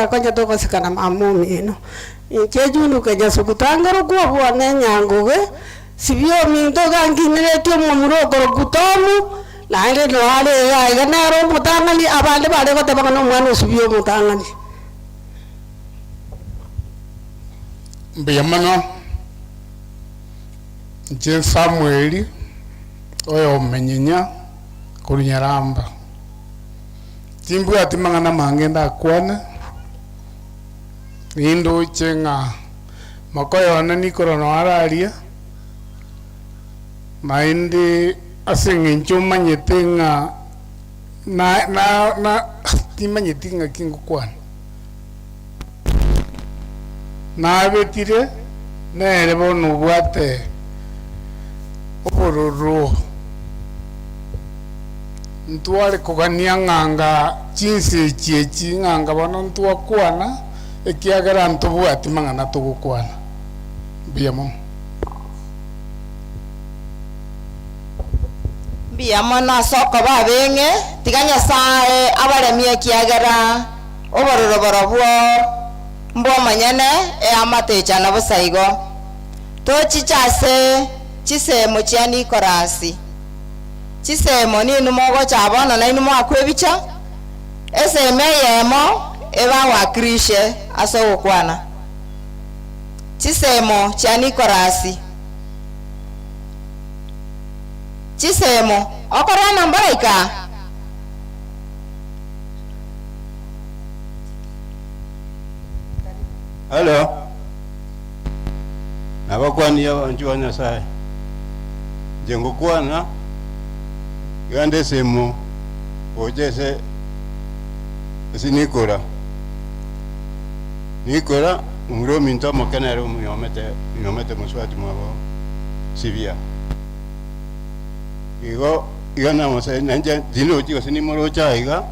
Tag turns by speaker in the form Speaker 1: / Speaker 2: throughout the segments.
Speaker 1: Buna konya togosikana mama omino. Inche June Kenyasuku tangerokwa obwane enyangoge, sibia ominto iga nkineretie omomura okorokwa Tomu, naende noyo are iga iga nere omotang'ani, abande bare goteba ng'a nomwana o sibia omotang'ani.
Speaker 2: Mbuya mono, inche Samweli, oyomenyinya korwa Nyaramba. Timbwati mang'ana mange ndakwane, nindoche ng'a mokoyone nikoro noyo araria, naende ase eng'encho omanyete ng'a na na na timanyeti ng'aki ngokwana. Nabetire nere bono obwate obororo. Ntware kogania ng'a nga chinsa echi echi ng'a nga bono ntwakwana, ekiagera ntobwati mang'ana togokwana. Mbuya mono.
Speaker 3: Mbuya mono ase okoba abeng'e, tiga Nyasae abaremie ekiagera obororo borobwo mbw'omonyene eamate echana bosa igo. Tochiche ase chisemo chia Nikolasi. Chisemo ninwe mogocha bono nainwe moakwe ebicha, esemo eyemo ebawakilishe ase ogokwana. Chisemo chia Nikolasi. Chisemo, okorwana mboraika?
Speaker 4: Halo, nabakwanirie abanchwa ba Nyasae. Inche ngokwana, iga nde esemo gocha ase ase Nikora. Nikora, omura ominto omoke nere omonyomete onyomete mosubati mwabo Sibia. Igo iga namosabire nainche tindoochi gose nimoroche aiga.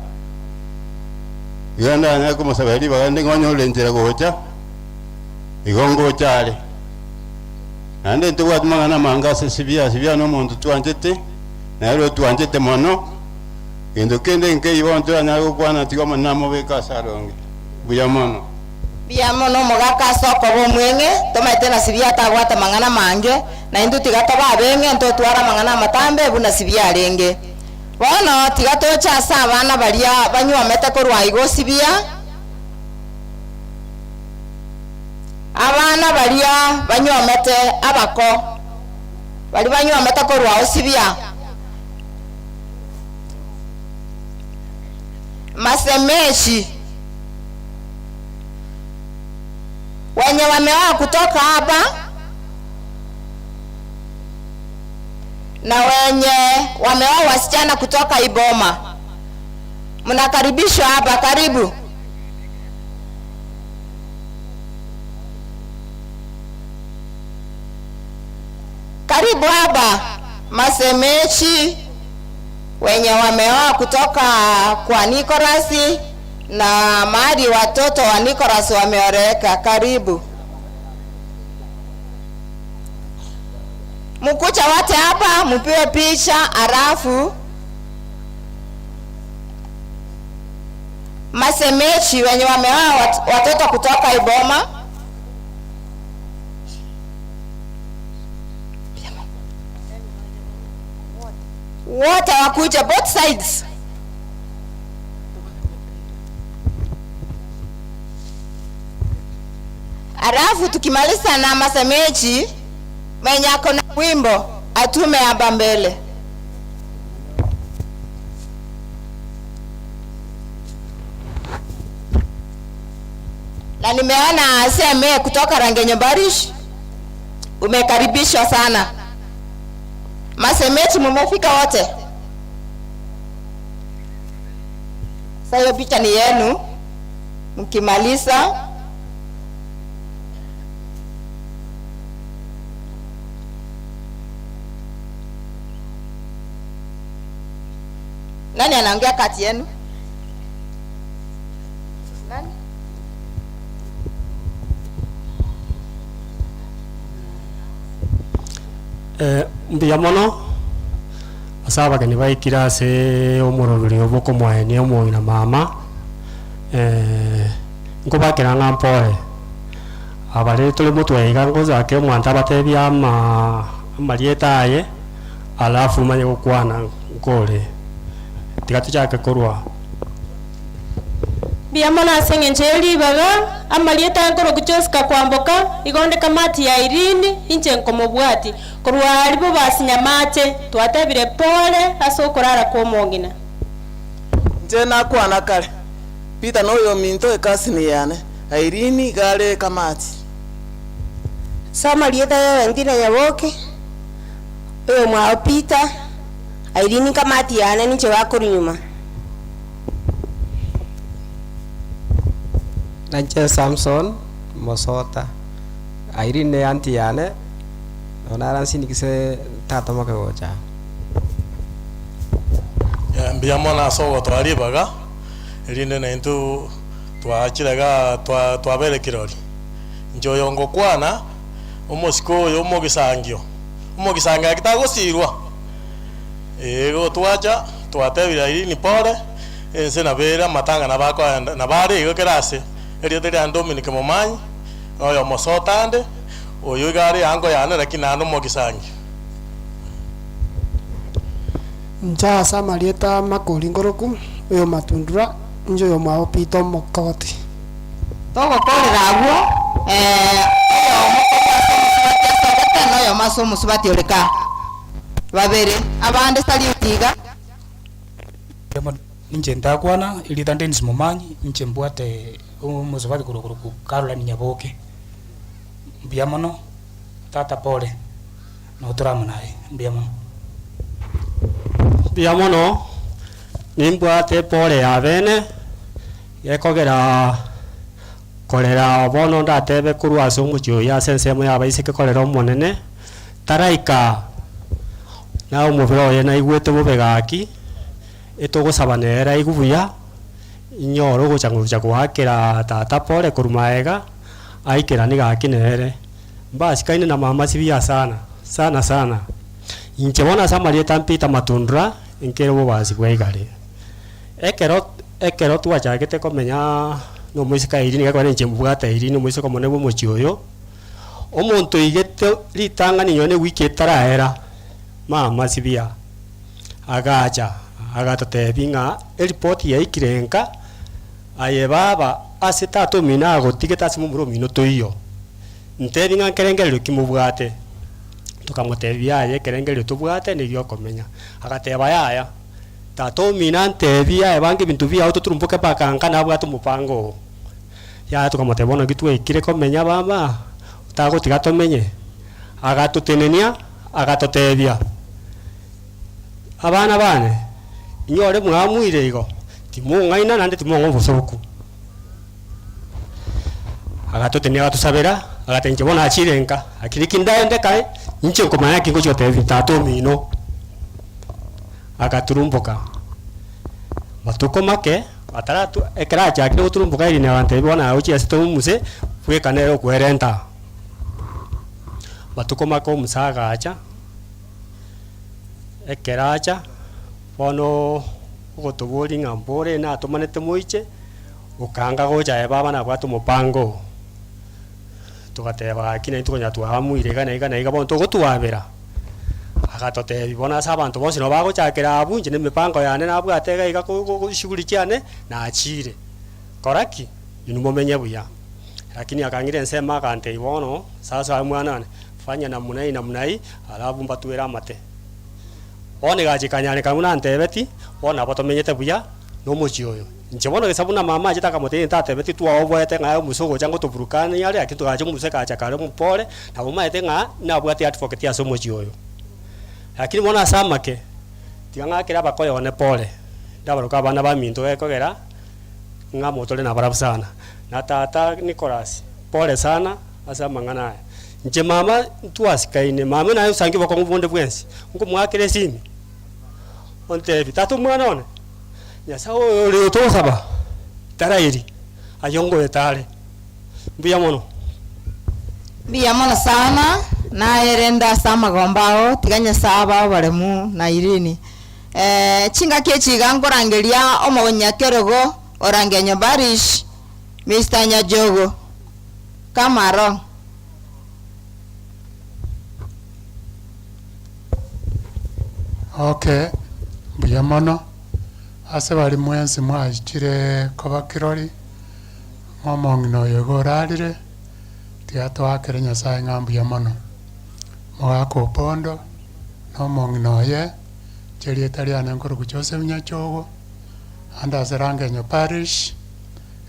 Speaker 4: Igo ndanyare komosabera ribaga rinde ng'onyore enchera gocha, igo ngocha are. Naende ntobwati mang'ana amange ase Sibia, Sibia nomonto twanchete, nere otwanchete mono, gento kende nkeiyo bono toranyare gokwana tiga Omonene amobeke ase aronge. Mbuya mono.
Speaker 3: Mbuya mono omogaka ase okoba omweng'e, tomaete na Sibia tabwate mang'ana amange, na intwe tiga tobe abeng'e ntotware amang'ana amatambe buna Sibia arenge. Bono tiga toche ase abana baria banywomete korwa aiga osibia, abana baria banywomete abako, baria banywomete korwa osibia, masemeshi, wenye wameoa kutoka hapa na wenye wameoa wasichana kutoka Iboma, mnakaribishwa hapa, karibu. Karibu hapa masemechi wenye wameoa kutoka kwa Nikolasi na mahali watoto wa Nikolasi wameoreka, karibu. Mkuja wote hapa mupiwe picha, halafu masemechi wenye wameoa watoto kutoka Iboma wote wakuja both sides. Halafu tukimaliza na masemeji mwenye ako na wimbo atume hapa mbele. Na nimeona CMA kutoka Rangenyo Parish umekaribishwa sana. Masemeji mumefika wote? Sasa hiyo picha ni yenu. Mkimaliza Nani anaongea kati yenu? Nani?
Speaker 5: Eh, mbuya mono ase abageni baikire ase omoroberi obo okomoenia omong'ina mama. Nkobakera ng'a mpore, abare tore motwe iga ngochake omonto abatebie ama amarieta aye, alafu manye gokwana nkore. Tiga tochake korwa.
Speaker 6: Mbuya mono ase engencho ye ribaga, amarieta aye nkorokwa Josca Kwamboka, igo onde kamati ya Irene, inche nkomobwati. Korwa aria bobasi Nyamache, twatebire pole ase okorara kw'omong'ina.
Speaker 7: Inche nakwana kare, Peter noyominto ekasini yane, Irene iga are ekamati.
Speaker 8: Ase amarieta ya Valentina Nyaboke, oyomwabo Peter, Irene nkamati yane ninche bakorwa nyuma.
Speaker 9: Nainche Samson Mosota, Irene ne aunty yane, nonya naransinigise tata moke gocha aa.
Speaker 10: Mbuya mono ase ogotoa ribaga, erinde naintwe twachire igaa twa twabeire kirori. Inche oyo ngokwana, omosike oyo omogisangio, omogisangio gaki tagosirwa, eh, igo twacha twatebire Irene pole, ense nabo ere amatanga nabo akoenda nabo are igo kera ase, erieta riane Dominic Momanyi, na oyo omosota ande, oyo iga are eango yane lakini naende omogisangio.
Speaker 11: Inche ase amarieta a Makori nkoroku, oyo Matundura, inche oyomwabo Peter Omokogoti.
Speaker 3: Togokoorera agwo, oyomo korwa ase omosubati asogete, na oyomo ase omosubati ore kaa. Babere, abande saliuti iga.
Speaker 12: Inche ntakwana, erieta Dennis Momanyi, inche mbwate omosubati korwa korokwa Caroline Nyaboke. Mbuya mono, tata pole. Notore amo naye. Mbuya mono.
Speaker 5: Mbuya mono, nimbwate epore ya bene, gekogera korera bono ndatebe korwa ase omochie oyio ase ensemo y'abaiseke korera Omonene, taraika na omobere oye naigwete bobe gaki, etogosaba nere aigwe buya, inyore ogocha gocha goakera tata pore korwa maega, aikeranie gaki nere. Mbasikaine na mama sibia sana, sana sana. Inche bono ase amarieta Peter Matundura, nkere obobasi bwa igare. Ekero ekero twachagete komenya na omoiseke Irene gekogera inche mbwate Irene omoiseke omonene bwa omochie oyo, omonto oigete ritang'ani nonye na ewiki etaraera, mama sibia, agacha agatotebia ng'a eripoti yaikire nka, aye baba ase tata omino agotigete ase momura omino toiyo. Ntebi ng'a nkerengererio ki mobwate? Tokamotebia, Yaya, ekerengererio tobwate negi'okomenya. Agateba, Yaya, tata omino antebie aye bange ebinto biao toturumboke mpaka nka nabwate omopango oo. Yaya tokamotebia, Bono ki twaikire komenya baba, otagotiga tomenye? Agatotenenia, agatotebia, Abana bane, inyore mwamuire igo, timong'aina naende timong'a obosoku. Agatotenia agatosabera, agateba inche bono nachire nka, lakini ki ndaende kare, inche nkomanya naki ngochia gotebia tata omino. Agaturumboka, matuko make, ataratu ekero achakire goturumboka erinde agantebia bono aye ochie ase tomomuse, bweka nere okwerenta. Matuko make omusa agacha, ekero acha, bono ogotoboria ng'a mbore natomanete moiche. Okaanga gocha aye baba nabwate omopango oo. Togateba gaki naintwe konya twaamuire iga na iga na iga bono togotwabera. Agatotebia bono ase abanto bonsi nabo bagochakera abwo inche na emipango yane nabwate iga iga ko ko shughuli chiane nachire. Kora ki? Inwe momenye buya. Lakini akang'ira ensemo agantebia bono sasa aye mwana one fanya namna hii namna hii alafu mbatwere amate. Bono egachia ekanyarekana buna antebetie, bono nabo tomenyete buya na omochie oyo. Inche bono gesa buna mama achete akamotebia ntatebeti twaoboete ng'a aye omuse ogocha ngotoburukania are lakini togacha omuse kacha kare omopore, nabo omanyete ng'a nabwate advocate ase omochie oyo. Lakini bono ase amake, tiga ng'akere abakoyo one pore, ndabaroke abana baminto gekogera, ng'a motore nabarabwo sana. Na tata Nicholas, pore sana ase amang'ana aya. Inche mama ntwasikaine, mama naye osangi obokong'u bonde bwensi, nkomoakera esimi, ontebie, tata omwana one. Nyasae oyo ore otogosaba tarairi, ayio ngoeta are. Mbuya mono.
Speaker 3: Mbuya mono sana, naye rende ase amagombo ao, tiga Nyasae abe oboremu na Irene. Chingaki echi iga nkorangeria omonyakerogo orangenyo Barish. Mr. Nyajogo, come along.
Speaker 13: Okay, mbuya mono, ase baria mwensi mwaichire koba kirori, ng'a omong'ina oyo iga orarire, tiga toakere Nyasaye ng'a mbuya mono. Mogaka Opondo, na omong'ina oye, inche erieta riane nkorokwa Joseph Nyachogo, ande ase Rangenyo Parish,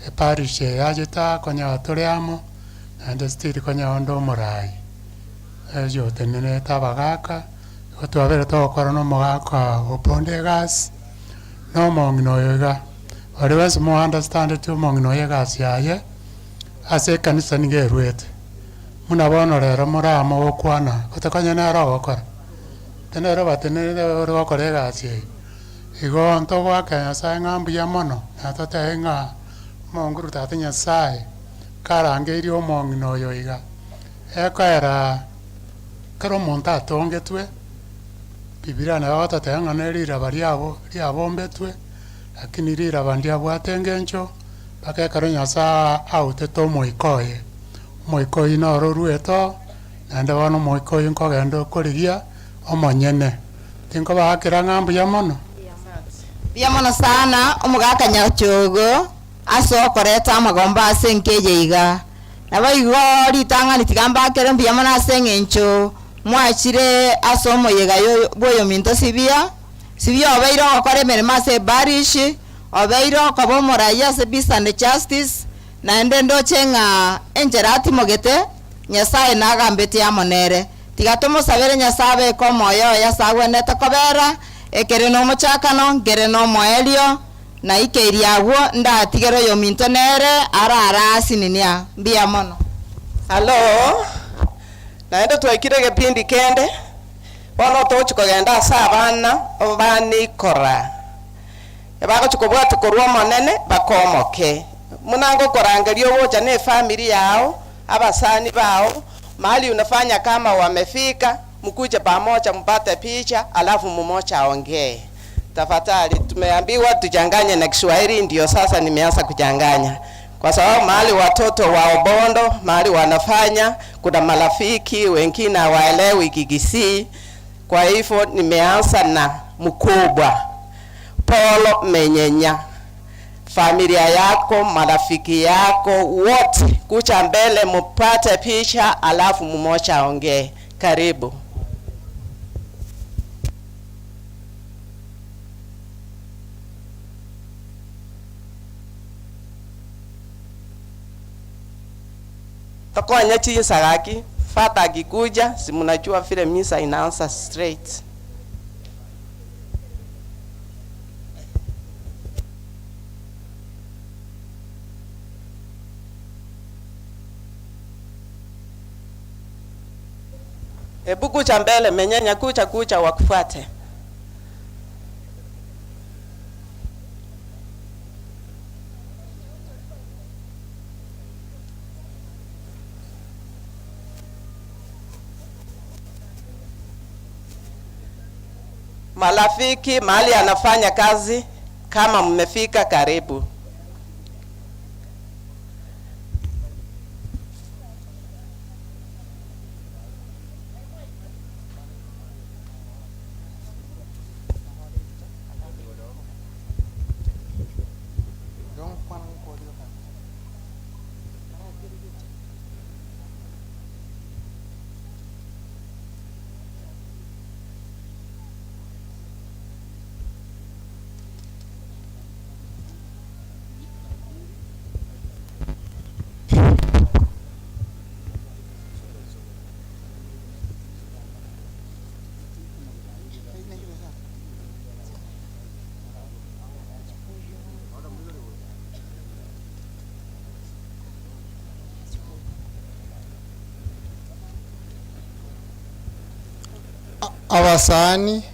Speaker 13: eparish eye yachete aa konya tore amo, naende still konya onde omorai, erio otenenerete abagaka, igo twabere togokora na omogaka Opondo egasi, na omong'ina oyo iga. Baria bonsi mo understandeti omong'ina oyo egasi yaye, ase ekanisa nigo erwete. Buna bono rero more amo gokwana, gose konya nere ogokora, te nere obatenenerete ore gokora egasi eye. Igo ntogoakera Nyasaye ng'a mbuya mono, na totebe ng'a omonguru Tata Nyasaye karangeirie omong'ina oyo iga, ekoera ekero omonto atongetwe, Bibilia nabo egototebia ng'a ne riraba riabo riabombetwe, lakini riraba ndiabwate engencho mpaka ekero Nyasaye autete omoika oye. Omoika oyio noro oruete oo, naende bono omoika oyio nkogenda okorigia omonyene. Tinkobaakera ng'a mbuya mono?
Speaker 3: Mbuya mono sana omogaka Nyachogo ase okoreta amagombo ase enka eye iga. Naboigo ritang'ani tiga mbakere mbuya mono ase eng'encho mwachire ase omoyega bw'oyominto Sibia. Sibia obeire ogokora emeremo ase eparish, obeire okoba omoraia ase Peace and Justice, Naende ndoche ng'a enchera atimogete, Nyasae nagambetie amo nere. Tiga tomosabere Nyasae abeke omoyo oye ase agwenerete kobera, ekere nomochakano, nkere nomoerio, na ikeirie agwo ndatigere oyominto nere arare asininia. Mbuya mono.
Speaker 7: Hallo, naende twaikire egepindi kende, bono togochia kogenda ase abana bane ikora. Ebagochia kobwatia korwa Omonene bakomoke. Buna ngokorangeria ogocha ne efamiri yao, abasani bao, mahali unafanya kama wamefika, mkuje pamoja mpate picha, alafu mmoja aongee. Tafadhali, tumeambiwa tuchanganye na Kiswahili, ndio sasa nimeanza kuchanganya. Kwa sababu mahali watoto wa Obondo, mahali wanafanya, kuna marafiki wengine hawaelewi Kikisii. Kwa hivyo nimeanza na mkubwa Paul Menyenya, familia yako, marafiki yako wote kuja mbele mupate picha, alafu mmoja aongee. Karibu. Tokonye chinsa gaki, Father akikuja, si mnajua vile misa inaanza straight. Hebu kuja mbele, Menyenya, kuja kuja wakufuate. Marafiki mahali anafanya kazi, kama mmefika karibu.
Speaker 14: Abasani,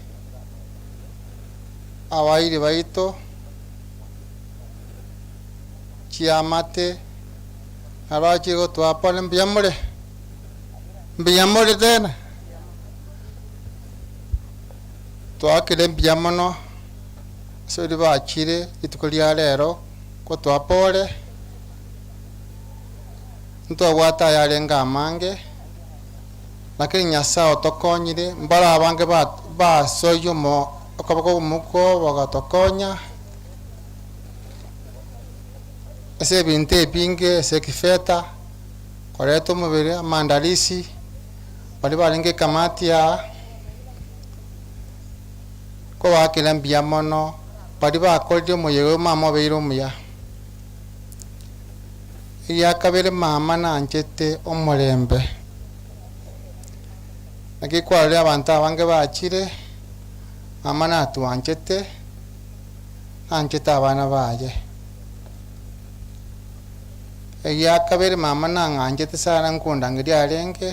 Speaker 14: abairi baito, chiamate, nabachire gotoa pole mbuya more? Mbuya more tena? Twakire mbuya mono ase baria bachire rituko ria rero gotoa pole. Ntwabwate ayarenge amange, lakini Nyasaye otokonyire, mbare abange ba basoyia omo okoboko omokuo bagatokonya, ase ebinto ebinge, ase ekifeta, koreta omobere, amandalisi, baria barenge ekamati aa, kobakera mbuya mono, baria bakorire omoyega oyo mama obeire omuya. Egiakabere mama nanchete omorembe, naki kwarorire abanto abange bachire, mama natwanchete, nanchete abana baye. Egiakabere mama nang'anchete sana nkondangeria arenge,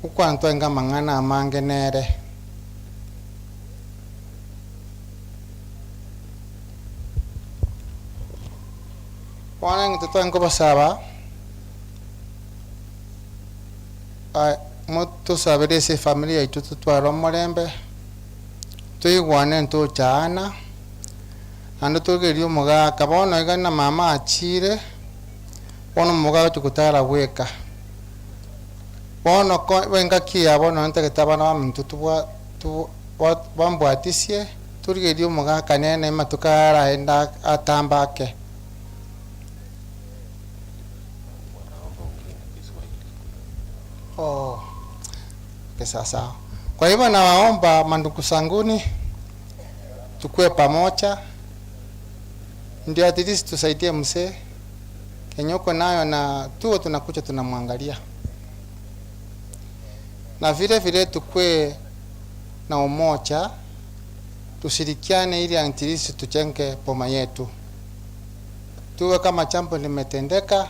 Speaker 14: gokwana twarenge amang'ana amange nere. Bono eng'encho twarenge kobasaba, motosabere ase efamiri yaito totware omorembe, toigwane ntochaana, naende torigererie omogaka. Bono iga na mama achire, bono omogaka agochia gotara bweka. Bono ko engaki eye ya bono ntagete abana baminto tobwa to bambwatisie, torigererie omogaka nere amatuko aya araende atambe ake. Oh, okay, sawa sawa. Kwa hivyo nawaomba mandugu zanguni, tukue pamoja, ndio at least tusaidie mzee kenye uko nayo, na tuwe tunakuja tunamwangalia, na vile vile tukue na umoja, tushirikiane ili at least tujenge boma yetu, tuwe kama jambo limetendeka,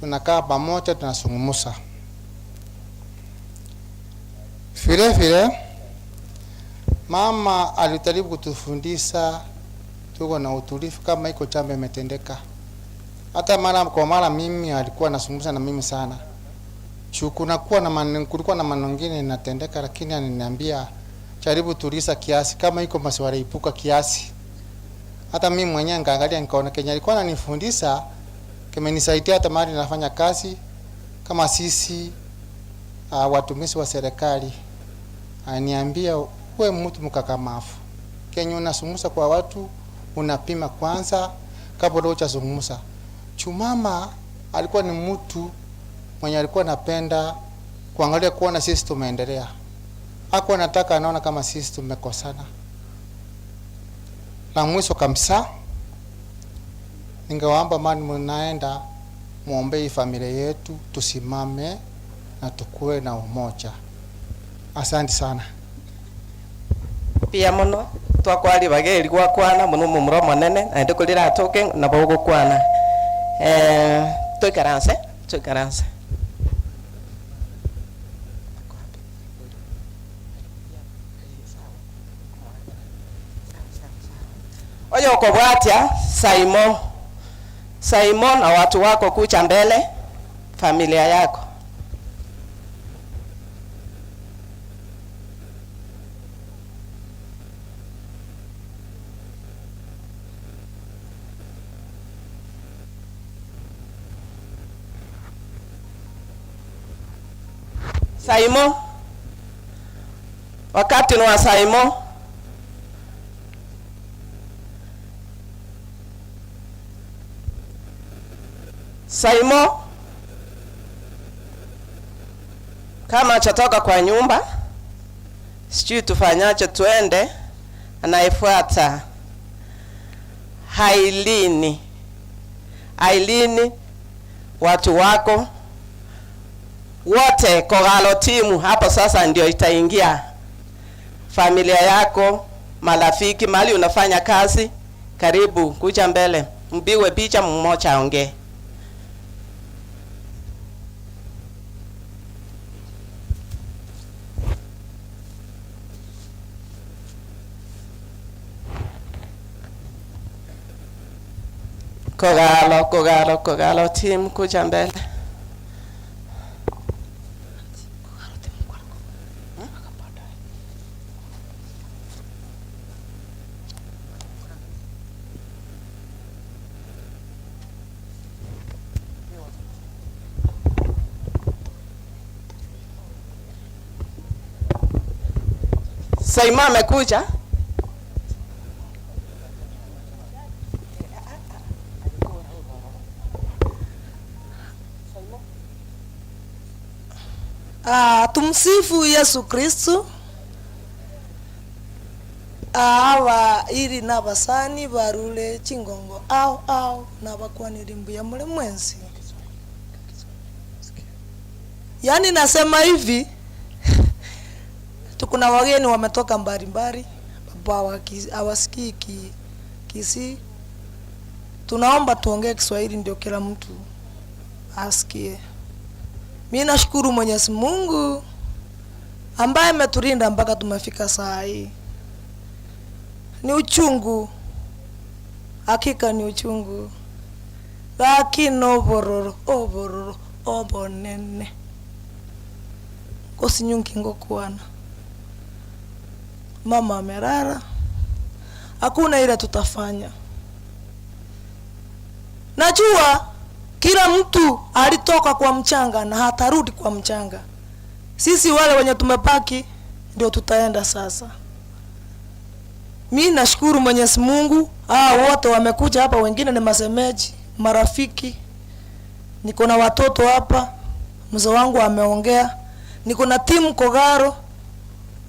Speaker 14: tunakaa pamoja, tunazungumza. Vile vile mama alijaribu kutufundisha tuko na utulivu kama iko jambo imetendeka. Hata mara kwa mara mimi alikuwa anazungumza na mimi sana. Juu kunakuwa na maneno, kulikuwa na maneno mengine inatendeka, lakini ananiambia jaribu tuliza kiasi, kama iko maswala ipuka kiasi. Hata mimi mwenyewe nikaangalia nikaona Kenya alikuwa ananifundisha kimenisaidia hata mahali nafanya kazi kama sisi watumishi wa serikali. Aniambia uwe mtu mkakamavu, kenye unazungumza kwa watu unapima kwanza kabla hujazungumza. Chumama alikuwa ni mtu mwenye alikuwa anapenda kuangalia kuona sisi tumeendelea, hakuwa anataka anaona kama sisi tumekosana. La mwisho kabisa, ningewaomba mani mnaenda muombe hii familia yetu tusimame na tukue na umoja. Asante sana.
Speaker 7: Mbuya mono twakwari bageri gwakwana mono omomura omonene naende korira atoke nabo ogokwana toikaranse toikaranse. Oyo okobwatia Saimo, Saimo na watu wako kucha mbele, familia yako. Saimo, wakati ni wa Saimo. Saimo kama achatoka kwa nyumba, sijui tufanyaje, tuende. Anayefuata Hailini, Ailini, watu wako wote Kogalo timu hapo sasa ndio itaingia, familia yako, marafiki, mahali unafanya kazi, karibu kuja mbele, mpigwe picha, mmoja aongee. Kogalo, Kogalo, Kogalo team kuja mbele. Saimo amekuja.
Speaker 15: Ah, tumsifu Yesu Kristu. Ah, aba iri nabasani barure chingongo ao ao nabakwaniri mbuya more mwensi. Yaani nasema hivi tuko na wageni wametoka mbalimbali, baba hawasikii ki, Kisii. Tunaomba tuongee Kiswahili ndio kila mtu asikie. Mi nashukuru Mwenyezi Mungu ambaye ametulinda mpaka tumefika saa hii. Ni uchungu, hakika ni uchungu, lakini obororo obororo obonene kosinyunki ngokwana mama amerara, hakuna ile tutafanya. Najua kila mtu alitoka kwa mchanga na hatarudi kwa mchanga. Sisi wale wenye tumebaki ndio tutaenda sasa. Mi nashukuru Mwenyezi Mungu, hao wote wamekuja hapa, wengine ni masemeji, marafiki. Niko na watoto hapa, mzee wangu ameongea. Niko na timu Kogaro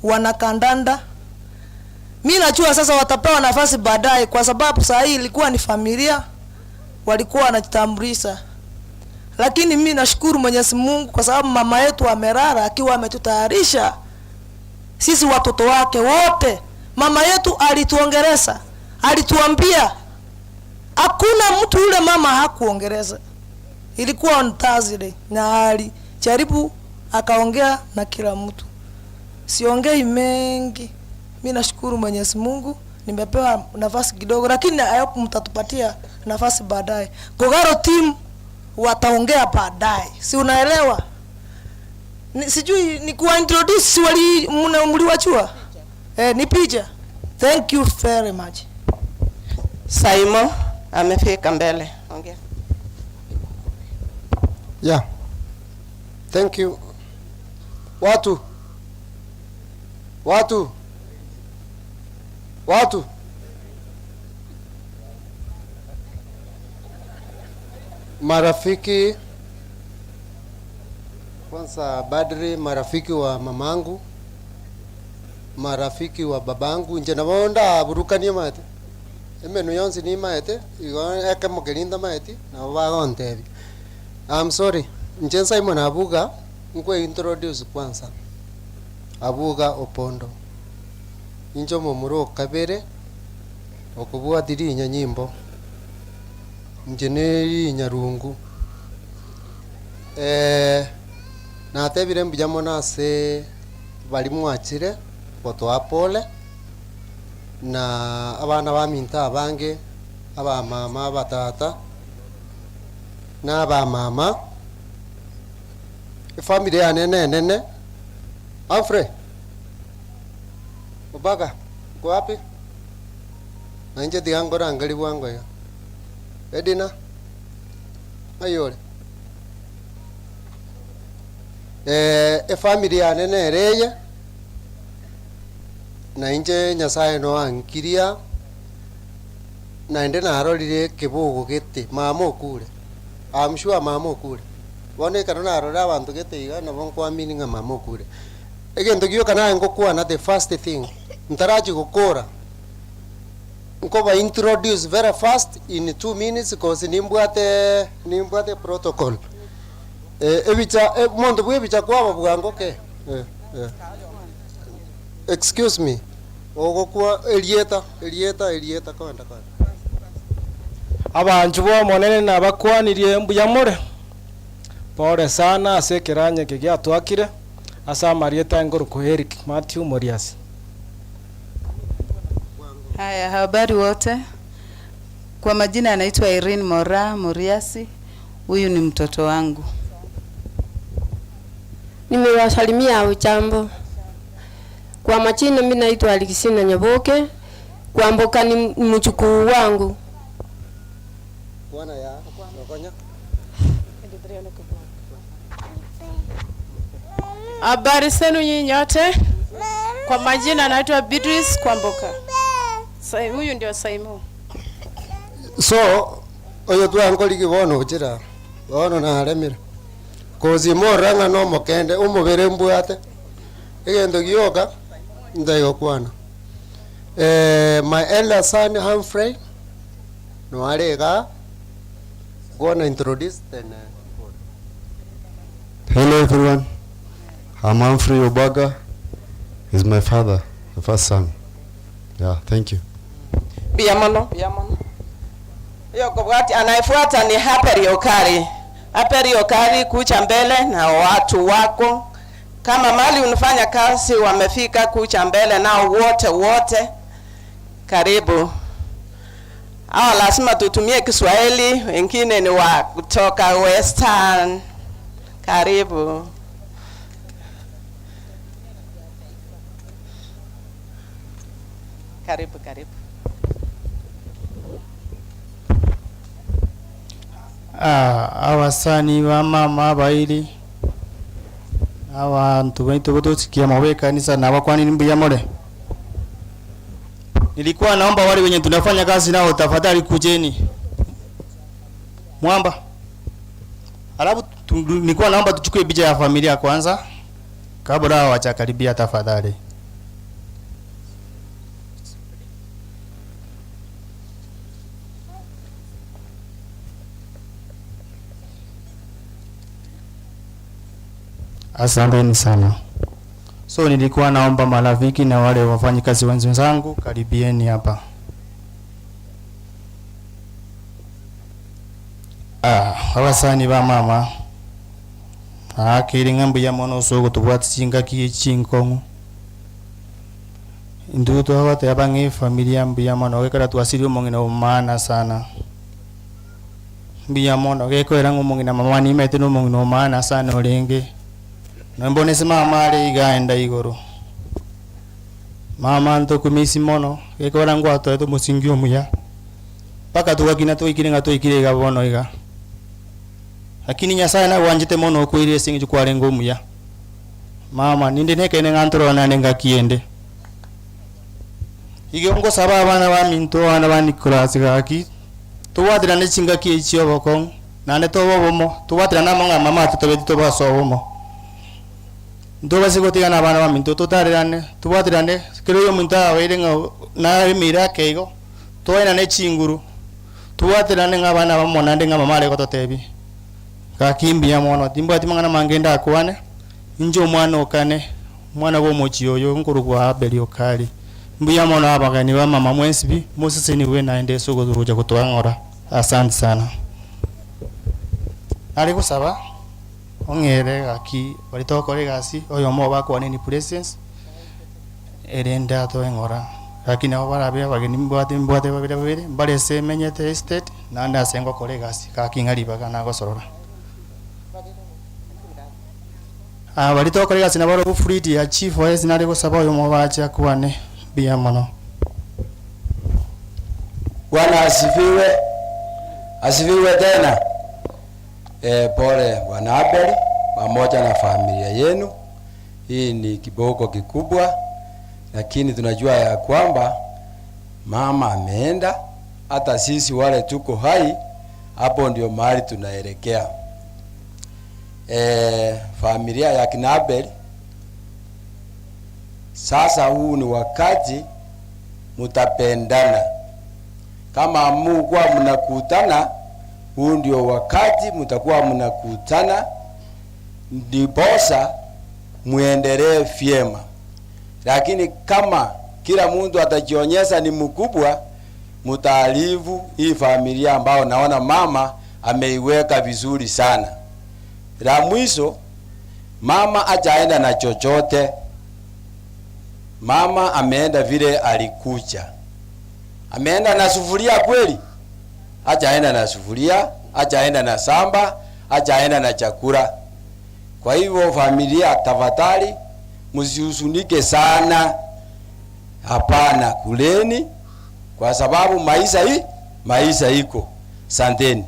Speaker 15: wanakandanda. Mi najua sasa watapewa nafasi baadaye, kwa sababu saa hii ilikuwa ni familia walikuwa wanajitambulisha, lakini mi nashukuru Mwenyezi Mungu kwa sababu mama yetu amerara akiwa ametutayarisha sisi watoto wake wote. Mama yetu alituongereza, alituambia hakuna mtu yule mama hakuongereza. Ilikuwa on Thursday na alijaribu akaongea na kila mtu. Siongei mengi, mi nashukuru Mwenyezi Mungu nimepewa nafasi kidogo, lakini I hope mtatupatia nafasi baadaye. Kogaro team wataongea baadaye, si unaelewa? Ni, sijui ni kuwa introduce si wali mna mliwachua eh, ni picha. Thank you very much.
Speaker 7: Saimo amefika mbele. Ongea.
Speaker 16: Yeah. Thank you. Watu. Watu. Watu. Marafiki. Kwanza Badri, marafiki wa mamangu, marafiki wa babangu nje nabo ndaburukanie maete emenu yonsi nimaete igo eke mokelinda maeti nabo bagontebia I'm sorry nche Simon Abuga nkwe introduce kwanza Abuga Opondo inche omomura okabere okobwati rinya nyimbo inche ne rinya rungu eh, natebire mbuya mono ase bari mwachire gotoa pole na abana baminto abange abamama abatata na abamama efamily yane nenene Humphrey Obaga uko wapi? Na inche tiga nkorangeri bwango iga Edina ng'ai ore? Efamily yane nere eye na inche Nyasaye noankiria naende narorire ekebogo gete mama okure I'm sure mama okure bono ekero narora abanto gete iga nabo nkoamini ng'a mama okure. Egento gioka naye ngokwana the first thing ntarachi gokora nkoba introduce very fast in 2 minutes cause nimbwate nimbwate protocol ebicha omonto bwa ebicha kwaba bwango ke Excuse me ogokwa erieta erieta erieta kogenda kogenda.
Speaker 17: Abanchu bomonene nabakwanirie mbuya more pole sana ase ekeranya eke giatwakire ase amarieta enkoruko Eric Matthew Moriasi.
Speaker 18: Haya, habari wote. Kwa majina anaitwa Irene Mora Muriasi. Huyu ni mtoto wangu.
Speaker 19: Nimewasalimia ujambo. Kwa majina mimi naitwa Alexina Nyaboke. Kwamboka ni mjukuu wangu.
Speaker 16: Bwana ya okonya.
Speaker 20: Habari zenu nyinyi nyote. Kwa majina naitwa Beatrice Kwamboka. Sai, huyu ndio Saimo.
Speaker 16: So oyo twankorigi bono ochira bono naremire kosi morora ng'a na omokende omobere mbwate egento gioka ntaigokwana. My elder son Humphrey noare igaa gonna introduce then
Speaker 21: Hello everyone, I'm Humphrey Obaga. He's my father, the first son. Yeah, thank you.
Speaker 7: Mbuya mono, mbuya mono. Oyokobwatia anayefuata ni Haperi Okari. Haperi Okari, kucha mbele na watu wako. Kama mali unafanya kazi wamefika, kucha mbele nao wote wote, karibu. Hawa lazima tutumie Kiswahili, wengine ni wa kutoka Western. Karibu. Karibu, karibu.
Speaker 22: Ah, abasani ba mama abairi abantu baitu botusikia mawe kanisa na bakwanini mbuya more. Nilikuwa naomba wale wenye tunafanya kazi nao tafadhali kujeni mwamba. Alafu nilikuwa naomba tuchukue picha ya familia kwanza kabla hawajakaribia tafadhali. Asanteni sana. So nilikuwa naomba marafiki na wale wafanyikazi wenzangu karibieni hapa. Ah, abasani ba mama akiri ng'ambu ya mono so tubwati chingaki chinkong'u indu twabate abang'e familia mbuya mono gekera twasiri omong'ina omana sana mbuya mono gekoera ng'a omong'ina mama nimete na omong'ina omana sana orenge nombonese mama are igaenda igoro mama ntokumisi mono gekora ngwatoete omosingi omuya mpaka tugakina twaikire ng'a twaikire iga bono iga lakini nyasaye nagwanchete mono okoire ase eng'encho kwarenge omuya mama ninde nekene ng'a ntorora ngaki ende igo ngosaba abana ba minto abana ba Nicholas gaki tobwaterane chingaki echi chia obokong'u naende tobe obomo tobwaterane amo ng'a mama atotobeti tobe ase obomo ntobase gotigana abana ba minto totarerane tobwaterane kero oyo omonto abeire ng'a naremire ake igo toenane chinguru tobwaterane ng'a abana bamo naende ng'a mama are gototebia gaki mbuya mono timbwati mang'ana mange ndakwane inche omwana okane omwana bwa omochie oyo nkorokwa Abel Okari mbuya mono abageni ba mama mwensi pi moseseniwe naende ase ogocha gotwang'ora asante sana. Nare gosaba ong'ere gaki baria togokora egasi oyomo obo akwane in presence erinde atoe ng'ora gaki nabo barabe abageni mbwate mbwate babere babere mbare ase emenyete estate naende ase ngokora egasi gaki ng'a ribaga nagosorora. Ah, baria togokora egasi nabo barobwo fleet ya chief oye nare gosaba oyomo obo ache akwane mbuya mono.
Speaker 23: Bwana asifiwe, asifiwe tena. E, pole Bwana Abel pamoja na familia yenu. Hii ni kiboko kikubwa, lakini tunajua ya kwamba mama ameenda, hata sisi wale tuko hai, hapo ndio mahali tunaelekea. E, familia ya kina Abel, sasa huu ni wakati mutapendana. Kama mukuwa mnakutana, huu ndio wakati mtakuwa mnakutana, ndiposa muendelee vyema. Lakini kama kila mtu atajionyesha ni mkubwa, mtaarifu hii familia ambao naona mama ameiweka vizuri sana. La mwisho, mama hajaenda na chochote. Mama ameenda vile alikuja. Ameenda na sufuria kweli? Hajaenda na sufuria, hajaenda na samba, hajaenda na chakula. Kwa hivyo familia, tafadhali msihuzunike sana. Hapana, kuleni kwa sababu maisha hii maisha iko. Santeni.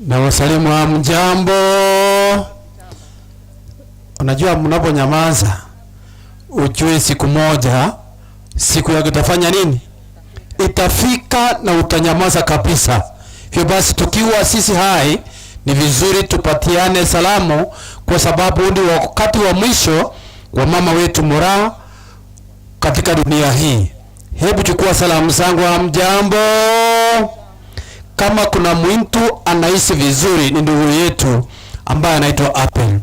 Speaker 1: Na wasalimu hamjambo. Unajua, mnaponyamaza ujue siku moja siku yako itafanya nini? Itafika na utanyamaza kabisa. Hivyo basi, tukiwa sisi hai ni vizuri tupatiane salamu, kwa sababu ndio wakati wa mwisho wa mama wetu Moraa katika dunia hii. Hebu chukua salamu zangu. Hamjambo. Kama kuna mtu anaishi vizuri ni ndugu yetu ambaye anaitwa Apple.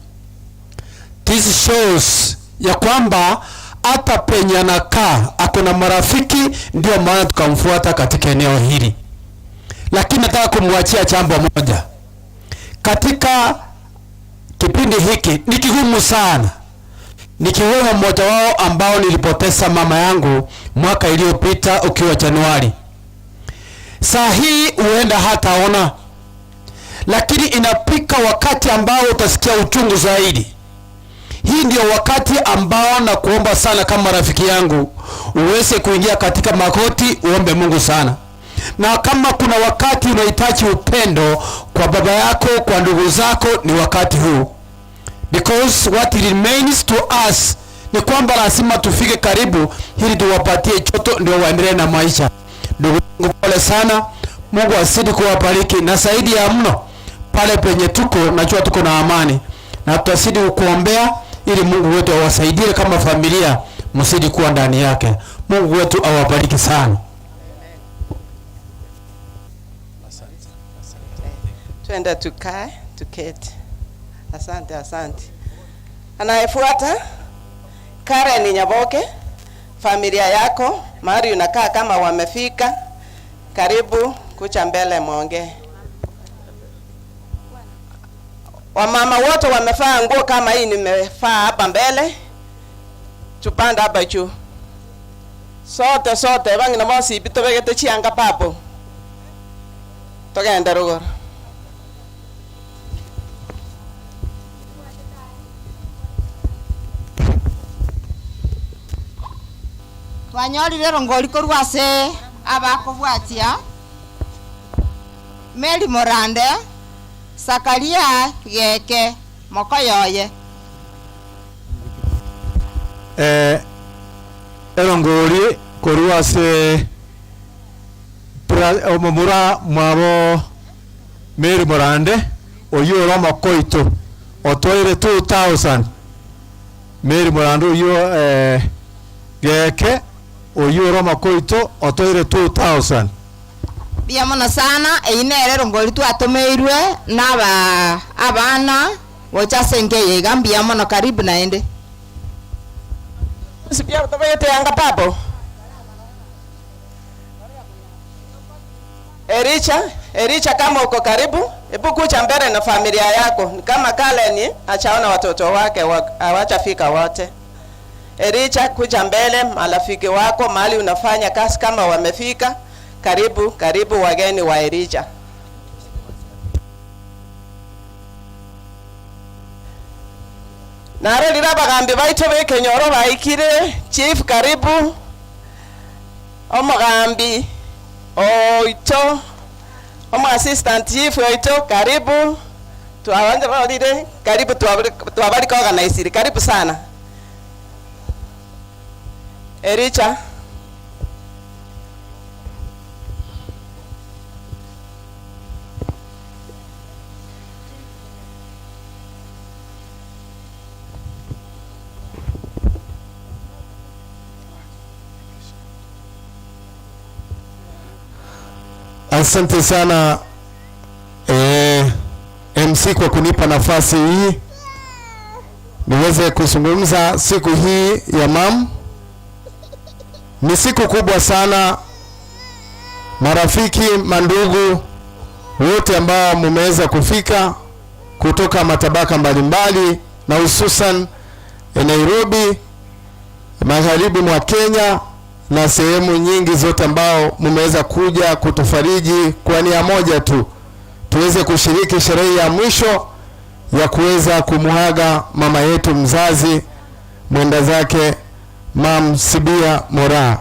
Speaker 1: This shows ya kwamba hata penye anakaa ako na marafiki, ndio maana tukamfuata katika eneo hili. Lakini nataka kumwachia jambo moja katika kipindi hiki ni kigumu sana, nikiwemo mmoja wao ambao nilipoteza mama yangu mwaka iliyopita ukiwa Januari. Saa hii huenda hataona, lakini inapika wakati ambao utasikia uchungu zaidi. Hii ndio wakati ambao na kuomba sana kama rafiki yangu uweze kuingia katika magoti uombe Mungu sana, na kama kuna wakati unahitaji upendo kwa baba yako, kwa ndugu zako, ni wakati huu, because what remains to us ni kwamba lazima tufike karibu ili tuwapatie choto, ndio waendelee na maisha. Ndugu yangu, pole sana. Mungu azidi kuwabariki na zaidi ya mno, pale penye tuko, najua tuko na amani na tutazidi kukuombea ili Mungu wetu awasaidie kama familia, mzidi kuwa ndani yake. Mungu wetu awabariki sana.
Speaker 7: Twende tukae, tuketi. Asante, asante. Anayefuata Karen Nyaboke, familia yako mahali unakaa kama wamefika, karibu kucha mbele mwongee. Wamama wote wamevaa nguo kama hii nimevaa hapa mbele, tupanda hapa juu sote sote bang'ina bonsi tobegete chianga papo togende rugoro.
Speaker 3: Twanyorire rongori korwa ase abakobwatia Mary Morande Sakaria Geke Mokoyoye.
Speaker 2: Eh, erongori korwa ase omomura mwabo Mary Morande oyio ore omokoito otwaire 2000 Mary Morande oyio eh, Geke oyio ore omokoito otwaire 2000.
Speaker 3: Mbuya mono sana, eyio nere erongori twatomeirwe na aba abana gocha ase enka eye iga, mbuya mono karibu naende.
Speaker 7: Sibia tobegete yanga papo. Ericha, Ericha kama uko karibu, hebu kuja mbele na familia yako. Ni kama Kalen achaona watoto wake hawajafika wote. Ericha, kuja mbele, marafiki wako mahali unafanya kazi kama wamefika. Karibu, karibu wageni wa Ericha. Narorire abagambi baito b'ekenyoro baikire, chief karibu, omogambi oito, omo assistant chief oito karibu, twabarorire karibu, twabarika organizire, karibu sana. Ericha.
Speaker 2: Asante sana eh, MC kwa kunipa nafasi hii niweze kuzungumza siku hii ya mam. Ni siku kubwa sana, marafiki, mandugu wote ambao mumeweza kufika kutoka matabaka mbalimbali na hususan Nairobi, magharibi mwa Kenya na sehemu nyingi zote ambao mumeweza kuja kutufariji kwa nia moja tu, tuweze kushiriki sherehe ya mwisho ya kuweza kumuaga mama yetu mzazi mwenda zake Mam Sibia Moraa.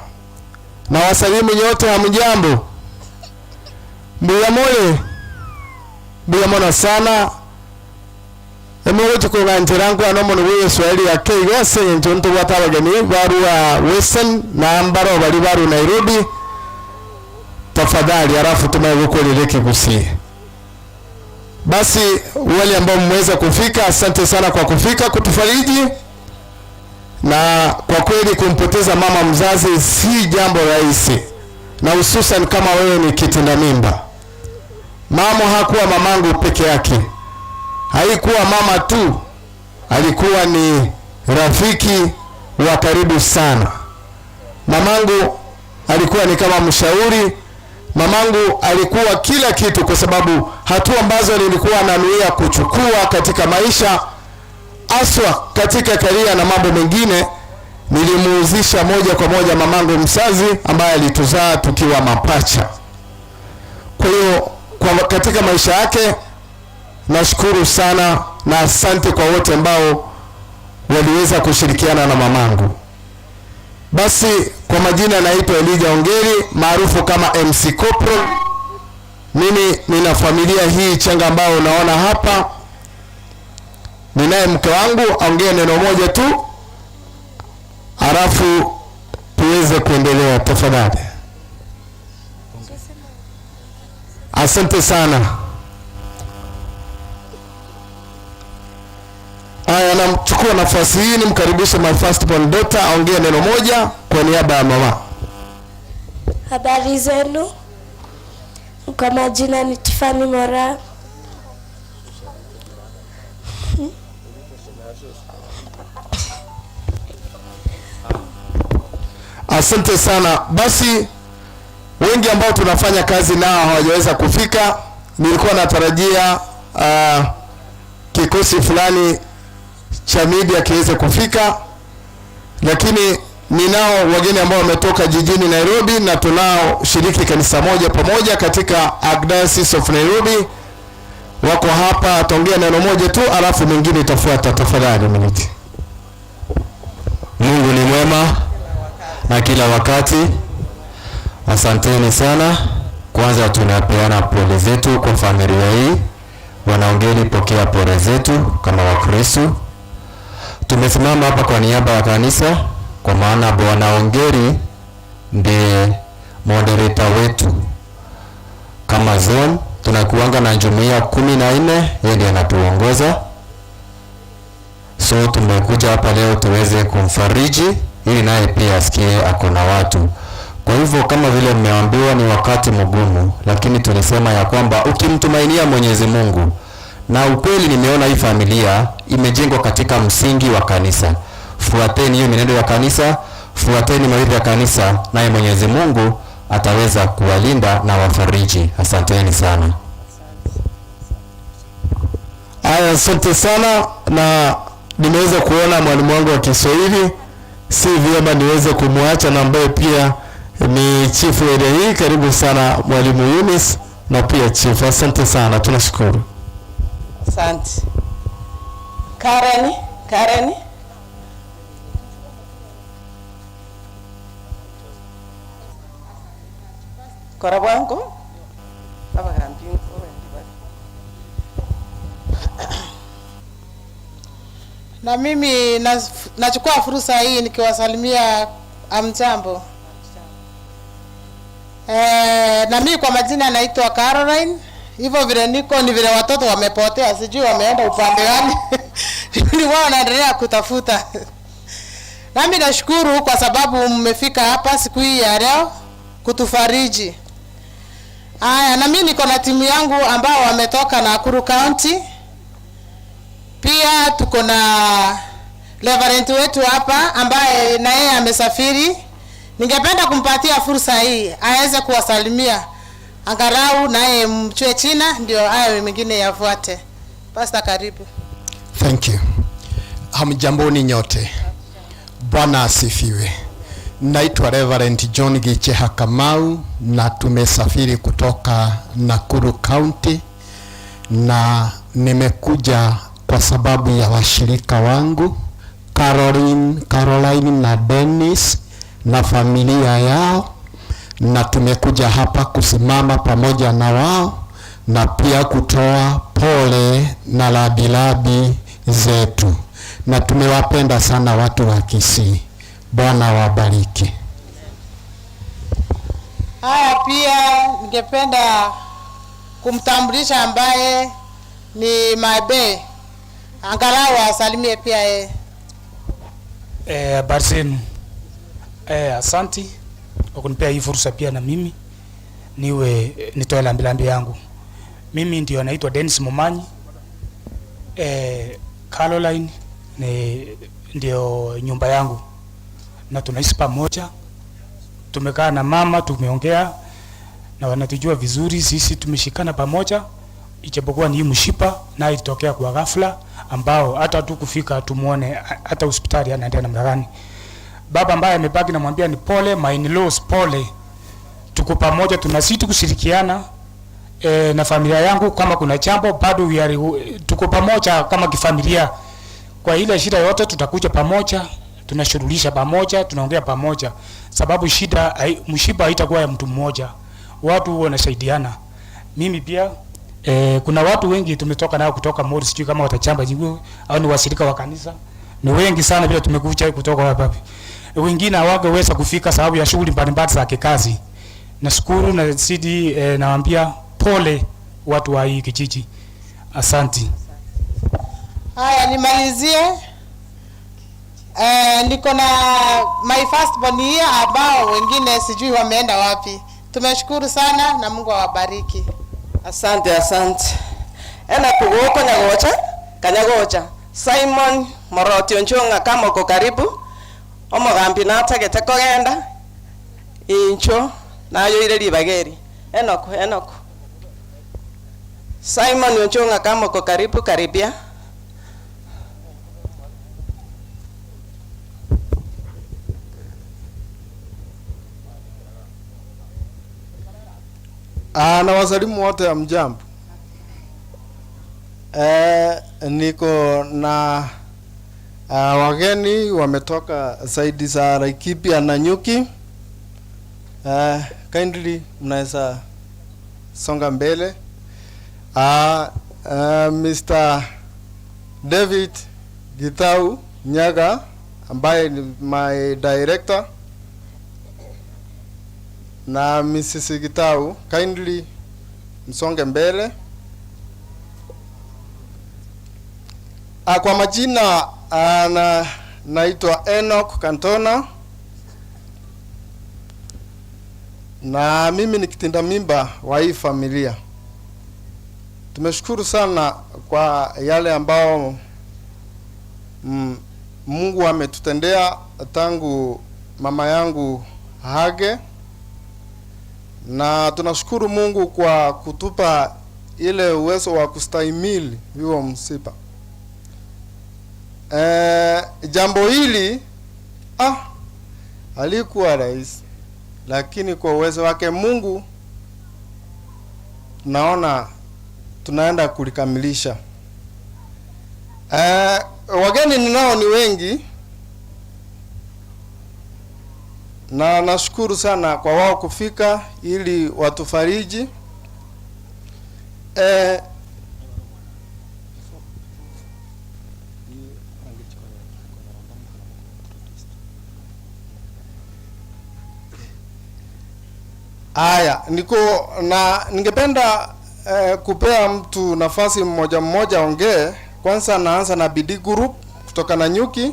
Speaker 2: Na wasalimu nyote, hamjambo? Mbuyamole, Mbuya mono sana. Emogochi kong'anchera nkwane omonwa bw'Egeswahili ake igo ase eng'encho ntobwate abageni barua Western na mbaro baria barua Nairobi. Tafadhali alafu tumanye gokorera ekegusii. Basi wale ambao mmeweza kufika, asante sana kwa kufika kutufariji, na kwa kweli kumpoteza mama mzazi si jambo rahisi, na hususan kama wewe ni kitinda mimba. Mama hakuwa mamangu peke yake, haikuwa mama tu, alikuwa ni rafiki wa karibu sana. Mamangu alikuwa ni kama mshauri, mamangu alikuwa kila kitu, kwa sababu hatua ambazo nilikuwa nanuia kuchukua katika maisha, haswa katika karia na mambo mengine, nilimuuzisha moja kwa moja mamangu mzazi ambaye alituzaa tukiwa mapacha. Kwa hiyo kwa katika maisha yake nashukuru sana na asante kwa wote ambao waliweza kushirikiana na mamangu. Basi kwa majina naitwa Elijah Ongeri maarufu kama MC Kopro. Mimi nina familia hii changa ambayo unaona hapa. Ninaye mke wangu, aongee neno moja tu halafu tuweze kuendelea tafadhali. Asante sana. Aya, namchukua nafasi hii nimkaribishe my first born daughter aongee neno moja kwa niaba ya mama.
Speaker 4: Habari zenu, kwa majina ni Tiffany Mora.
Speaker 2: Asante sana. Basi wengi ambao tunafanya kazi nao hawajaweza kufika. Nilikuwa natarajia kikosi fulani cha media kiweze kufika, lakini ninao wageni ambao wametoka jijini Nairobi na tunao shiriki kanisa moja pamoja katika Archdiocese of Nairobi, wako hapa. Ataongea neno moja tu alafu mengine itafuata. Tafadhali mwenyekiti.
Speaker 6: Mungu ni mwema na kila wakati. Asanteni sana. Kwanza tunapeana pole zetu kwa familia hii. Wanaongeni, pokea pole zetu kama Wakristo. Tumesimama hapa kwa niaba ya kanisa, kwa maana Bwana Ongeri ndiye moderator wetu kama zone. Tunakuanga na jumuiya 14, yeye ndiye anatuongoza. So tumekuja hapa leo tuweze kumfariji ili naye pia asikie ako na watu. Kwa hivyo kama vile mmeambiwa ni wakati mgumu, lakini tulisema ya kwamba ukimtumainia Mwenyezi Mungu, na ukweli nimeona hii familia imejengwa katika msingi wa kanisa. Fuateni hiyo mienendo ya kanisa, fuateni mawaidha ya kanisa, naye Mwenyezi Mungu ataweza kuwalinda na wafariji. Asanteni sana.
Speaker 2: Aya, asante sana, na nimeweza kuona mwalimu wangu wa Kiswahili, si vyema niweze kumwacha, na ambaye pia ni chifu wa area hii. Karibu sana mwalimu Eunice na pia chifu, asante sana, tunashukuru.
Speaker 7: Asante. Karen, Karen. Kora bwango. Abagambi
Speaker 8: Na mimi nachukua fursa hii nikiwasalimia amjambo. Na mimi kwa majina naitwa Caroline. Hivyo vile niko ni vile watoto wamepotea, sijui wameenda upande gani. Ni wao wanaendelea kutafuta. Nami nashukuru kwa sababu mmefika hapa siku hii ya leo kutufariji. Aya, na mimi niko na timu yangu ambao wametoka Nakuru County. Pia tuko na reverend wetu hapa ambaye na yeye amesafiri. Ningependa kumpatia fursa hii aweze kuwasalimia angalau naye mchue China ndio hayo mengine yafuate. Pastor, karibu.
Speaker 24: Thank you. Hamjamboni nyote. Bwana asifiwe. Naitwa Reverend John Gicheha Kamau na tumesafiri kutoka Nakuru County na nimekuja kwa sababu ya washirika wangu Caroline na Dennis na familia yao, na tumekuja hapa kusimama pamoja na wao na pia kutoa pole na labilabi zetu, na tumewapenda sana watu wa Kisii. Bwana wabariki.
Speaker 8: Haya, pia ningependa kumtambulisha ambaye ni Mabe, angalau asalimie pia yeye.
Speaker 9: Habari zenu. Asanti kwa kunipea hii fursa pia na mimi niwe nitoe lambilambi yangu. Mimi ndio naitwa Dennis Momanyi. Caroline ni ndio nyumba yangu na tunaishi pamoja. Tumekaa na mama, tumeongea na wanatujua vizuri. Sisi tumeshikana pamoja, ijapokuwa ni hii mshipa na ilitokea kwa ghafla, ambao hata tu kufika tumuone hata hospitali anaendelea namna gani. Baba ambaye amebaki namwambia ni pole, my in-laws pole, tuko pamoja, tunazidi kushirikiana na familia yangu. Kama kuna jambo bado we are, tuko pamoja kama kifamilia. Kwa ile shida yote tutakuja pamoja, tunashughulisha pamoja, tunaongea pamoja, sababu shida mshipa haitakuwa ya mtu mmoja, watu wanasaidiana. Mimi pia kuna watu wengi tumetoka nao kutoka Mori, sijui kama watachamba jibu au ni washirika wa kanisa, ni wengi sana vile tumekuja kutoka hapa. Wengine hawangeweza kufika sababu ya shughuli mbalimbali za kikazi. Nashukuru na zidi nawaambia pole watu wa hii kijiji. Asanti.
Speaker 8: Haya, nimalizie. Niko na my first born here ambao wengine sijui wameenda wapi. Tumeshukuru sana na Mungu awabariki.
Speaker 7: Asante, asante. Ena kugoko nyagocha, kanyagocha. Simon Moroti Onchonga kama uko karibu. Omogambi natagete kogenda. Incho nayo ile libageri. Enoko, enoko. Simon Onchonga kama uko karibu, karibia.
Speaker 10: Na wasalimu wote hamjambo. Niko na wageni wametoka saidi za Laikipia na Nyuki. Kindly mnaweza songa mbele. Mr. David Gitau Nyaga ambaye ni my director na Mrs. Gitau, kindly msonge mbele. Kwa majina na naitwa Enoch Kantona na mimi ni kitinda mimba wa hii familia. Tumeshukuru sana kwa yale ambao Mungu ametutendea tangu mama yangu hage, na tunashukuru Mungu kwa kutupa ile uwezo wa kustahimili huo msiba. Jambo hili alikuwa rahisi, lakini kwa uwezo wake Mungu naona tunaenda kulikamilisha. Wageni ninao ni wengi na nashukuru sana kwa wao kufika ili watufariji. Aya, niko na ningependa kupea mtu nafasi mmoja mmoja ongee. Kwanza naanza na Bidii Group kutoka Nanyuki,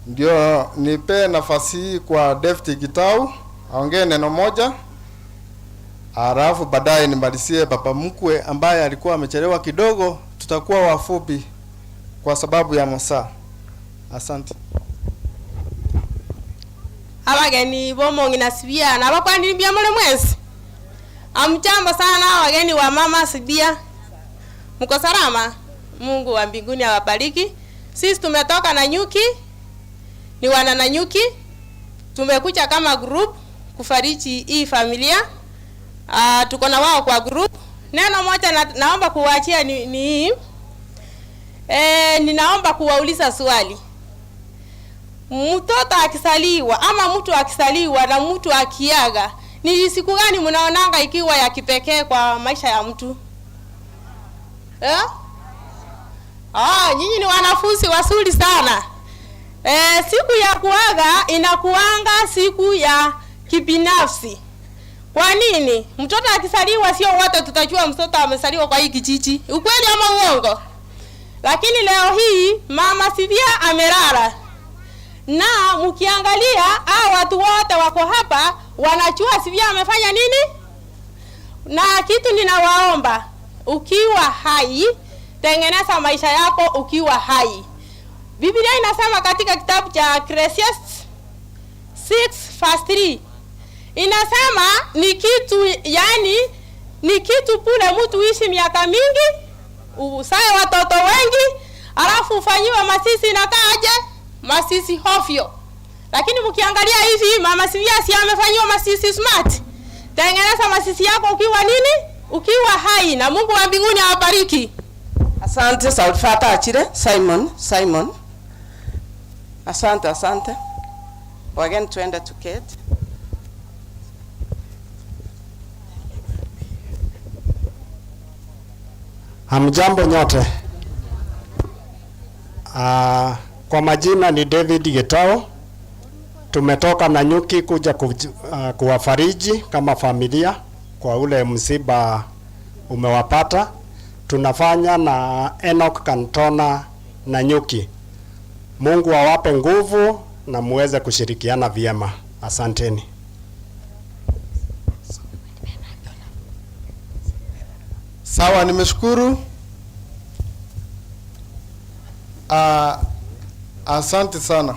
Speaker 10: ndio nipe nafasi hii kwa David Gitau aongee neno moja, alafu baadaye nimalizie baba mkwe ambaye alikuwa amechelewa kidogo. Tutakuwa wafupi kwa sababu ya masaa. Asante.
Speaker 11: Abageni bomong'ina Sibia nabakwanirimbia mule mwezi. Amjambo sana wageni wa mama Sibia, mko salama? Mungu wa mbinguni awabariki. Sisi tumetoka Nanyuki, ni wana Nanyuki, tumekuja kama group kufariji hii familia. Tuko na wao kwa group. Neno moja na, naomba kuwaachia ni, ni hii. Ninaomba kuwauliza swali. Mtoto akisaliwa ama mtu akisaliwa na mtu akiaga, ni siku gani mnaonanga ikiwa ya kipekee kwa maisha ya mtu? Eh? Oh, nyinyi ni wanafunzi wazuri sana. Eh, siku ya kuaga inakuanga siku ya kibinafsi. Kwa nini? Mtoto akisaliwa sio wote tutajua mtoto amesaliwa kwa hii kijiji. Ukweli ama uongo? Lakini leo hii mama Sivia amelala. Na mkiangalia hao watu wote wako hapa wanajua Sivia amefanya nini? Na kitu ninawaomba, ukiwa hai, tengeneza maisha yako ukiwa hai. Biblia inasema katika kitabu cha Ecclesiastes 6 verse 3 inasema ni kitu yani, ni kitu bure mtu uishi miaka mingi uzae watoto wengi alafu ufanyiwe masisi inakaaje? Masisi hovyo. Lakini mkiangalia hivi, mama Sivia si amefanyiwa masisi smart. Tengeneza masisi yako ukiwa nini? Ukiwa hai, na Mungu wa mbinguni awabariki.
Speaker 7: Asante Salfata Achire Simon Simon. Asante asante. Wageni tuende tuketi.
Speaker 5: Hamjambo nyote. Ah, kwa majina ni David Getao. Tumetoka Nanyuki kuja kuwafariji kama familia kwa ule msiba umewapata. Tunafanya na Enoch Kantona Nanyuki. Mungu awape nguvu na muweze kushirikiana vyema. Asanteni.
Speaker 10: Sawa, nimeshukuru. Ah, asante sana.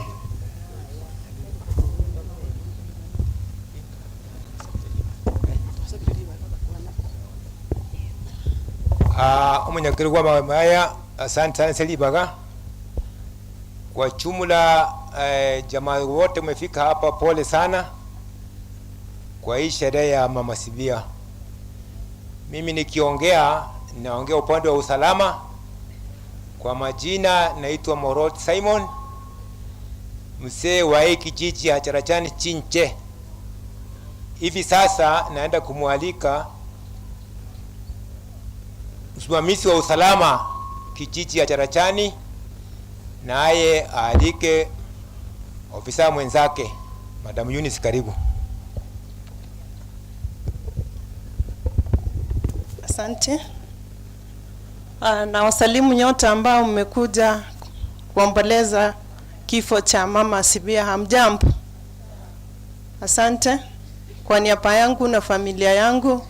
Speaker 12: Ah, omunyakiri gwa maya asante sana Selibaga. Kwa jumla eh, jamaa wote umefika hapa, pole sana kwa hii sherehe ya Mama Sibia. Mimi nikiongea naongea upande wa usalama. Kwa majina naitwa Morot Simon, mzee wa hii kijiji ya Charachani Chinche. Hivi sasa naenda kumwalika msimamizi wa usalama kijiji ya Charachani, naye aalike ofisa mwenzake Madam Eunice, karibu.
Speaker 13: Asante. Na wasalimu nyote ambao mmekuja kuomboleza kifo cha mama Sibia. Hamjambo? Asante. Kwa niaba yangu na familia yangu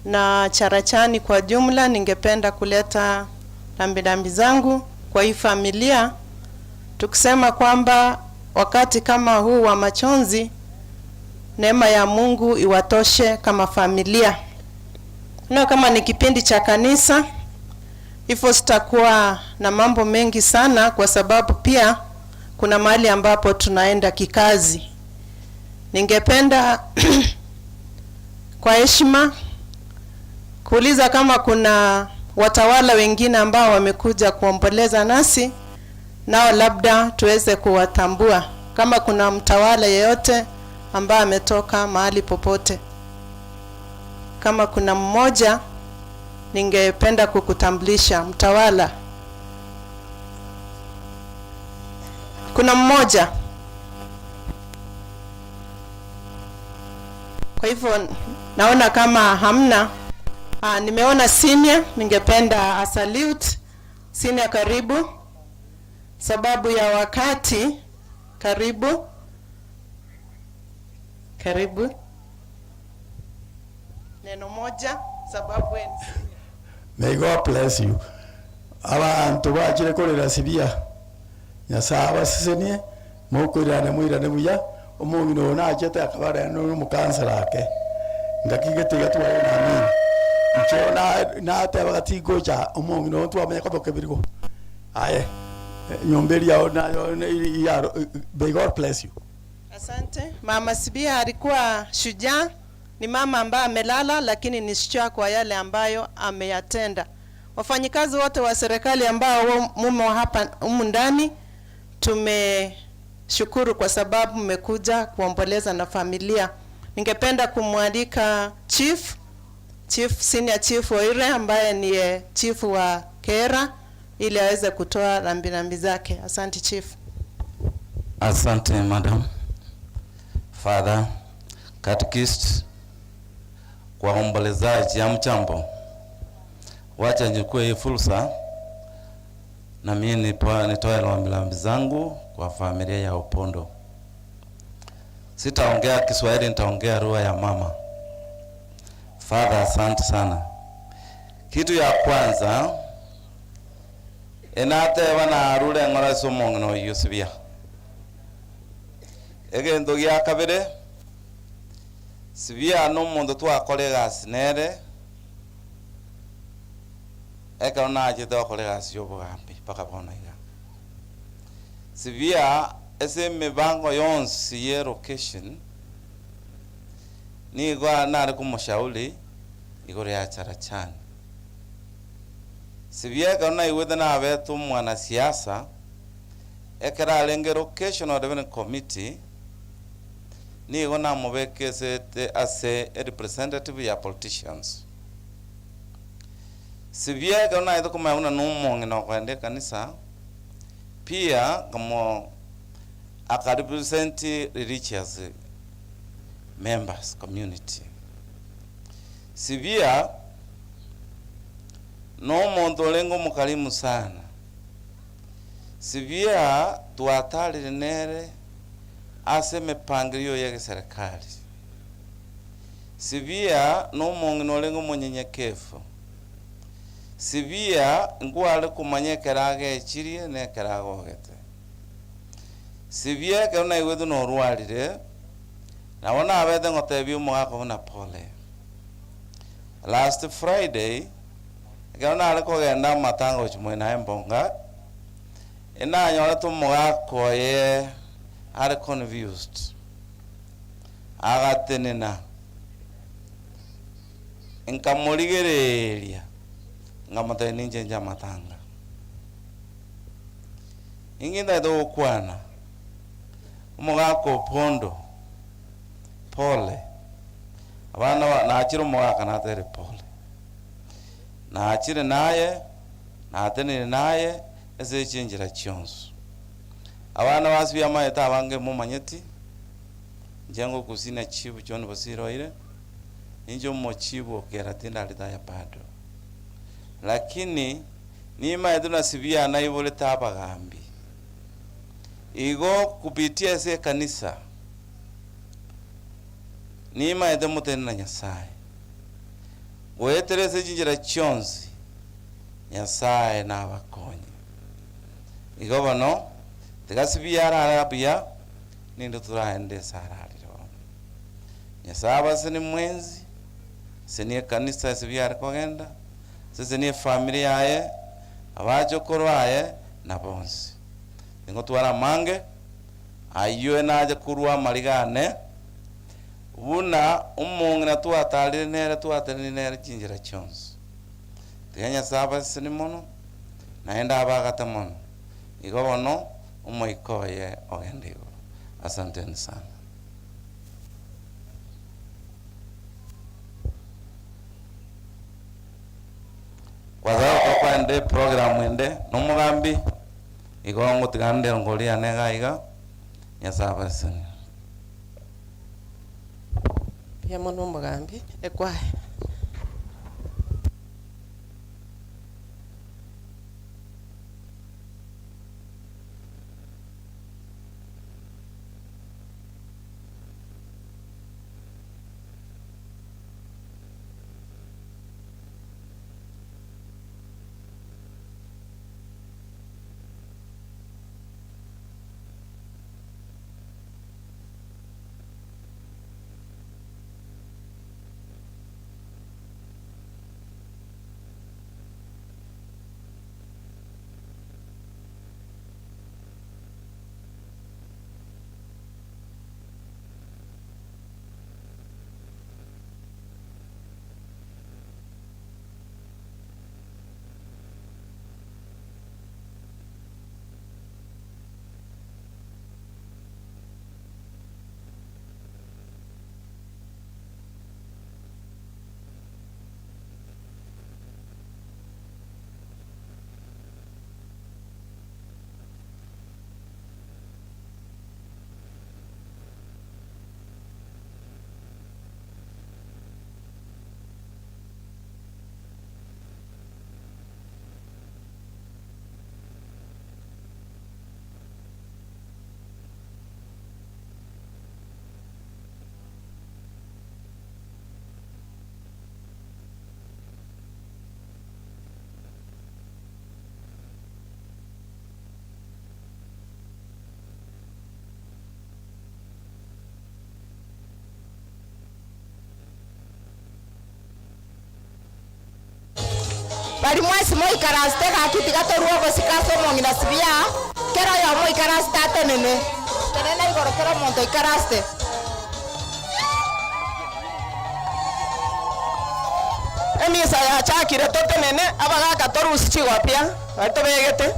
Speaker 13: na Charachani kwa jumla, ningependa kuleta rambirambi zangu kwa hii familia, tukisema kwamba wakati kama huu wa machozi, neema ya Mungu iwatoshe kama familia. No, kama ni kipindi cha kanisa, hivyo sitakuwa na mambo mengi sana, kwa sababu pia kuna mahali ambapo tunaenda kikazi. Ningependa kwa heshima kuuliza kama kuna watawala wengine ambao wamekuja kuomboleza nasi, nao labda tuweze kuwatambua, kama kuna mtawala yeyote ambaye ametoka mahali popote. Kama kuna mmoja, ningependa kukutambulisha mtawala. Kuna mmoja. Kwa hivyo naona kama hamna. Nimeona senior, ningependa a salute senior, karibu. Sababu ya wakati, karibu. Karibu. Neno moja, sababu we ni senior.
Speaker 15: May God bless you. Abantu bachire korera Sibia. Nyasaye abasesenie mokoirane moirane buya omong'ina oyo nachete akabara no omokansela ake ngaki gete gatware namini ncho na nateba gatigocha omong'ina oyo twamenya koboka ebirigo aye nyomba eria yao nayo ya may God bless you.
Speaker 13: Asante. Mama Sibia alikuwa shujaa, ni mama ambaye amelala, lakini ni shujaa kwa yale ambayo ameyatenda. Wafanyikazi wote wa serikali ambao mumo hapa humu ndani, tumeshukuru kwa sababu mmekuja kuomboleza na familia. Ningependa kumwalika chief. Chief, Senior Chief Oire ambaye niye chief wa Kera ili aweze kutoa rambirambi zake. Asante Chief.
Speaker 14: Asante madam Father Catechist, kwa ombolezaji ya mchambo. Wacha nichukue hii fursa na mimi nitoe rambirambi zangu kwa familia ya Opondo. Sitaongea Kiswahili, nitaongea lugha ya mama. Father, asante sana. Kitu ya kwanza enateba narure ng'ora ase omong'ina oyio sibia egento gia kabere sibia na omonto twakora egasi nere ekero nachete gokora egasi ya obogambi mpaka bono iga. Sibia ase emibango yonsi ya elocation nigo nare komoshauri igoro ya Charachani. Sibia ekero naigwete nabete omwanasiasa ekero arenge locational development committee nigo namobekesete ase a representative ya politicians. Sibia ekero naete komanya buna na omong'ina okoenda ekanisa pia nkamo akarepresent religious members community. Sibia na omonto orenge omokarimu sana. Sibia twatarire nere ase emepangilio ya egeserikali. Sibia na omong'ina orenge omonyenyekevu. Sibia nkware komanya ekero agechirie na ekero agogete. Sibia ekero naigwete na orwarire, nabo nabete ngotebia omogaka buna pole. Last Friday, ekero nare kogenda amatanga gochia moino Embonga, enanyorete omogaka oye are confused. Agatenena, nkamorigereria, nkamotebia ninche nche amatanga. Inki ntagete gokwana? Omogaka Opondo, pole. Abana ba nachire omogaka natere pole. Nachire naye, natenenire naye, ase chinchera chionsi. Abana basibia amaete abange momanyeti, inche ngokusina chief John Bosire oire, ninche omochibu o Kera tindaretaya bado. Lakini nimaete buna sibia naiborete abagambi. Igo kupitia ase ekanisa, nimaete motende na Nyasaye. Goetera ase chinchera chionsi, Nyasaye nabakonye. Igo bono, tiga sibia arare buya, ninde toraende ase ararire bono. Nyasaye abasenie mwensi, asenie ekanisa ase biare kogenda, asesenie efamiri yaye, abachokoro baye, na bonsi. Ningotwara amange, ayio nache korwa amariga ane, buna omong'ina twatarire nere twatenenire nere chinchera chionsi. Tiga Nyasae abasesenie mono, naende abagate mono. Igo bono omoika oye ogende igoro. Asanteni sana. Kwa sababu tokoenda eprogram ende na omogambi, igo ngotiga nde ngori yane iga iga, Nyasae abasesenie.
Speaker 7: Mbuya mono omogambi, ekwaye.
Speaker 3: Bari mwensi moikaransete gaki tiga torue obosiko ase omong'ina sibia, kera oyomo oikaransete atenene. Tenena igoro kera omonto oikaransete.
Speaker 7: Emisa yachakire totenene, abagaka torusie chigopia baria tobegete.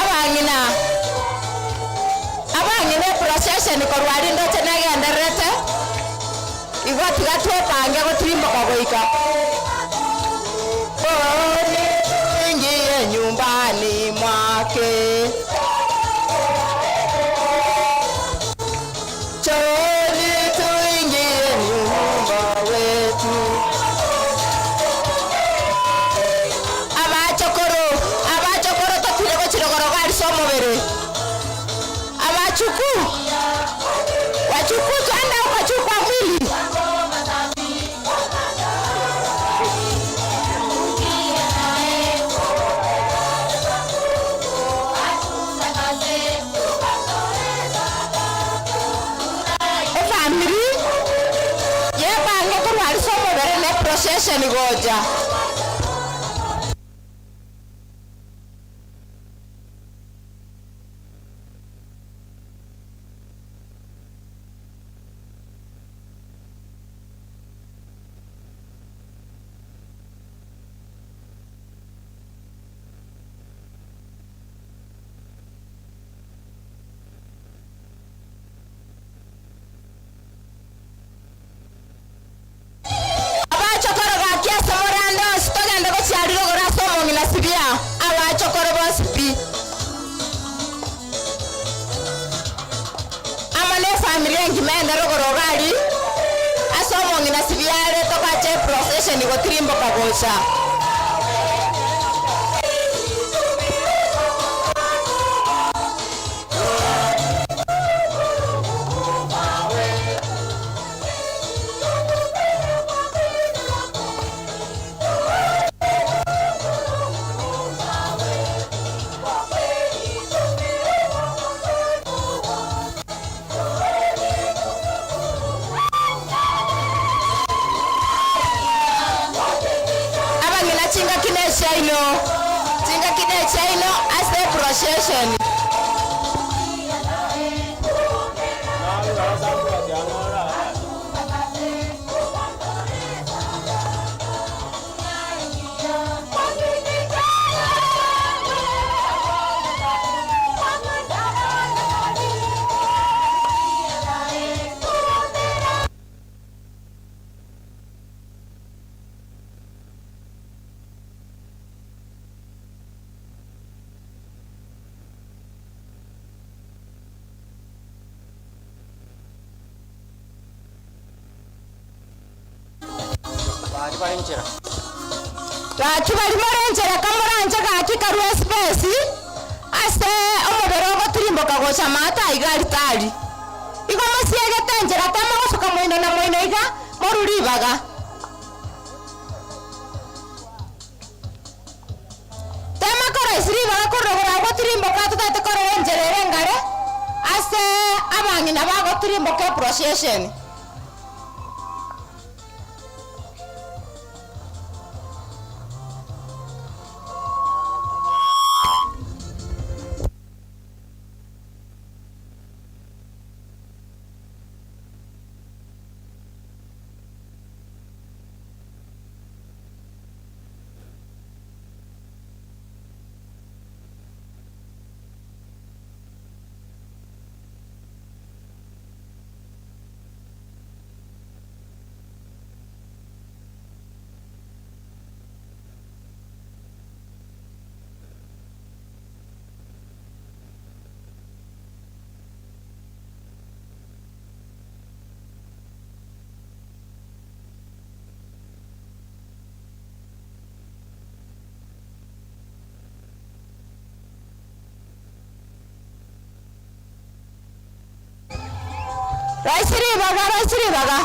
Speaker 3: Abang'ina, abang'ina eprocession korwa aria ndoche negendererete, igo tiga twepange gotirimboka goika. Ingie nyumbani mwake. Njooni tuingie nyumba wetu. Abachokoro, abachokoro totire gochirogoro ase omobere. Abachuku, wachuku twende ukachukua mwili. Efamiri yebange korwarisa omobere ne procession gocha. Abachokoro gaki ase morande onsi togende gochia rirogoro ase omong'ina sibia, abachokoro bonsi pi. Amo ne efamiri engima ende rogoro iga aria ase omong'ina sibia are togacha eprocession gotirimboka gocha. Abang'ina chingaki ne chiaino, chingaki ne chiaino ase eprocession. Gaki baria more nchera kamoranche gaki karue espesi ase omobere ogotirimboka gocha amato aiga aritari. Igo mosiegete enchera tema gosuka moino na moino iga morue ribaga. Tema koroisia ribaga korwa igoro agwo tirimboka totagete korora enchera ere engare ase abang'ina bagotirimboka eprocession. Raisi ribaga, raisi ribaga.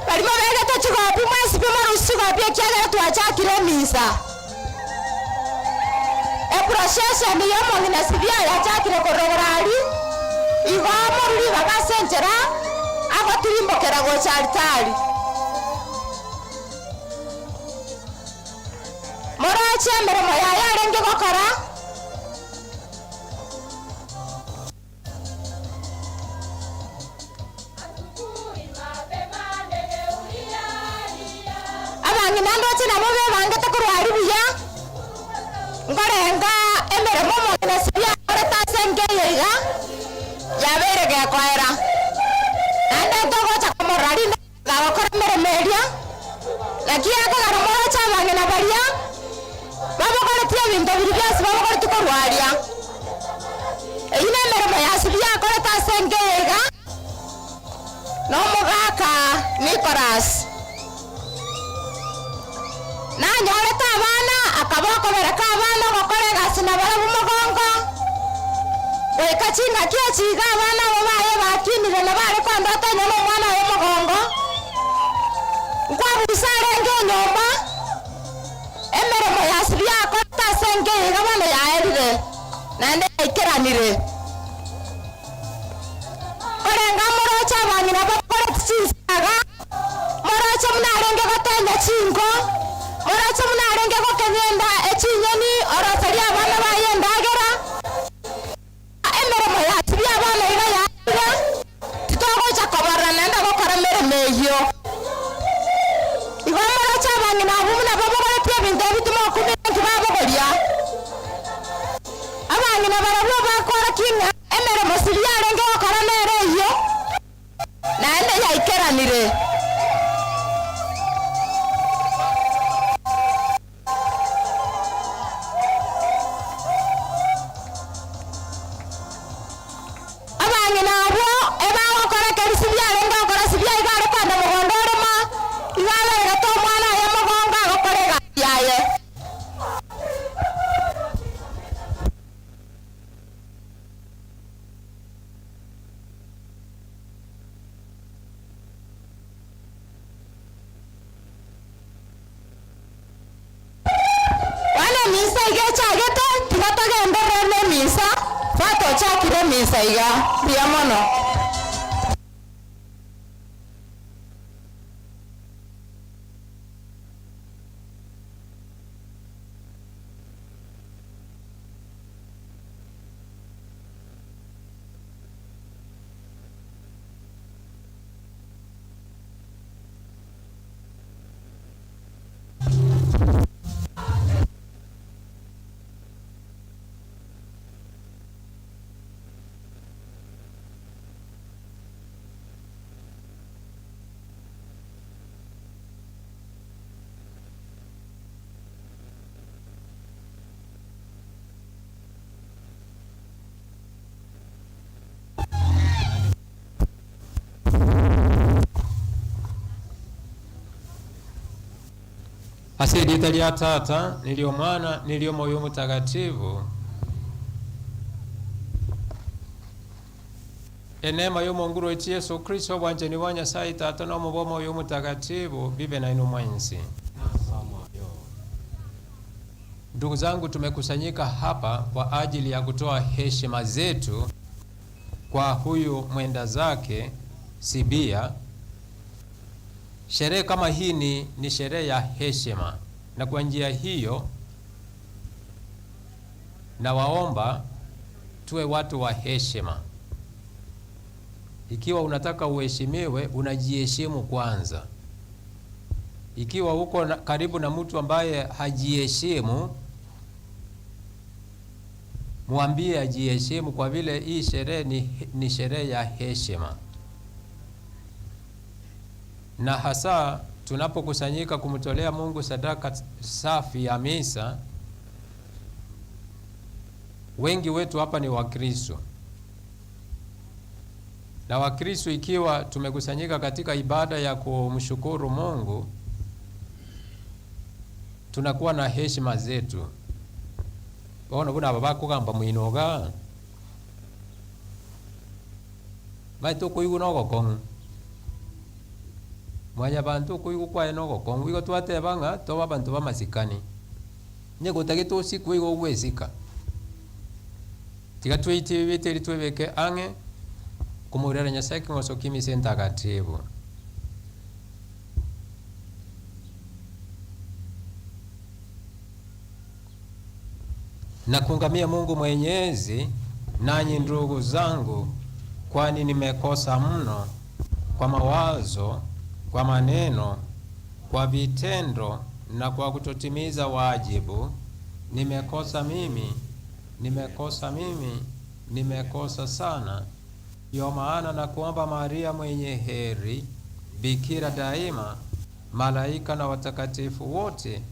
Speaker 3: Baria mobegete chigobi mwesibie morusie chigobi ekiagera twachakire emisa. Eprocession y'omong'ina Sibia yachakire korogora aria, igo morure ribaga ase enchera agotirimbokera gocha altari. Moroche emeremo yaye arenge gokora. Abang'ina ndoche nabo bebangete korwa aria buya, nkorenga emeremo omong'ina Sibia akorete ase enka eye iga, yabeire gekoera. Naende ntogocha komorora rinde gagokora emeremo eria, naki ekogera moroche abang'ina baria babogoretie ebinto biria bionsi babogoretie korwa aria. Eyio nemeremo ya Sibia akorete ase enka eye iga, na omogaka Nicholas. Nanyorete abana, akaba okobereka abana ogokora egasi nabarabwo mogongo, goika chingaki echi iga abana abo baye bakinire na bare kondota onye nomwana oye mogongo. Nkwabusa arenge enyomba, emeremo ya Sibia akorete ase enka eye iga bono yaerire, naende yaikeranire. Korenge amoroche abang'ina bakoreti chinsaga, moroche buna arenge gotenya chinko, moroche buna arenge gokenya enda echinyeni oroserie abana baye endagera. Emeremo ya Sibia bono iga yaerire, titogocha kobarora naende gokora emeremo eyio. Igo moroche abang'ina abwo buna babogoretie ebinto ebi timokumia nki babogoria. Abang'ina barabwo bakworokia ng'a emeremo Sibia arenge gokora nere eyio, naende yaikeranire. Abang'ina abwo ebagokora keria Sibia arenge gokora, Sibia igo are kogenda mogondo orema, igo aberegete omwana oye mogongo agokora egasi yaye. Bono emisa iga echagete, tiga togenderere nemisa, batochakire emisa iga. Mbuya mono.
Speaker 17: Ase erieta ria Tata, na eri'Omwana, na eri'Omoyo Omotagatifu. Eneema y'Omonguru oito Yeso Kristo, obwanchani bwa Nyasae Tata, na omoba Omoyo Omotakatifu bibe nainwe mwensi. Ndugu zangu, tumekusanyika hapa kwa ajili ya kutoa heshima zetu kwa huyu mwenda zake Sibia. Sherehe kama hii ni sherehe ya heshima, na kwa njia hiyo nawaomba tuwe watu wa heshima. Ikiwa unataka uheshimiwe, unajiheshimu kwanza. Ikiwa uko karibu na mtu ambaye hajiheshimu, mwambie ajiheshimu, kwa vile hii sherehe ni sherehe ya heshima. Na hasa tunapokusanyika kumtolea Mungu sadaka safi ya misa, wengi wetu hapa ni Wakristo. Na Wakristo ikiwa tumekusanyika katika ibada ya kumshukuru Mungu, tunakuwa na heshima zetu. Bono buna aba bakogamba moino igaa, omanyete okoigwa na ogokong'u, mwanyabanto okoigwa kwaye na ogokong'u, igo twateba ng'a tobe abanto ba amasikani, onye gotagete osikwe igo ogwesika. Tiga tweite ebibete erio twebeke ang'e komorera Nyasae ekeng'wanso ki'emisa entagatibu. Nakungamia Mungu Mwenyezi, nanyi ndugu zangu, kwani nimekosa mno kwa mawazo, kwa maneno, kwa vitendo na kwa kutotimiza wajibu. Nimekosa mimi, nimekosa mimi, nimekosa sana. Ndiyo maana nakuomba Maria mwenye heri, bikira daima, malaika na watakatifu wote,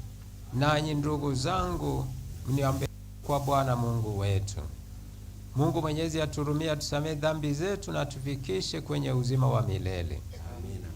Speaker 17: nanyi ndugu zangu, mniombee kwa Bwana Mungu wetu. Mungu Mwenyezi aturumie, atusamehe dhambi zetu na atufikishe kwenye uzima wa milele.
Speaker 23: Amina.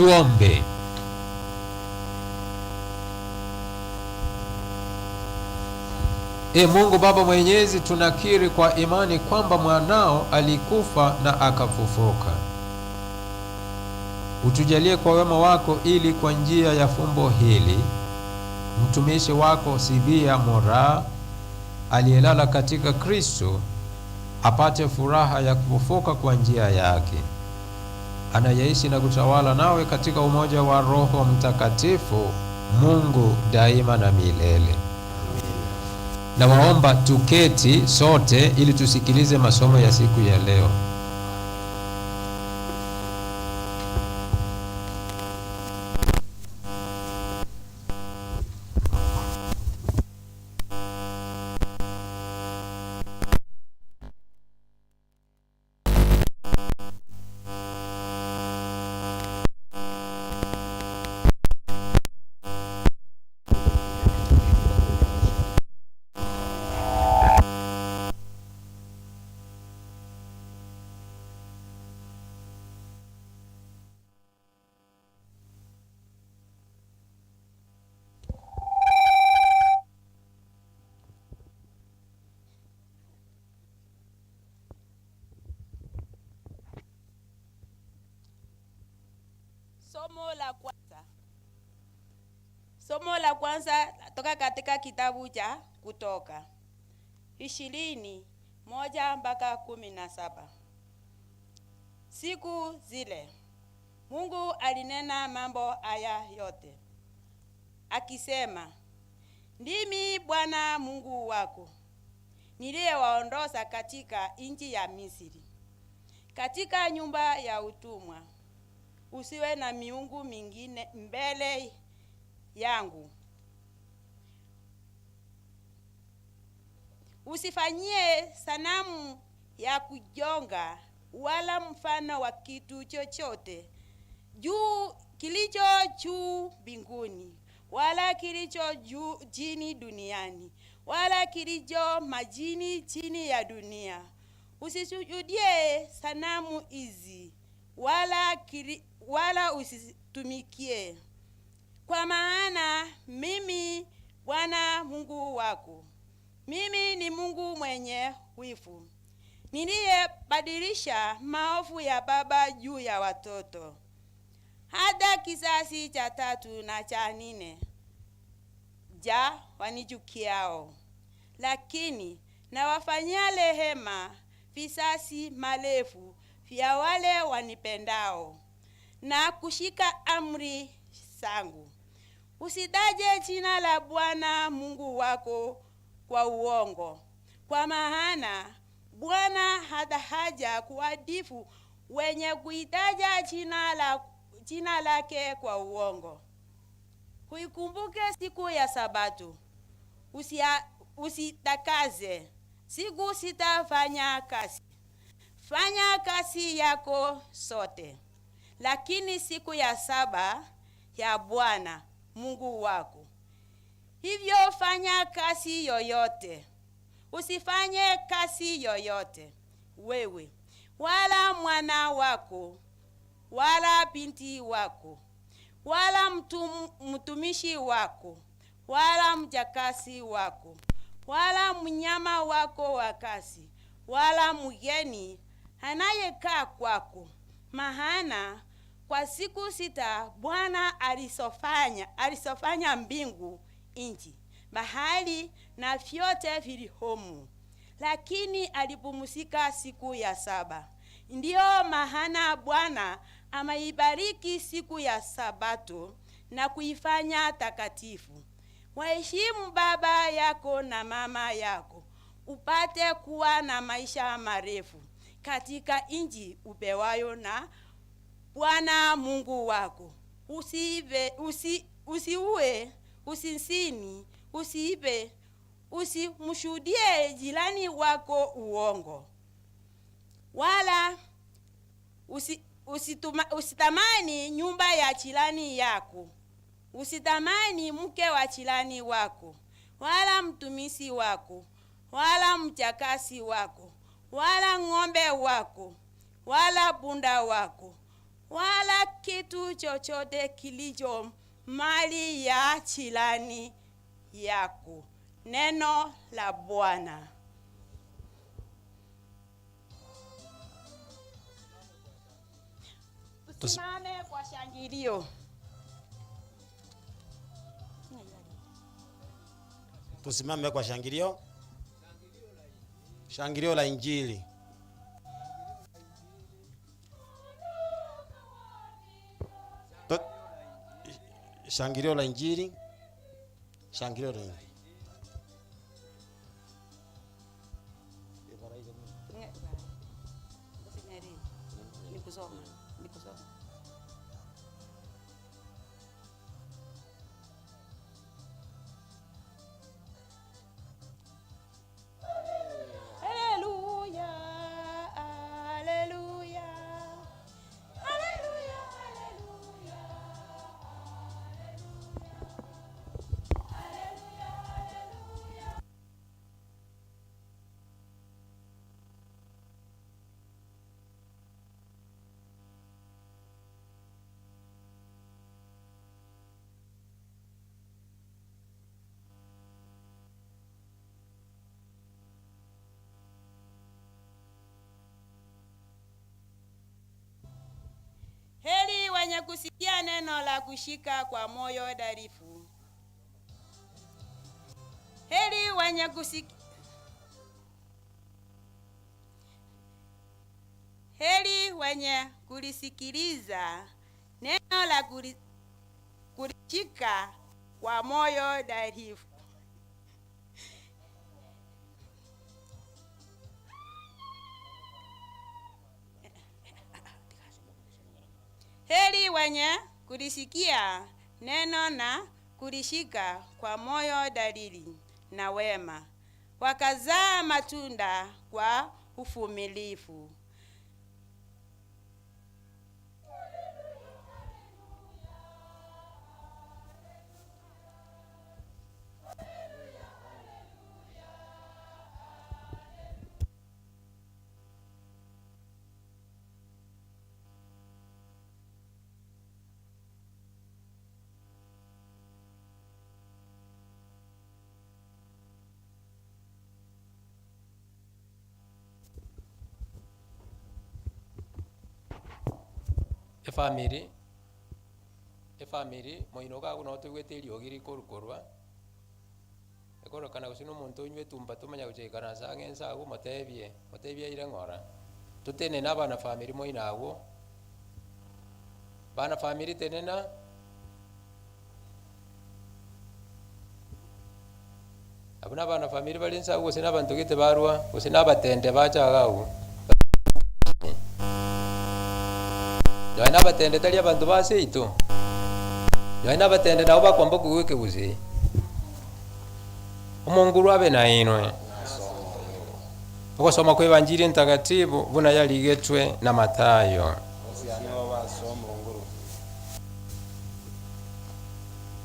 Speaker 17: Tuombe. E Mungu Baba Mwenyezi, tunakiri kwa imani kwamba mwanao alikufa na akafufuka. Utujalie kwa wema wako, ili kwa njia ya fumbo hili mtumishi wako Sibia Moraa aliyelala katika Kristo apate furaha ya kufufuka kwa njia yake, anayeishi na kutawala nawe katika umoja wa Roho Mtakatifu, Mungu daima na milele. Nawaomba tuketi sote ili tusikilize masomo ya siku ya leo.
Speaker 16: Somo la kwanza. Somo la kwanza toka katika kitabu cha Kutoka 21 mpaka 17. Siku zile Mungu alinena mambo haya yote akisema, ndimi Bwana Mungu wako niliyewaondoza katika nchi ya Misri, katika nyumba ya utumwa. Usiwe na miungu mingine mbele yangu. Usifanyie sanamu ya kujonga wala mfano wa kitu chochote juu kilicho juu mbinguni wala kilicho juu chini duniani wala kilicho majini chini ya dunia. Usisujudie sanamu hizi wala, kiri, wala usitumikie, kwa maana mimi Bwana Mungu wako, mimi ni Mungu mwenye wivu, niliyebadilisha maovu ya baba juu ya watoto hata kizazi cha tatu na cha nne ja wanichukiao, lakini nawafanyia rehema vizazi marefu vya wale wanipendao na kushika amri zangu. Usitaje jina la Bwana Mungu wako kwa uongo, kwa maana Bwana hata haja kuadifu wenye kuitaja jina la jina lake kwa uongo. Huikumbuke siku ya Sabato, usia, usitakaze siku sitafanya kazi. Fanya kazi yako sote, lakini siku ya saba ya Bwana Mungu wako. Hivyo fanya kazi yoyote, usifanye kazi yoyote wewe wala mwana wako wala binti wako wala mtum, mtumishi wako wala mjakazi wako wala mnyama wako wa kazi wala mgeni anayekaa kwako, maana kwa siku sita Bwana alisofanya alisofanya mbingu, nchi, bahari na vyote vilivyomo, lakini alipumzika siku ya saba. Ndiyo maana Bwana ameibariki siku ya Sabato na kuifanya takatifu. Waheshimu baba yako na mama yako, upate kuwa na maisha marefu katika nchi upewayo na Bwana Mungu wako. Usiibe, usi, usiue, usisini, usiibe, usimshuhudie jirani wako uongo, wala usi, usituma, usitamani nyumba ya jirani yako, usitamani mke wa jirani wako, wala mtumishi wako, wala mchakasi wako, wala ng'ombe wako, wala punda wako, wala kitu chochote kilicho mali ya jirani yako. Neno la Bwana. Tusimame kwa shangilio.
Speaker 18: Tusimame kwa shangilio, shangilio la Injili. Shangilio la Injili, shangilio la Injili.
Speaker 16: Haleluya, haleluya, haleluya, haleluya. Heri wenye kusikia neno la kushika kwa moyo dharifu. Heri wenye kusikia Heri wenye kulisikiliza neno la kulishika kwa moyo dharifu. Heri wenye kulisikia neno na kulishika kwa moyo dalili na wema, wakazaa matunda kwa uvumilivu.
Speaker 17: Efamiri efamiri moino iga abwo nabo toigwete eriogi rikorukorwa, ekorokana gose na omonto onywa etumba tomanya gocha goikaransa ang'e nse abwo motebie, motebie aire ng'ora. Totenene abana famiri moino abwo, bana famiri tenena. Abwo na abana famiri bare nse abwo gose na abanto gete barwa, gose na abatende bacha iga abwo. Nonya na abatende tari abanto ba seito, nonya na abatende nabo bakwamba kogwa ekegusii. Omonguru abe nainwe. Ogosoma kwa Evanjiri Entagatifu buna yarigetwe na Mathayo.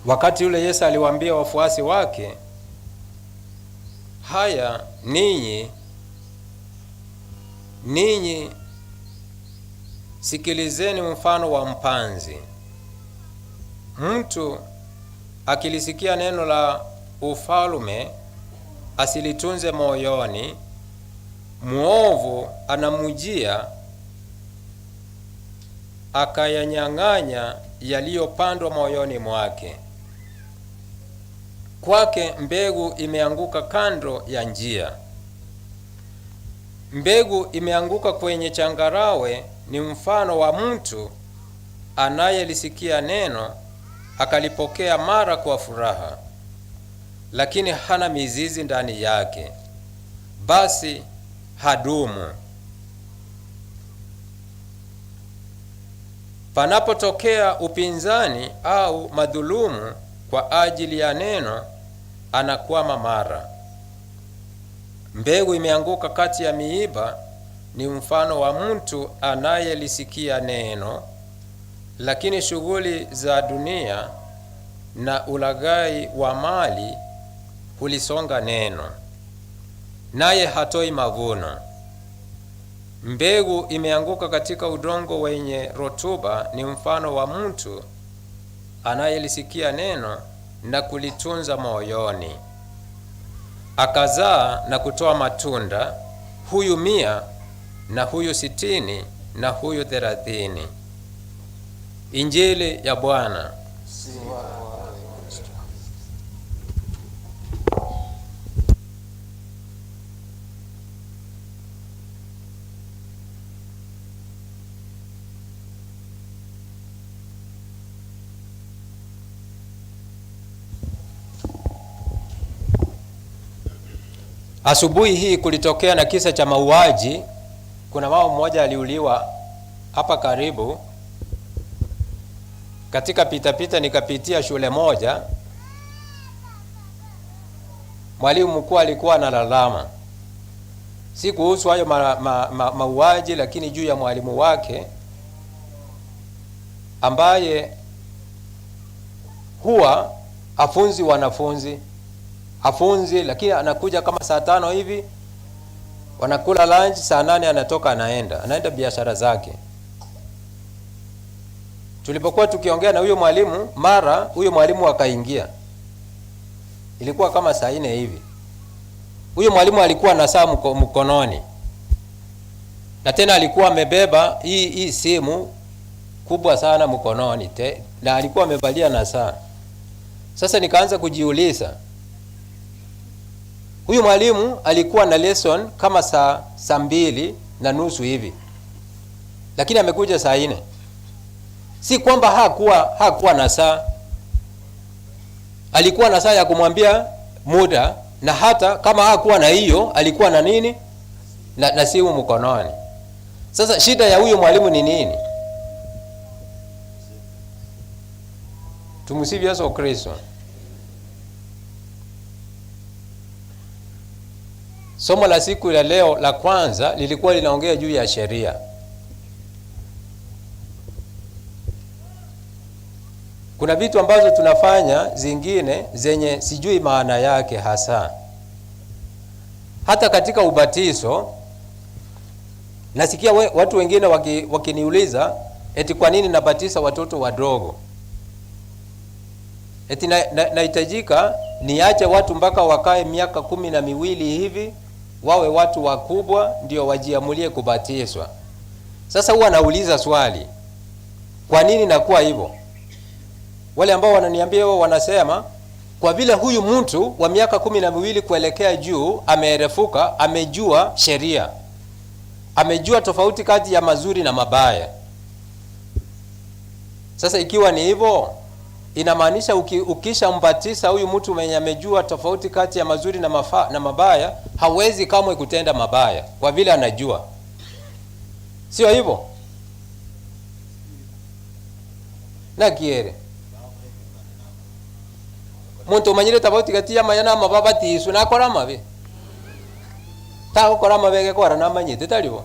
Speaker 17: Wakati ule Yesu aliwaambia wafuasi wake, haya ninyi ninyi sikilizeni mfano wa mpanzi. Mtu akilisikia neno la ufalume asilitunze moyoni, muovu anamujia akayanyang'anya yaliyopandwa moyoni mwake. Kwake mbegu imeanguka kando ya njia. Mbegu imeanguka kwenye changarawe ni mfano wa mtu anayelisikia neno akalipokea mara kwa furaha, lakini hana mizizi ndani yake, basi hadumu. Panapotokea upinzani au madhulumu kwa ajili ya neno, anakwama mara. Mbegu imeanguka kati ya miiba ni mfano wa mtu anayelisikia neno, lakini shughuli za dunia na ulaghai wa mali hulisonga neno, naye hatoi mavuno. Mbegu imeanguka katika udongo wenye rotuba ni mfano wa mtu anayelisikia neno na kulitunza moyoni, akazaa na kutoa matunda, huyu mia na huyu sitini na huyu thelathini. Injili ya Bwana. Asubuhi hii kulitokea na kisa cha mauaji. Kuna mama mmoja aliuliwa hapa karibu. Katika pitapita nikapitia shule moja, mwalimu mkuu alikuwa analalama, si kuhusu hayo ma, ma, ma, mauaji, lakini juu ya mwalimu wake ambaye huwa afunzi wanafunzi afunzi, lakini anakuja kama saa tano hivi, wanakula lunch, saa nane anatoka anaenda anaenda biashara zake. Tulipokuwa tukiongea na huyo mwalimu, mara huyo mwalimu akaingia, ilikuwa kama saa nne hivi. Huyo mwalimu alikuwa na saa mko, mkononi na tena alikuwa amebeba hii hii simu kubwa sana mkononi te, na alikuwa amevalia na saa. Sasa nikaanza kujiuliza huyu mwalimu alikuwa na lesson kama saa saa mbili na nusu hivi, lakini amekuja saa nne. Si kwamba hakuwa hakuwa na saa, alikuwa na saa ya kumwambia muda, na hata kama hakuwa na hiyo alikuwa na nini na, na simu mkononi. Sasa shida ya huyu mwalimu ni nini? Tumsifu Yesu Kristo. Somo la siku ya leo la kwanza lilikuwa linaongea juu ya sheria. Kuna vitu ambazo tunafanya zingine zenye sijui maana yake hasa. Hata katika ubatizo nasikia we, watu wengine waki, wakiniuliza eti kwa nini nabatiza watoto wadogo? Eti nahitajika na, na niache watu mpaka wakae miaka kumi na miwili hivi wawe watu wakubwa ndio wajiamulie kubatizwa. Sasa huwa nauliza swali, kwa nini nakuwa hivyo? Wale ambao wananiambia hivyo wanasema kwa vile huyu mtu wa miaka kumi na miwili kuelekea juu ameerefuka, amejua sheria, amejua tofauti kati ya mazuri na mabaya. Sasa ikiwa ni hivyo inamaanisha uki, ukishambatisa huyu mtu mwenye amejua tofauti kati ya mazuri na, mafa, na mabaya hawezi kamwe kutenda mabaya kwa vile anajua, sio hivyo? Nakiere muntu umanyire tofauti kati ya maya na mababatiswe nakora mabe tagukora mabe gekora namanyite taribo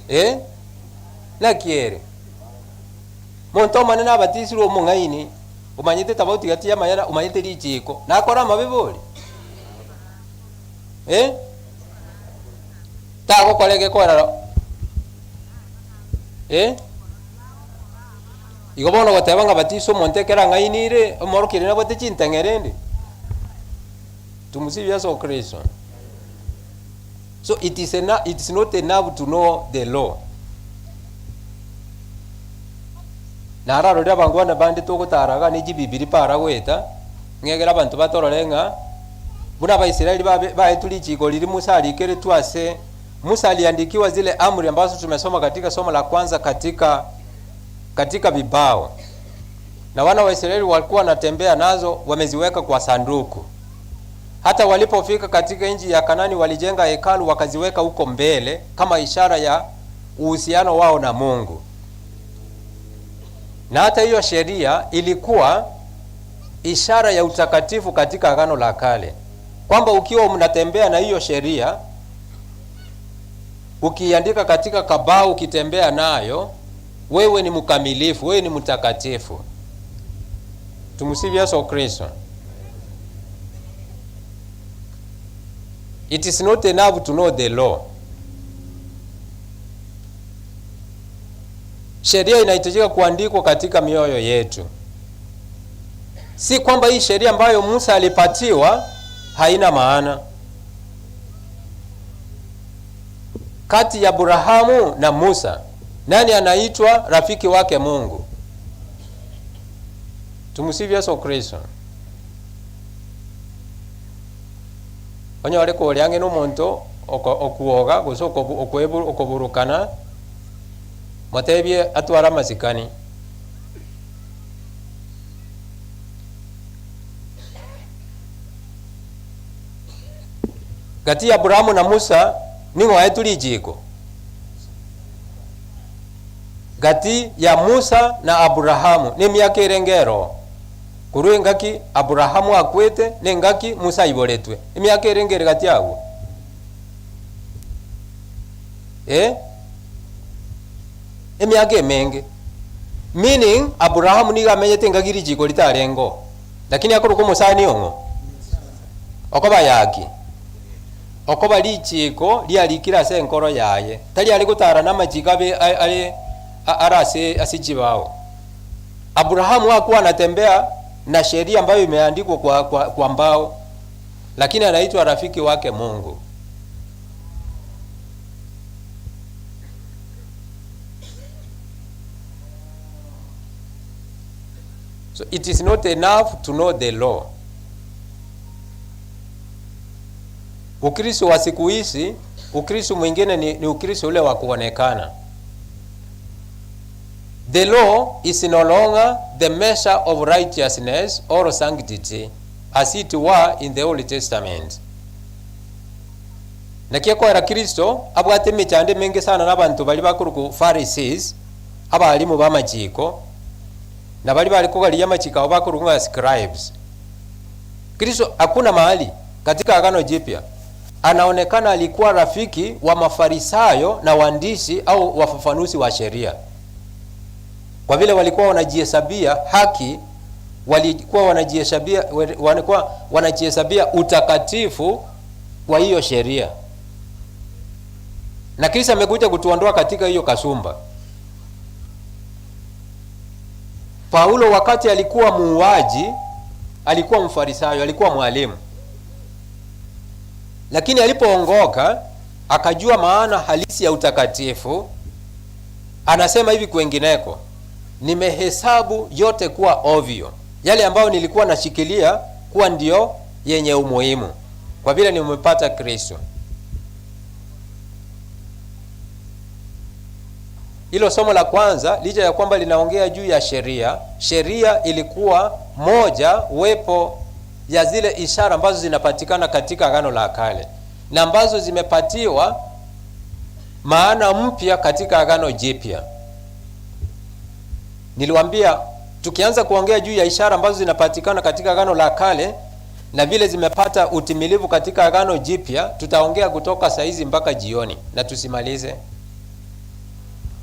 Speaker 17: eh nakiere muntu omane nabatisirwe omong'aini omanyete tofauti gati ya mayana omanyete richiko nakora amabe bori eh tagokora egekora eh igo bono goteba ng'a batisa omonto ekero ang'ainire omorokire nabwate chinteng'ere ende tumusifu Yesu Kristo. So it is enough, it is not enough to know the law. Nararorire abangwana bande togotaraga ne chibibiri paragweta ng'egera abanto batorore ng'a buna abaisraeli babe baetwe richiko riri Musa arikeretwe ase Musa aliandikiwa zile amri ambazo tumesoma katika somo la kwanza katika katika vibao, na wana wa Israeli walikuwa wanatembea nazo, wameziweka kwa sanduku. Hata walipofika katika nchi ya Kanani walijenga hekalu wakaziweka huko mbele kama ishara ya uhusiano wao na Mungu. Na hata hiyo sheria ilikuwa ishara ya utakatifu katika Agano la Kale, kwamba ukiwa mnatembea na hiyo sheria, ukiandika katika kabao, ukitembea nayo, wewe ni mkamilifu, wewe ni mtakatifu. Tumsifu Yesu Kristo. It is not enough to know the law. Sheria inahitajika kuandikwa katika mioyo yetu. Si kwamba hii sheria ambayo Musa alipatiwa haina maana. Kati ya Abrahamu na Musa, nani anaitwa rafiki wake Mungu? Tumusifu Yesu Kristo. Onyore koria ang'e nomonto okuoga gose okoburukana, motebie atware amasikani. Gati ya Abrahamu na Musa ning'o aetwe richiiko? Gati ya Musa na Abrahamu nemiaka erenge eroo? Korwa engaki Abrahamu akwete na engaki Musa aiboretwe, emiaka erenge ere gati agwo? Eh? Emiaka emenge. Meaning Abrahamu nigo amenyete engaki richiiko ritarengeo. Lakini akorokwa omosani ong'o? Okoba yaki? Okoba richiiko riarikire ase enkoro yaye, tari are gotara namachiiko abe are are ase ase chibao. Abrahamu hakuwa anatembea na sheria ambayo imeandikwa kwa, kwa, kwa mbao, lakini anaitwa rafiki wake Mungu. So it is not enough to know the law. Ukristo wa siku hizi, Ukristo mwingine ni, ni Ukristo ule wa kuonekana. The law is no longer the measure of righteousness or sanctity as it were in the Old Testament. Naki ekoera Kristo abwate emechando emenge sana nabanto baria bakorokwa Pharisees, abalimu b'amachiko, na baria bare kogarigia amachiko abo bakorokwa ng'a scribes. Kristo hakuna mahali katika Agano Jipya anaonekana alikuwa rafiki wa Mafarisayo na waandishi au wafafanuzi wa sheria, kwa vile walikuwa wanajihesabia haki, walikuwa wanajihesabia, walikuwa wanajihesabia utakatifu kwa hiyo sheria, na Kristo amekuja kutuondoa katika hiyo kasumba. Paulo wakati alikuwa muuaji, alikuwa mfarisayo, alikuwa mwalimu, lakini alipoongoka akajua maana halisi ya utakatifu. Anasema hivi kwengineko, nimehesabu yote kuwa ovyo, yale ambayo nilikuwa nashikilia kuwa ndio yenye umuhimu, kwa vile nimepata Kristo. Hilo somo la kwanza, licha ya kwamba linaongea juu ya sheria, sheria ilikuwa moja wepo ya zile ishara ambazo zinapatikana katika Agano la Kale na ambazo zimepatiwa maana mpya katika Agano Jipya. Niliwaambia tukianza kuongea juu ya ishara ambazo zinapatikana katika Agano la Kale na vile zimepata utimilivu katika Agano Jipya, tutaongea kutoka saizi mpaka jioni na tusimalize.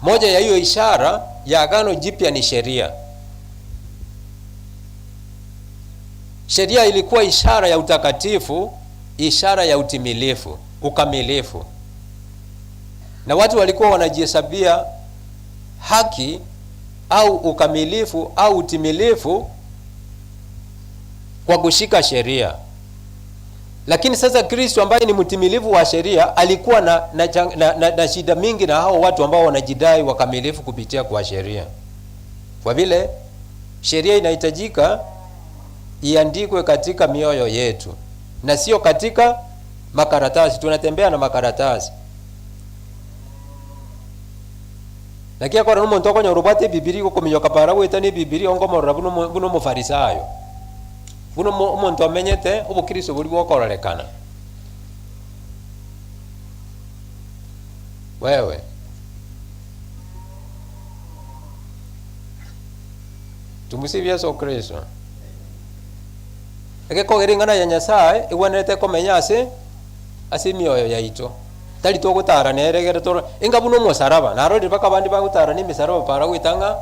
Speaker 17: Moja ya hiyo ishara ya Agano Jipya ni sheria. Sheria ilikuwa ishara ya utakatifu, ishara ya utimilifu, ukamilifu, na watu walikuwa wanajihesabia haki au ukamilifu au utimilifu kwa kushika sheria. Lakini sasa Kristo ambaye ni mtimilifu wa sheria alikuwa na, na, na, na, na shida mingi na hao watu ambao wanajidai wakamilifu kupitia kwa sheria, kwa vile sheria inahitajika iandikwe katika mioyo yetu na sio katika makaratasi. Tunatembea na makaratasi lakini akora nomonto okonyora obwate ebibiri gokominyoka para goeta na ebibiri ongomorora buna buna omofarisayo buna omonto amenyete obokristo boria bwokororekana. Wewe tumusifu Yesu Kristo. Egekogera eng'ana ya Nyasae egwenerete komenya ase ase emioyo yaito. Tari togotara nere egere toro enga buna omosaraba. Narorire mpaka abande bagotara na emisaraba para goeta ng'a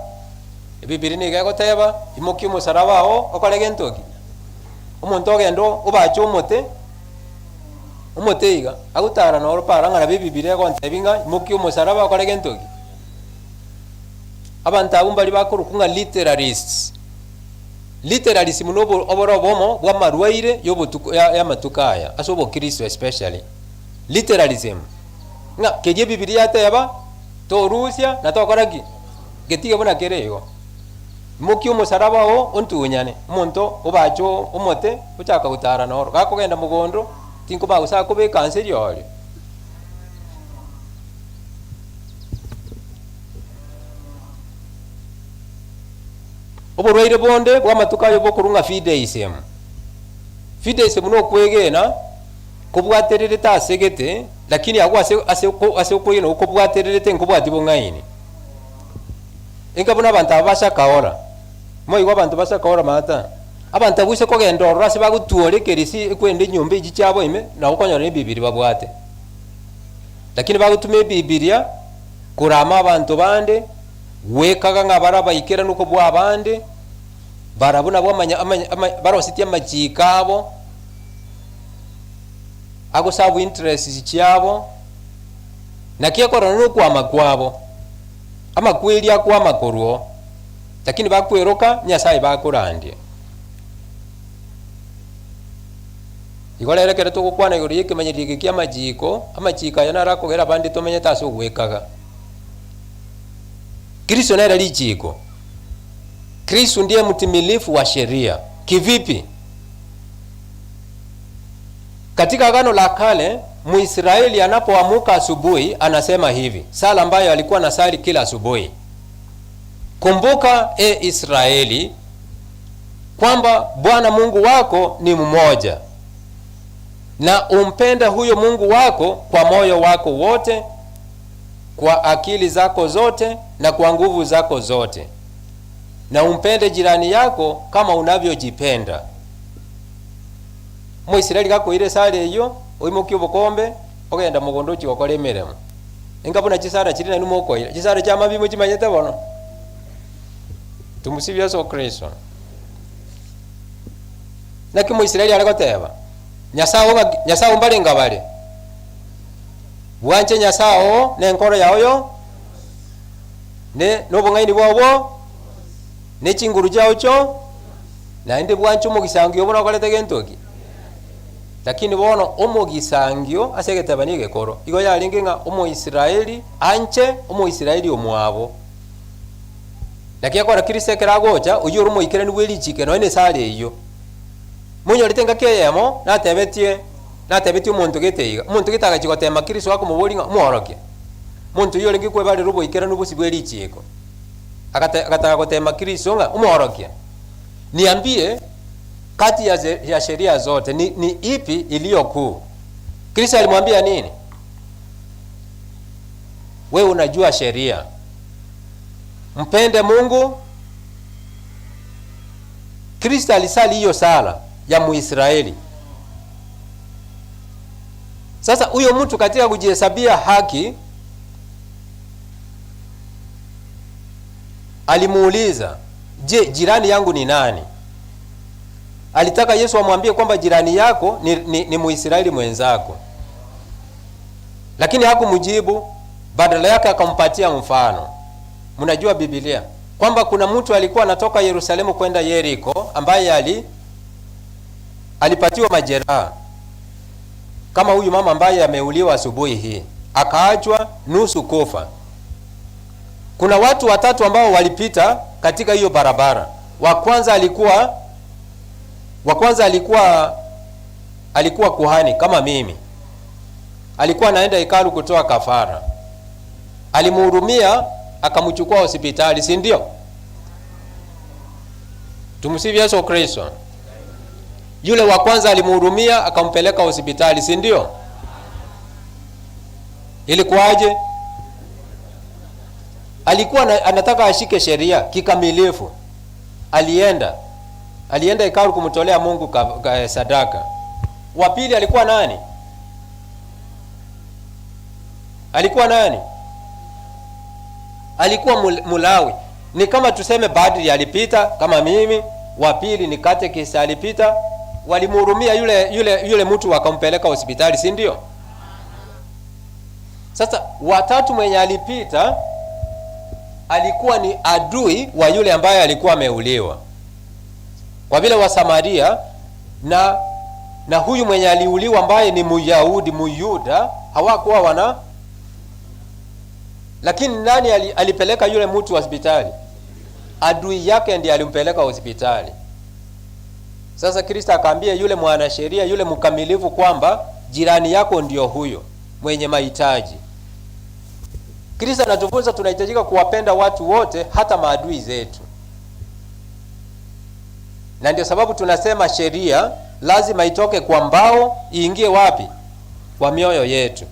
Speaker 17: Ebibiri nigo egoteba, Imokia omosaraba oo okore gento ki? Omonto ogenda obache omote. Omote iga, agotara noro para ng'a nabo Ebibilia egontebia ng'a imokia omosaraba okore gento ki? Abanto abwo mbaria bakorokwa ng'a literalists. Literalism na obo oboro obomo bwa amarwaire ya obotuko ya amatuko aya ase obokristo especially. Literalism, ng'a keria Ebibilia yateba, torusia na tokora ki? Getige buna kere igo. Imokia omosaraba oo ontunyane, omonto obache omote ochaka gotara noro. Gakogenda mogondo, tinkomanya gose akobeka nse rirorio. Oborwaire bonde bw'amatuko aya obokorwa ng'a fideism. Fideism nokwegena kobwatererete ase gete, lakini agwo ase ase ase okwegena okwo kobwatererete nkobwati bong'aini. Inka buna abanto aba ba Shakahola, moigwe abanto ba Shakahola maata, abanto abwo ase kogenda ororo ase bagotwora ekerisi ekwende enyomba echi chiabo ime, nabo okonyora na ebibiri babwate. Lakini bagotuma ebibiria korama abanto bande, gwekaga ng'a bare abaikeranu kobua abande, barabwo nabwo amanya amanya ama barosetie amachiiko abo, agoserve interests chiabo, naki ekorora na okwama kwabo. Amakweri akwama korwa oo, lakini bakweroka Nyasae bakorandia. Igo rero ekero togokwana igoro y'ekemanyererio eke ki'amachiiko, amachiiko aya naro akogera abande tomenyete ase ogwekaga. Kristo nere richiiko. Kristo ndiye mtimilifu wa sheria. Kivipi? Katika Agano la Kale, Muisraeli anapoamuka asubuhi anasema hivi, sala ambayo alikuwa anasali kila asubuhi: Kumbuka e Israeli, kwamba Bwana Mungu wako ni mmoja, na umpende huyo Mungu wako kwa moyo wako wote, kwa akili zako zote, na kwa nguvu zako zote, na umpende jirani yako kama unavyojipenda. Omoisraeli gakoira esara eyio, oimokia obokombe, ogenda mogondo ochia gokora emeremo. Inga buna chisara chiria nainwe mokoira, chisara chi'amabi mochimanyete bono? Tumsifu Yeso Kristo. Naki Omoisraeli are goteba, Nyasae oo ng'aki, Nyasae oo mbarenge bare? Bwanche Nyasae oo nenkoro yao yo, ne nobong'aini bwao bwo, ne chinguru chiao chio, Naende bwanche omogisangio buna okorete gento eki. Lakini bono omogisangio ase egetebani egekoro igo yarenge ng'a Omoisraeli anche Omoisraeli omwabo. Naki ekora Kristo ekero agocha, oyio ore omoikeranu bwe richiiko nonya nesara eyio. Monyorete engaki eyemo natebetie natebetie omonto gete iga, omonto gete agachia gotema Kristo akomoboria ng'a omworokia, omonto oyio orenge kwebarera oboikeranu bosio bwe richiiko. Agate agataka gotema Kristo ng'a omworokia. Niambie, kati ya, ya sheria zote ni, ni ipi iliyo kuu? Kristo alimwambia nini? Wewe unajua sheria, mpende Mungu. Kristo alisali hiyo sala ya Muisraeli. Sasa huyo mtu katika kujihesabia haki alimuuliza, je, jirani yangu ni nani? Alitaka Yesu amwambie kwamba jirani yako ni, ni, ni Muisraeli mwenzako, lakini hakumjibu. Badala yake akampatia mfano. Mnajua Biblia kwamba kuna mtu alikuwa anatoka Yerusalemu kwenda Yeriko ambaye ali alipatiwa majeraha kama huyu mama ambaye ameuliwa asubuhi hii, akaachwa nusu kufa. Kuna watu watatu ambao walipita katika hiyo barabara. Wa kwanza alikuwa wa kwanza alikuwa alikuwa kuhani kama mimi, alikuwa anaenda hekalu kutoa kafara. Alimhurumia akamchukua hospitali, si ndio? Tumsifu Yesu Kristo. Yule wa kwanza alimhurumia akampeleka hospitali, si ndio? Ilikuwaje? Alikuwa anataka ashike sheria kikamilifu. Alienda alienda hekalu kumtolea Mungu ka, ka, sadaka. Wa pili alikuwa nani? Alikuwa nani? Alikuwa Mulawi. Ni kama tuseme badri alipita kama mimi, wa pili ni katekista alipita, Walimhurumia yule yule yule mtu wakampeleka hospitali, si ndio? Sasa watatu mwenye alipita alikuwa ni adui wa yule ambaye alikuwa ameuliwa, kwa vile Wasamaria na na huyu mwenye aliuliwa ambaye ni Muyahudi Muyuda hawakuwa wana. Lakini nani alipeleka yule mtu hospitali? Adui yake ndiye alimpeleka hospitali. Sasa Kristo akaambia yule mwanasheria yule mkamilifu kwamba jirani yako ndio huyo mwenye mahitaji. Kristo anatufunza tunahitajika kuwapenda watu wote, hata maadui zetu, na ndio sababu tunasema sheria lazima itoke kwa mbao iingie wapi? Kwa mioyo yetu.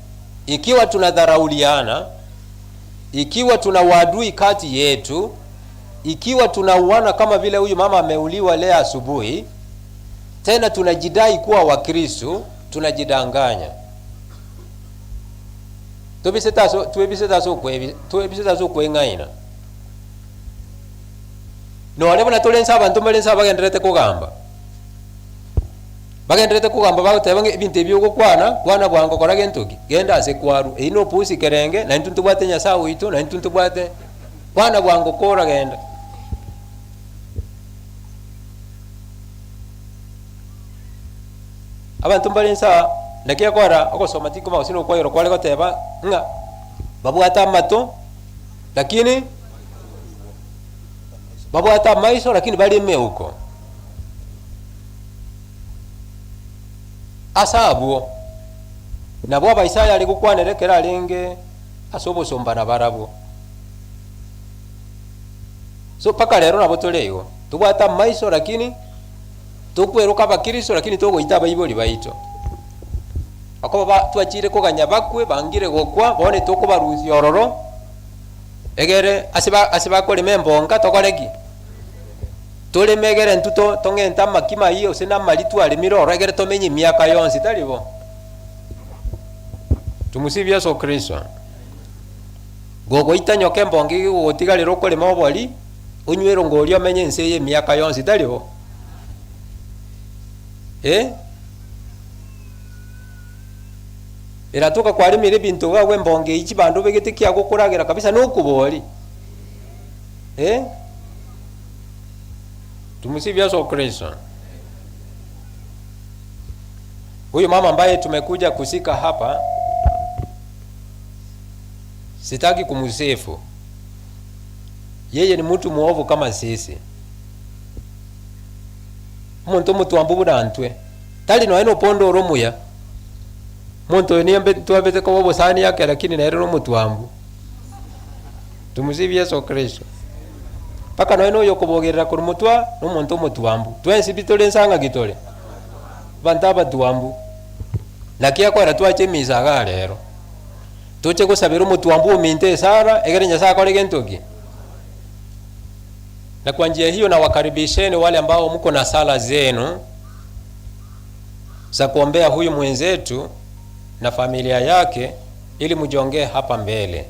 Speaker 17: Ikiwa tunadharauliana, ikiwa tuna uadui kati yetu, ikiwa tunauana kama vile huyu mama ameuliwa leo asubuhi, tena tunajidai kuwa Wakristo, tunajidanganya. Twebisetaso kweng'aina nore buna tore nse abanto mbare nse bagenderete kogamba bagenderete kogamba bagoteba ng'a ebinto ebi ogokwana kwana bwango kora gento ki genda ase kwaru eywo na opusi kerenge na intwe ntobwate nyasaye oito na intwe ntobwate kwana bwango kora genda. Abanto mbare nse aa naki ekora ogosoma tikoma gose na okwagerwa kware goteba ng'a babwate amato lakini babwate amaiso lakini bare emeuko. Ase abwo nabwo Abaisaya are gokwanera ekero arenge ase obosomba nabarabwo. So mpaka rero nabo tore igo, tobwate amaiso lakini tokweroka abakristo lakini togoita abaibori baito. Bakoba ba twachire koganya bakwe bangire gokwa bono tokobarusia ororo egere ase ba ase bakorema embonga tokore ki? Toreme egere intwe to tong'ente amakima ayio gose na amari twaremire ororo egere tomenye emiaka yonsi, tari bo? Tumusifu Yeso Kristo. Gogoita nyoka embonga iga egogotigarera okorema obori, onywe erongo oria omenye ense eye emiaka yonsi, tari bo? Eh? Eratoka kwaremire ebinto iga agwo embonga eyio chibando obegete ki agokoragera kabisa nokobori. Eh? Tumusifu Yesu Kristo. Huyu mama ambaye tumekuja kusika hapa, sitaki kumsifu. Yeye ni mtu muovu kama sisi. Omonto omotwambu buna ntwe, tari nonya na opondo ore omuya. Omonto oyo niambe twabete koba obosani ake lakini nere nomotwambu. Tumusifu Yesu Kristo. Mpaka nonya na oyokobogerera korwa motwa nomonto omotwambu. Twensi pi tore nsa ng'aki tore? Abanto abatwambu. Naki ekogera twacha emisa igaa rero. Toche gosabera omotwambu ominto esara egere Nyasaye akore gento ki? Na kwa njia hiyo nawakaribisheni wale ambao mko na sala zenu za kuombea huyu mwenzetu na familia yake ili mjongee hapa mbele.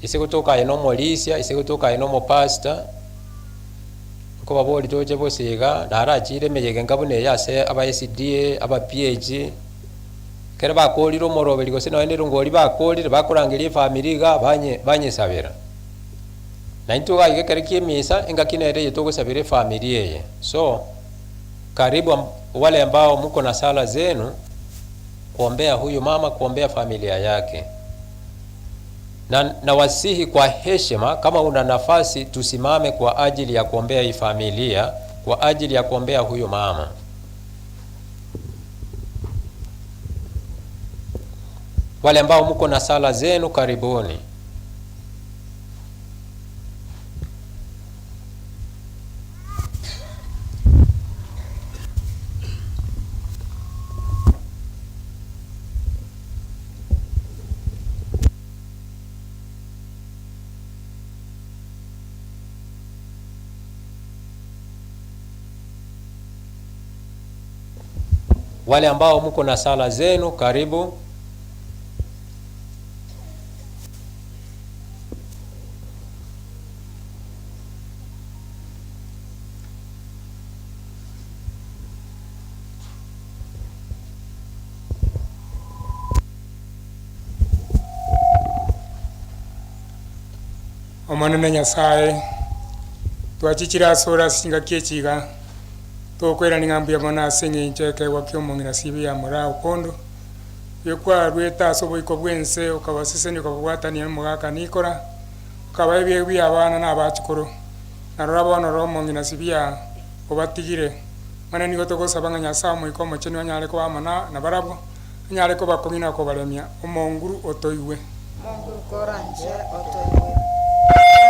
Speaker 17: Ase gotoka aye nomorisia, ase gotoka aye nomopastor, nkobabori toche bosa iga, narachire emeyega enga buna eye ase aba SDA, aba PAG, ekero bakorire omoroberi gose nonye na erongori bakorire, bakorangeria efamiri iga banye banyesabera. Na intwe iga iga ekero kia emisa, engaki nere eye togosabera efamiri eye. So, karibu wale ambao mko na sala zenu kuombea huyu mama, kuombea familia yake. Na nawasihi kwa heshima, kama una nafasi tusimame kwa ajili ya kuombea hii familia, kwa ajili ya kuombea huyu mama. Wale ambao mko na sala zenu, karibuni. Wale ambao mko na sala zenu, karibu.
Speaker 9: Omonene Nyasae, twachichire asore ase chingaki echi iga, tokoirania ng'a mbuya mono ase eng'encho y'ekeegwa ki'omong'ina Sibi ya Moraa Opondo, oyio kwaruete ase oboiko bw'ense okabasesenia okababwatania nomogaka Nikora, okabaa ebiegwa bi'abana na abachukuru. Na rora bono rora omong'ina Sibia obatigire. Omonene nigo togosaba ng'a Nyasae Omoika Omochenu anyare koba amo nabarabwo, anyare kobakong'ia na kobaremia, Omonguru otoigwe.
Speaker 3: Omonguru koranche otoigwe.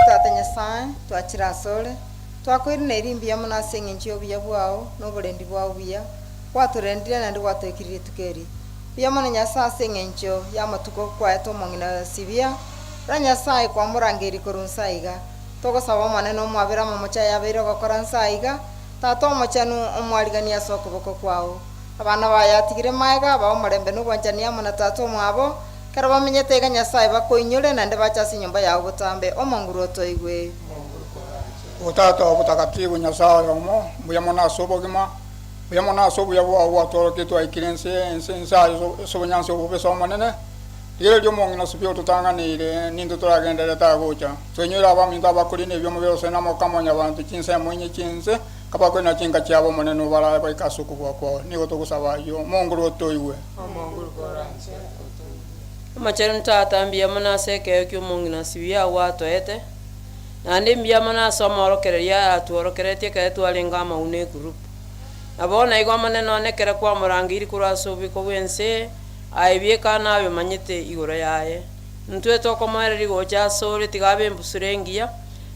Speaker 3: Tata Nyasae, twachire asore, twakoiraneria mbuya mono ase engencho y'obuya bwao na oborendi bwao obuya, gwatorendire naende gwatoikirie rituko eri. Mbuya mono Nyasae ase engencho y'amatuko kwaete omong'ina Sibia, rora Nyasae kwamorangeirie korwa inse aiga. Togosaba Omonene omwabere amamocho aye abeire ogokora inse aiga, Tata Omochenu, omwariganie ase okoboko kwao. Abana baye atigire magega, bae omorembe na obwanchani amo na tata omwabo, Ekero bamenyete iga Nyasae bakoinyore, naende bache ase enyomba yao botambe. Omonguru otoigwe.
Speaker 19: O Tata obotakatifu, Nyasae oyomo, mbuya mono ase obogima, mbuya mono ase obuya bwao bwatworokia twaikire ense ense ense aye ase obonyansi obobe ase Omonene. Rigereria omong'ina Sibia ototang'aneire, nintwe toragenderere agocha. Toinyoire abaminto abakori na ebioma bi'orosana na amaboko a mwanyabanto chinsemo inye chi'ense, kabakorina chinka chiabo Omonene obarae baike ase okobua kwao. Nigo togosaba ayio, Omonguru otoigwe.
Speaker 20: Omochenu Tata, mbuya mono ase ekeegwa ki'omong'ina Sibia gwatoete, naende mbuya mono ase omoorokereria ayatworokereretie ekero twarenge amauna egroup. Na bono igo Omonene one ekero kwamorangeiri korwa ase obobiko bw'ense, aye bieka naye omanyete igoro yaye. Intwe tokomoereria gocha asore tiga abe embusuro engiya,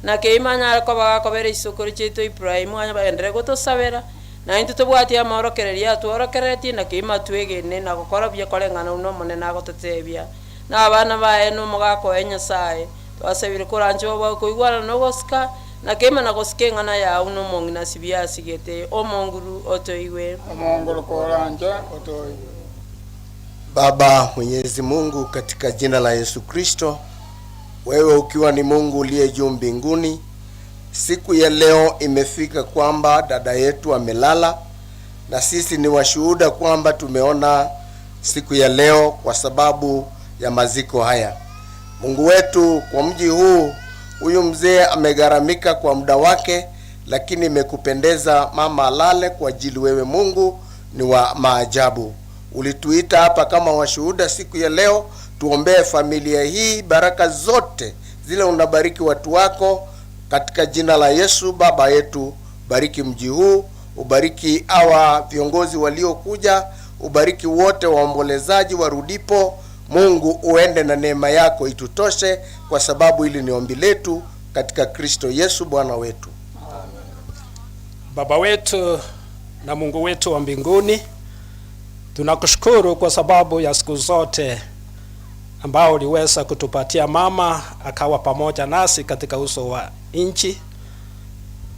Speaker 20: na keima anyare koba gakobera chisokoro chiaito Ibrahimu agenderere gotosabera, Na intwe tobwatie amorokererio atworokereretie, na keima twegene na gokora buya koreng'ana buna Omonene agototebia, na abana baye na omogaka oye Nyasae. Twasabire koranche oboe koigwana na ogosika, na keima na gosika eng'ana yao buna omong'ina Sibia asigete. Omonguru, otoigwe.
Speaker 19: Omonguru koranche otoigwe.
Speaker 21: Baba Mwenyezi Mungu, katika jina la Yesu Kristo, wewe ukiwa ni Mungu uliye juu mbinguni, siku ya leo imefika kwamba dada yetu amelala, na sisi ni washuhuda kwamba tumeona siku ya leo kwa sababu ya maziko haya. Mungu wetu, kwa mji huu, huyu mzee amegharamika kwa muda wake, lakini imekupendeza mama alale kwa ajili wewe Mungu ni wa maajabu. Ulituita hapa kama washuhuda siku ya leo, tuombee familia hii baraka zote zile unabariki watu wako katika jina la Yesu. Baba yetu, bariki mji huu, ubariki hawa viongozi waliokuja, ubariki wote waombolezaji warudipo. Mungu uende na neema yako itutoshe, kwa sababu hili ni ombi letu katika Kristo Yesu Bwana wetu.
Speaker 5: Baba wetu na Mungu wetu wa mbinguni, tunakushukuru kwa sababu ya siku zote ambao uliweza kutupatia mama akawa pamoja nasi katika uso wa nchi,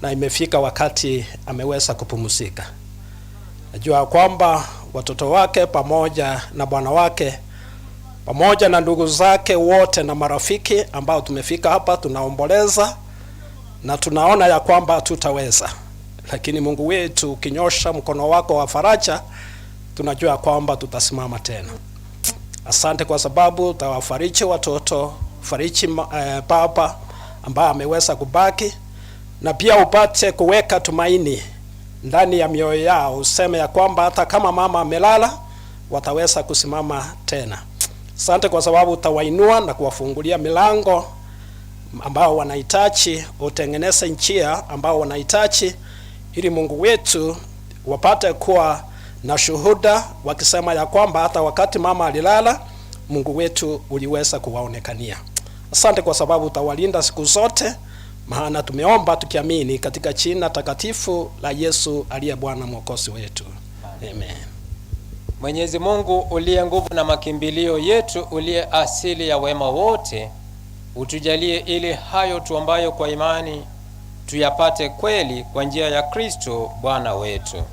Speaker 5: na imefika wakati ameweza kupumzika. Najua kwamba watoto wake pamoja na bwana wake pamoja na ndugu zake wote na marafiki ambao tumefika hapa, tunaomboleza na tunaona ya kwamba hatutaweza, lakini Mungu wetu, ukinyosha mkono wako wa faraja, tunajua kwamba tutasimama tena. Asante kwa sababu utawafariji watoto, fariji baba ambaye ameweza kubaki, na pia upate kuweka tumaini ndani ya mioyo yao, useme ya kwamba hata kama mama amelala wataweza kusimama tena. Asante kwa sababu utawainua na kuwafungulia milango ambao wanahitaji, utengeneze njia ambao wanahitaji, ili Mungu wetu wapate kuwa na shuhuda wakisema ya kwamba hata wakati mama alilala, Mungu wetu uliweza kuwaonekania. Asante kwa sababu utawalinda siku zote, maana tumeomba tukiamini katika jina takatifu la Yesu aliye Bwana Mwokozi wetu, amen.
Speaker 17: Mwenyezi Mungu uliye nguvu na makimbilio yetu, uliye asili ya wema wote, utujalie ili hayo tuombayo kwa imani tuyapate kweli kwa njia ya Kristo Bwana wetu.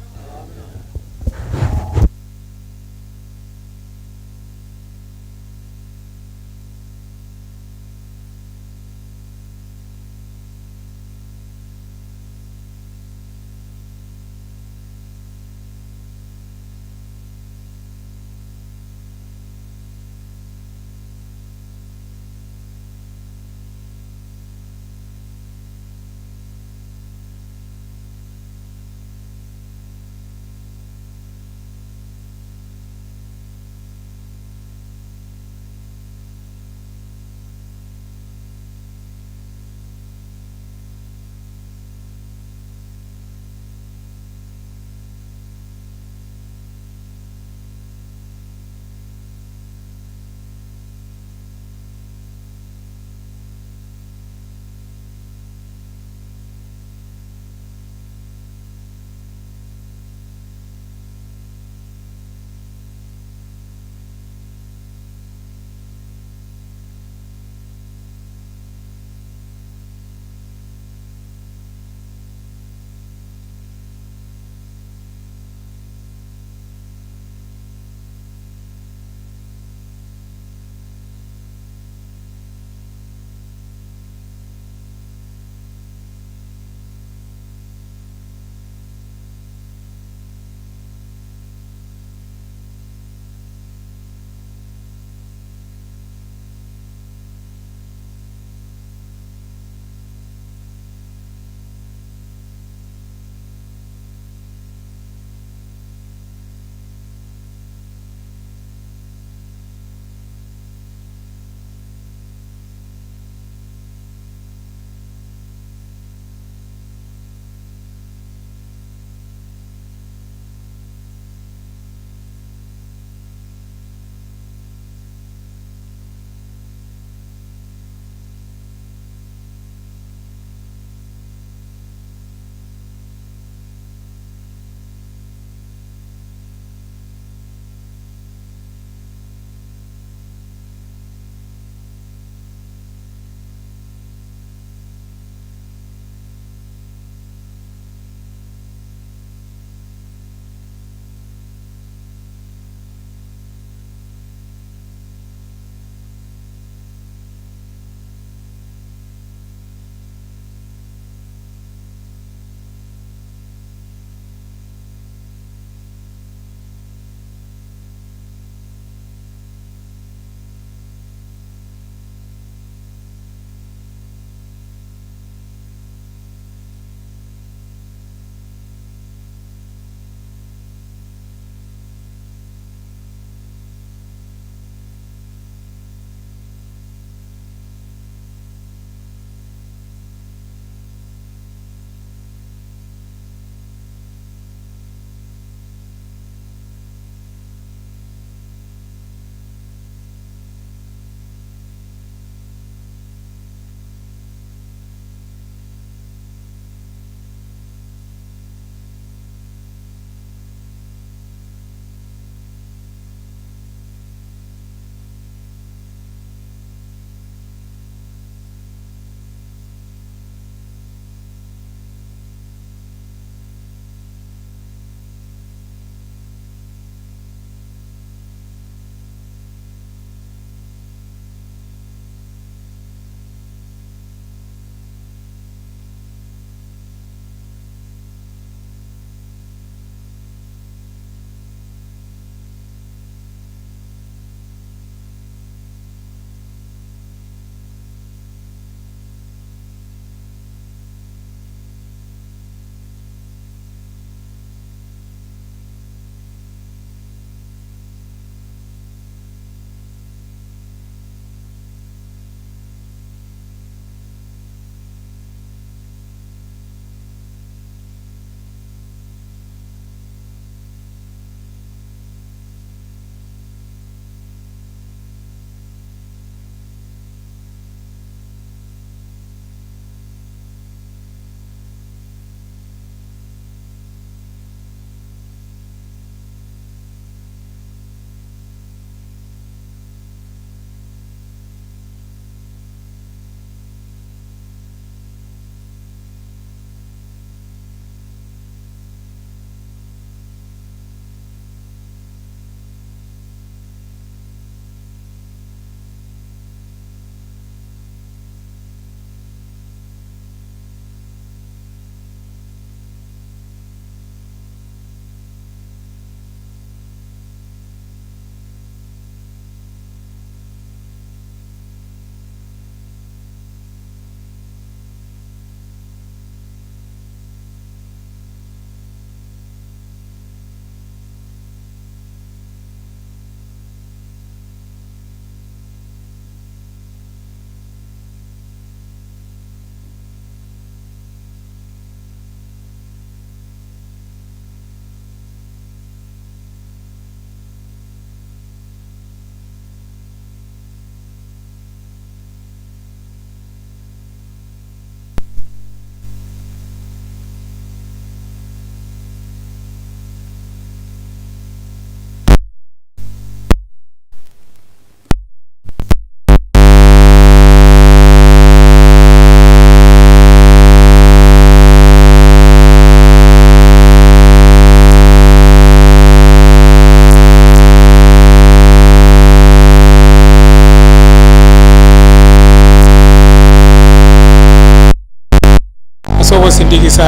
Speaker 9: Togosindigisa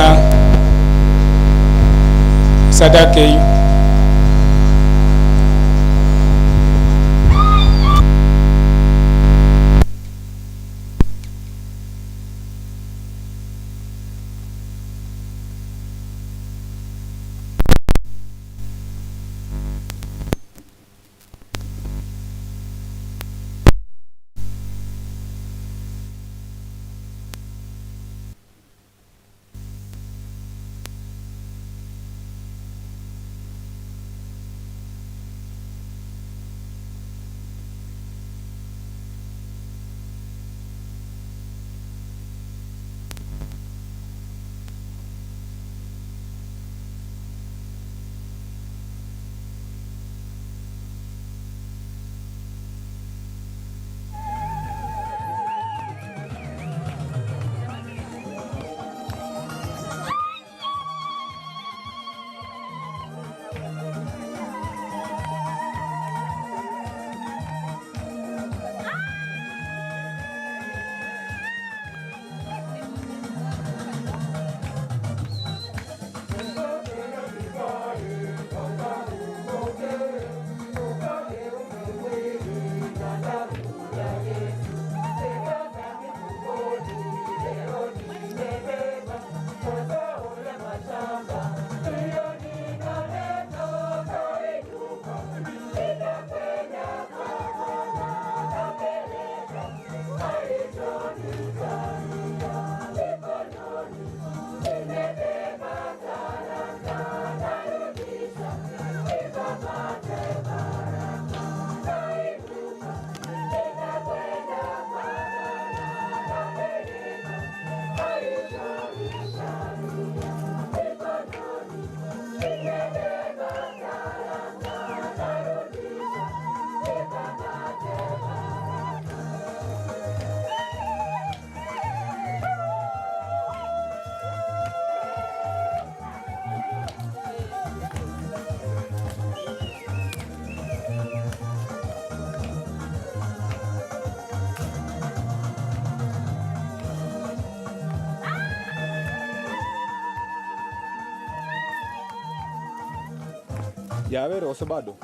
Speaker 9: esadaka eyio.
Speaker 1: Yabere gose bado?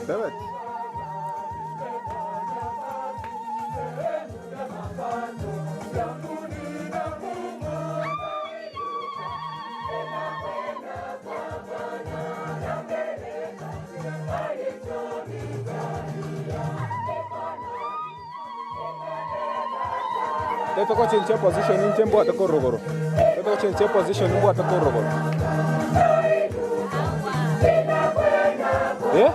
Speaker 1: Tebet. Tetogochenchia position inche mbwate korwa rogoro. Tetogochenchia position mbwate korwa rogoro. Eh?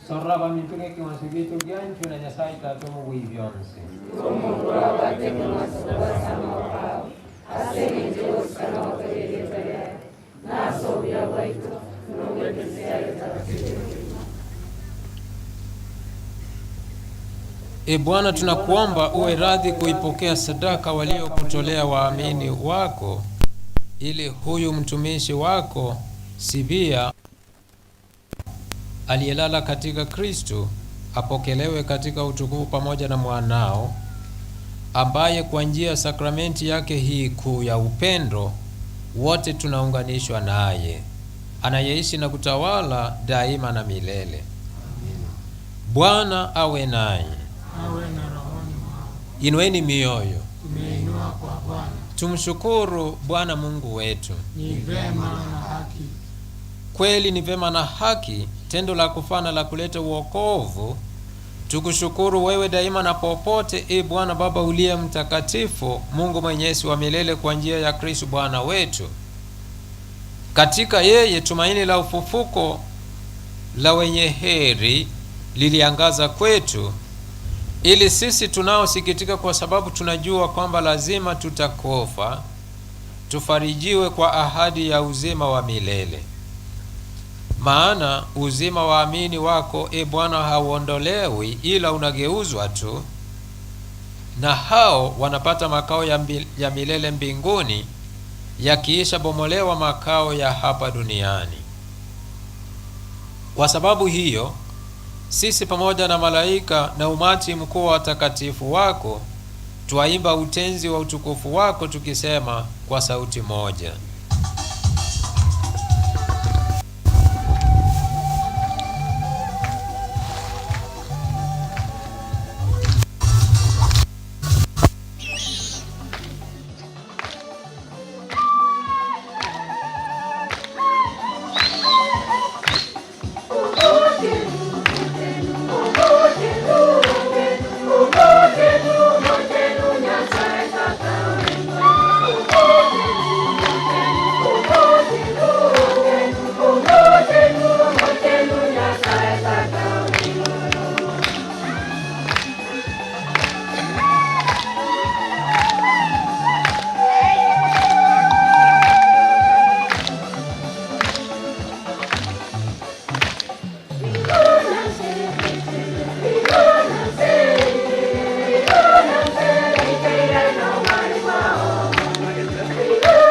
Speaker 17: Sorora abaminto ng'ekeng'wanso giaito gianchwe na Nyasae Tata Omobui bionsi. E Bwana, tunakuomba uwe radhi kuipokea sadaka waliokutolea waamini wako, ili huyu mtumishi wako Sibia aliyelala katika Kristo apokelewe katika utukufu pamoja na mwanao, ambaye kwa njia ya sakramenti yake hii kuu ya upendo wote tunaunganishwa naye, anayeishi na kutawala daima na milele. Bwana awe nanyi.
Speaker 2: Awe na rohoni mwako.
Speaker 17: Inueni mioyo,
Speaker 2: Tumeinua kwa Bwana.
Speaker 17: tumshukuru Bwana Mungu wetu.
Speaker 2: Ni vema na haki.
Speaker 17: Kweli ni vema na haki, tendo la kufana la kuleta uokovu. Tukushukuru wewe daima na popote, e Bwana Baba uliye mtakatifu, Mungu mwenyezi wa milele, kwa njia ya Kristo Bwana wetu. Katika yeye tumaini la ufufuko la wenye heri liliangaza kwetu, ili sisi tunaosikitika kwa sababu tunajua kwamba lazima tutakufa, tufarijiwe kwa ahadi ya uzima wa milele. Maana uzima wa amini wako, e Bwana, hauondolewi ila unageuzwa tu, na hao wanapata makao ya, ya milele mbinguni, yakiisha bomolewa makao ya hapa duniani. Kwa sababu hiyo sisi pamoja na malaika na umati mkuu wa watakatifu wako twaimba utenzi wa utukufu wako tukisema kwa sauti moja: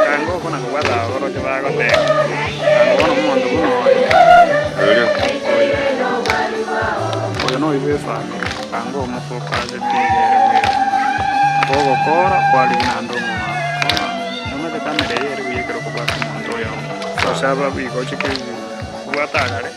Speaker 4: Kango kona kobwata oroche bagoteba kango bono omonto buna oyo oyo oyo noyo bwa efamily kango omofokaze tigere bwera bogokora kwari nande omomama bono nomete kamera eye ere buya ekero kobwata omonto oyomo osaba bigochika kobwata agare.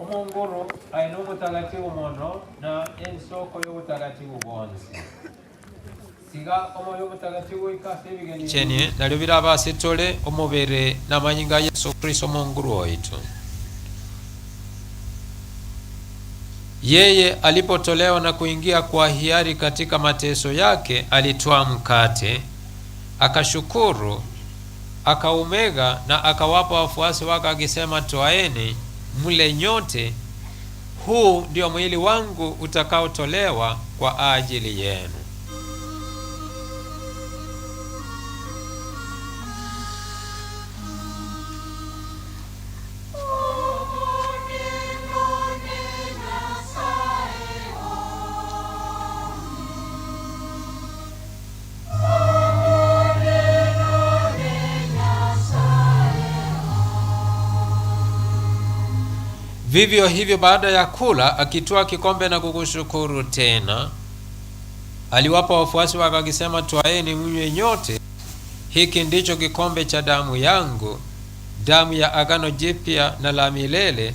Speaker 17: Omonguru aine obutakatifu mono na ensoko y'obutakatifu bwonsi siga omwoyo obutakatifu ikase ebigeni chenie nalyo biraba tole omubere n'amanyinga Yesu Kristo omonguru waitu. Yeye alipotolewa na kuingia kwa hiari katika mateso yake, alitwaa mkate, akashukuru, akaumega na akawapa wafuasi wake akisema, twaeni mle nyote, huu ndio mwili wangu utakaotolewa kwa ajili yenu. Vivyo hivyo baada ya kula, akitwaa kikombe na kukushukuru tena, aliwapa wafuasi wake akisema, twaeni mnywe nyote, hiki ndicho kikombe cha damu yangu, damu ya agano jipya na la milele,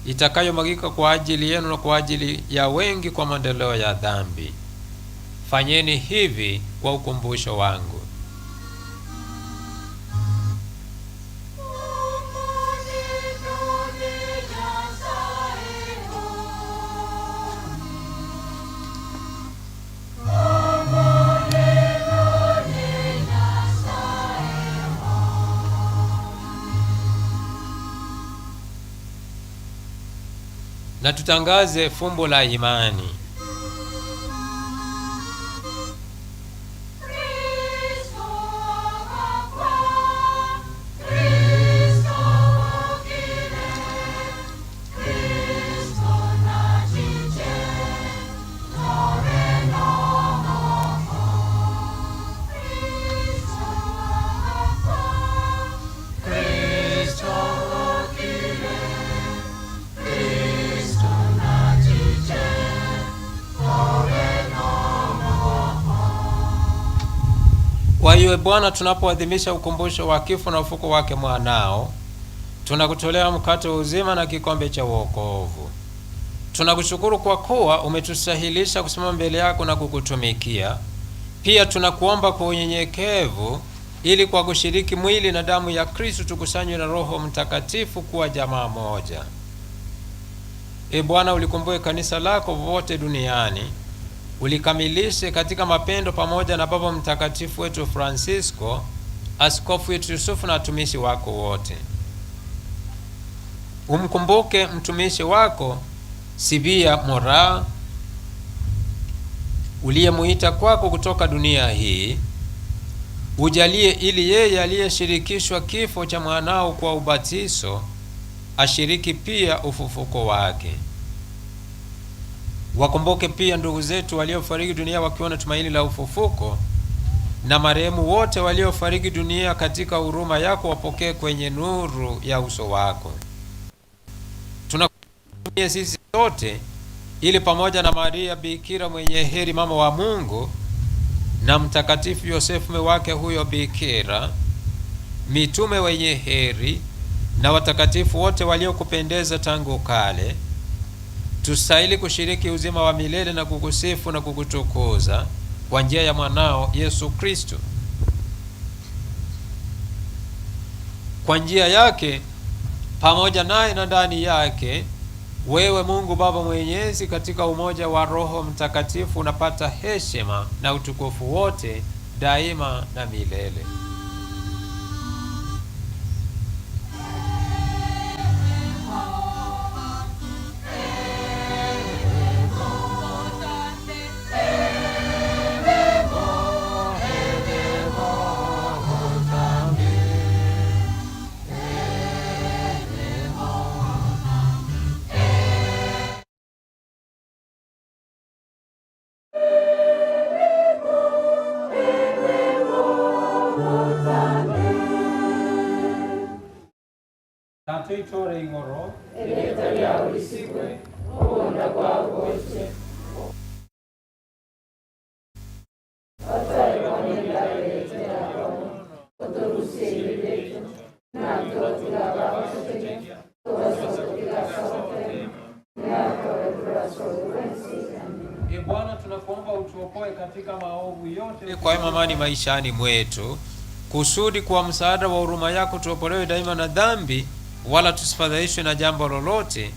Speaker 17: itakayomwagika kwa ajili yenu na kwa ajili ya wengi kwa maondoleo ya dhambi. Fanyeni hivi kwa ukumbusho wangu. Na tutangaze fumbo la imani. Kwa hiyo Bwana, tunapoadhimisha ukumbusho wa kifo na ufuko wake mwanao, tunakutolea mkate wa uzima na kikombe cha wokovu. Tunakushukuru kwa kuwa umetustahilisha kusimama mbele yako na kukutumikia. Pia tunakuomba kwa unyenyekevu, ili kwa kushiriki mwili na damu ya Kristo tukusanywe na Roho Mtakatifu kuwa jamaa moja. E Bwana, ulikumbuke kanisa lako popote duniani, ulikamilishe katika mapendo pamoja na Baba Mtakatifu wetu Francisco, askofu wetu Yusufu na watumishi wako wote. Umkumbuke mtumishi wako Sibia Mora uliyemuita kwako kutoka dunia hii, ujalie ili yeye aliyeshirikishwa kifo cha mwanao kwa ubatizo ashiriki pia ufufuko wake. Wakumbuke pia ndugu zetu waliofariki dunia wakiwa na tumaini la ufufuko, na marehemu wote waliofariki dunia katika huruma yako wapokee kwenye nuru ya uso wako. Tunakuomba sisi sote ili pamoja na Maria Bikira mwenye heri, mama wa Mungu, na Mtakatifu Yosefu mume wake huyo Bikira, mitume wenye heri na watakatifu wote waliokupendeza tangu kale, tustahili kushiriki uzima wa milele na kukusifu na kukutukuza kwa njia ya mwanao Yesu Kristo. Kwa njia yake, pamoja naye na ndani yake, wewe Mungu Baba Mwenyezi, katika umoja wa Roho Mtakatifu unapata heshima na utukufu wote daima na milele. Tatoitore igoro E Bwana, tunakuomba utuokoe katika maovu yote kwa wema amani maishani mwetu, kusudi kwa msaada wa huruma yako tuopolewe daima na dhambi, wala tusifadhaishwe na jambo lolote,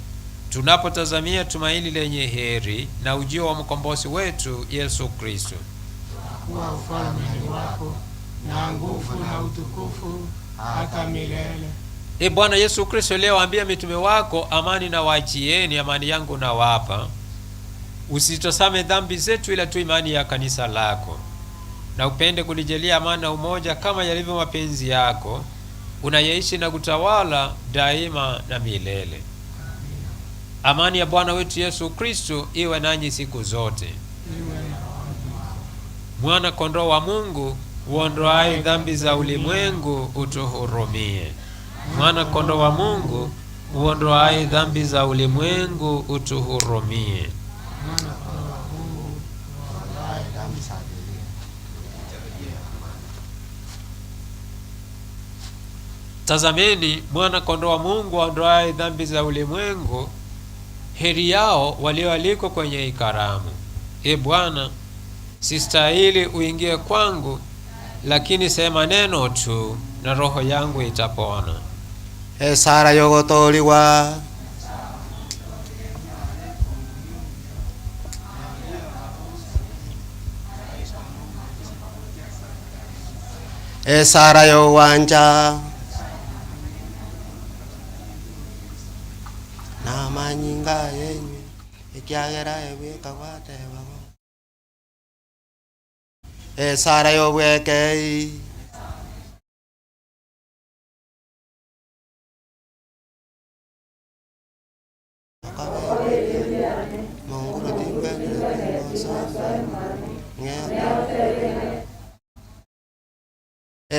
Speaker 17: tunapotazamia tumaini lenye heri na ujio wa mkombozi wetu Yesu Kristo.
Speaker 2: Kuwa ufalme ni wako na nguvu na utukufu hata milele.
Speaker 17: E Bwana Yesu Kristo, uliyewaambia mitume wako, amani na waachieni, amani yangu nawapa, usitazame dhambi zetu, ila tu imani ya kanisa lako, na upende kulijalia amani na umoja kama yalivyo mapenzi yako, unayeishi na kutawala daima na milele. Amani ya Bwana wetu Yesu Kristo iwe nanyi siku zote. Mwana kondoo wa Mungu uondoaye dhambi za ulimwengu, utuhurumie. Mwana kondoo wa Mungu Uondoaye dhambi za ulimwengu, utuhurumie. Tazameni mwana kondoo wa Mungu aondoaye dhambi za ulimwengu. Heri yao walioalikwa kwenye hii karamu. E Bwana, sistahili uingie kwangu, lakini sema neno tu na roho yangu itapona.
Speaker 18: Esara yogotoliwa. Esara yowanja namanyinga yenywe ekiagera ebweka gwatebabo esara yobwekei.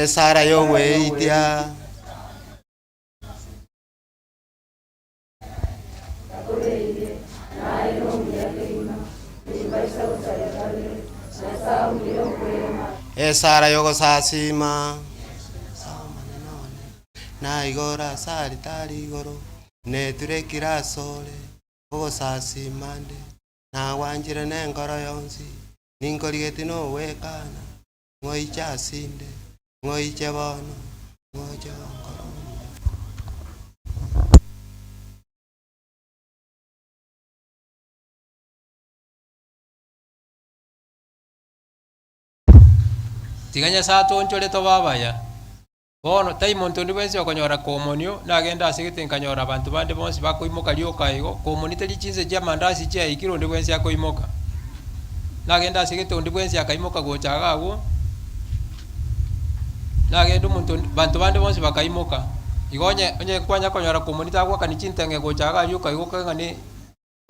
Speaker 18: Esara yoweitia. Esara yogosasima naigoro asari tari igoro neturekire asore ogosasima nde nawanjire nengoro yonsi ninkorigeti nowekana ng'oiche asinde ng'oiche bono ng'oche onkoro.
Speaker 17: Tiga Nyasaye atonchore tobe abaya. Bono tai monto onde bwensi okonyora komonio, nagenda ase egete nkanyora abanto bande bonsi bakoimoka rioka igo, komoni tari chinse chia amandasi chiaikire onde bwensi akoimoka. Nagenda ase egete onde bwensi akaimoka gocha iga abwo, nagenda omonto onde banto bande bonsi bakaimoka. Igo onye onye kwanya konyora komoni tagoakani chintenge gocha iga rioka igo okang'a ne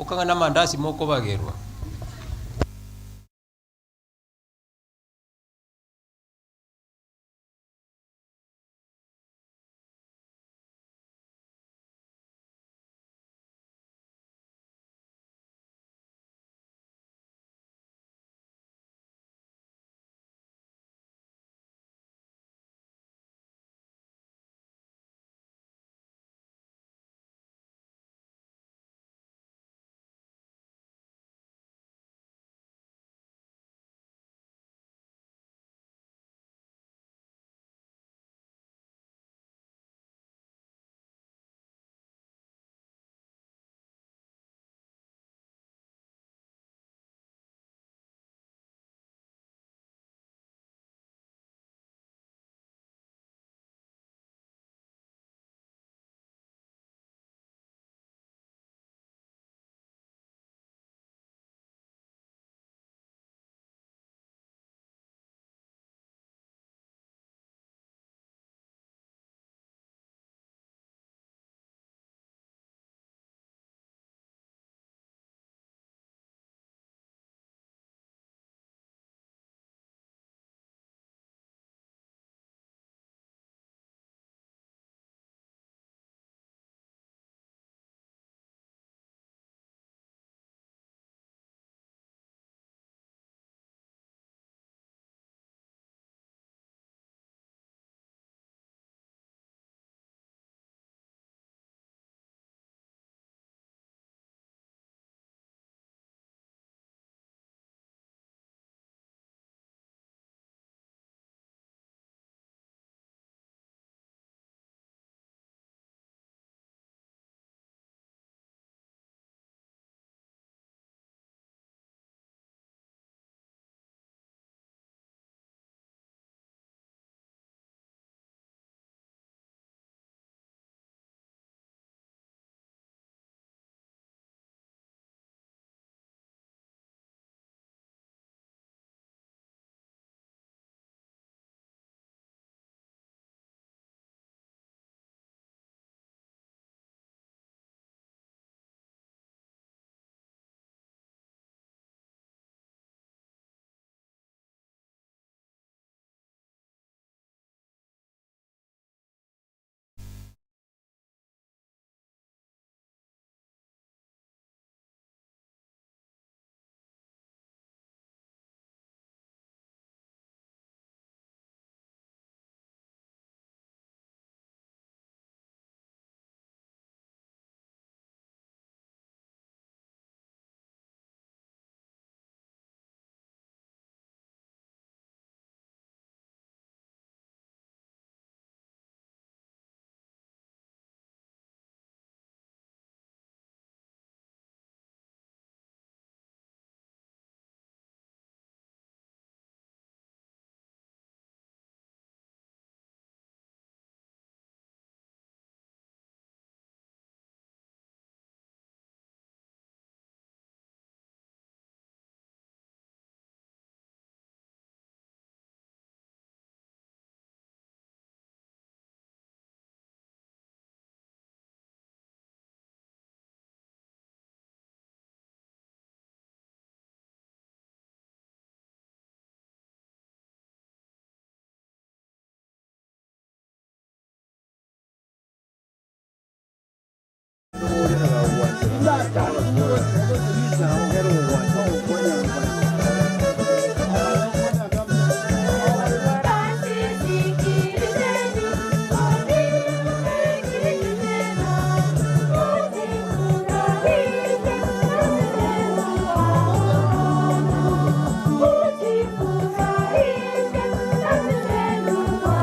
Speaker 17: okang'a na amandasi mokobagerwa.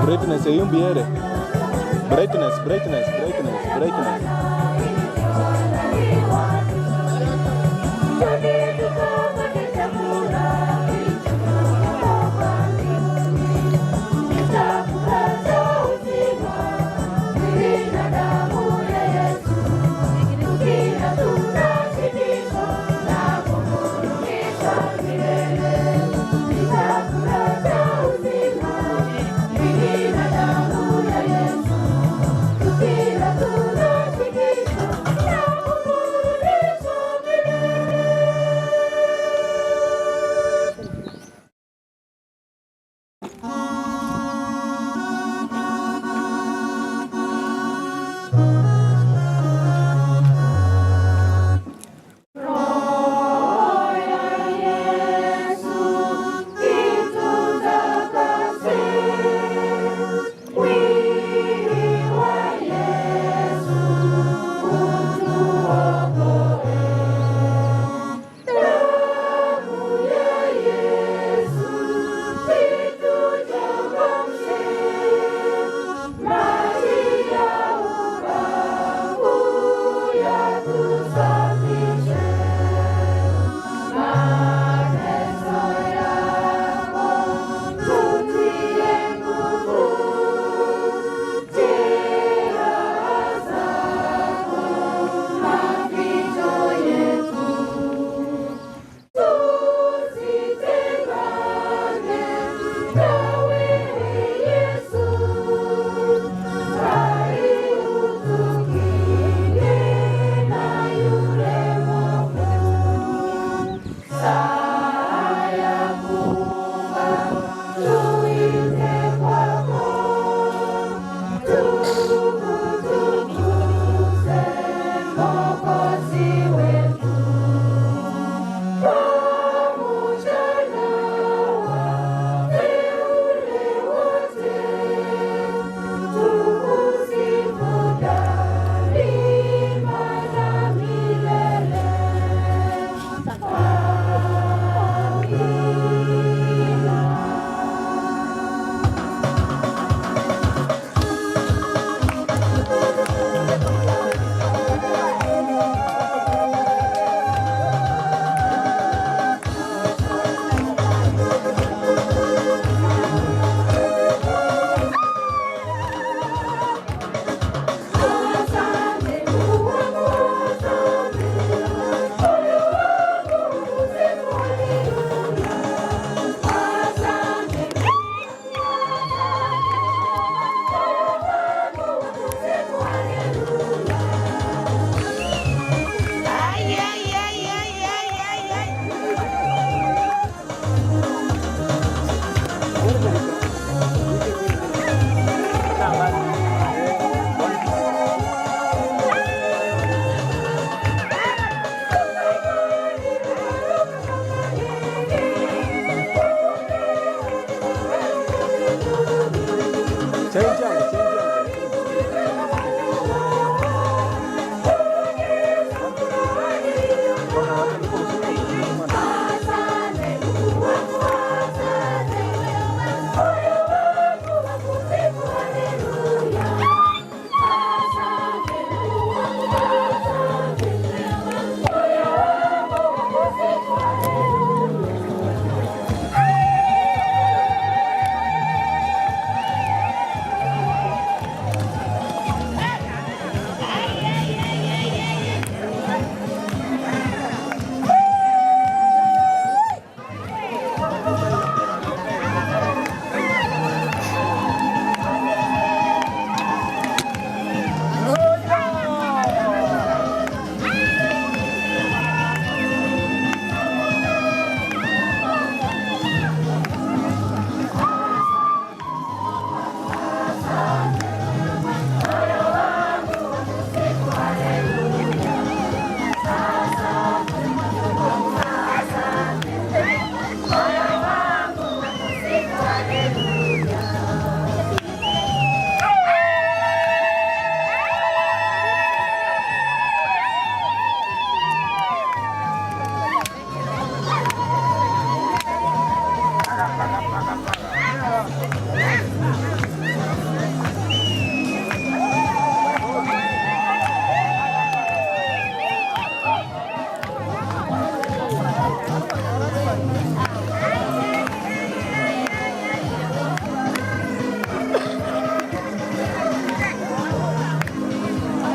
Speaker 1: Brightness eyumbiere. Brightness, brightness, brightness, brightness.
Speaker 6: Thank you.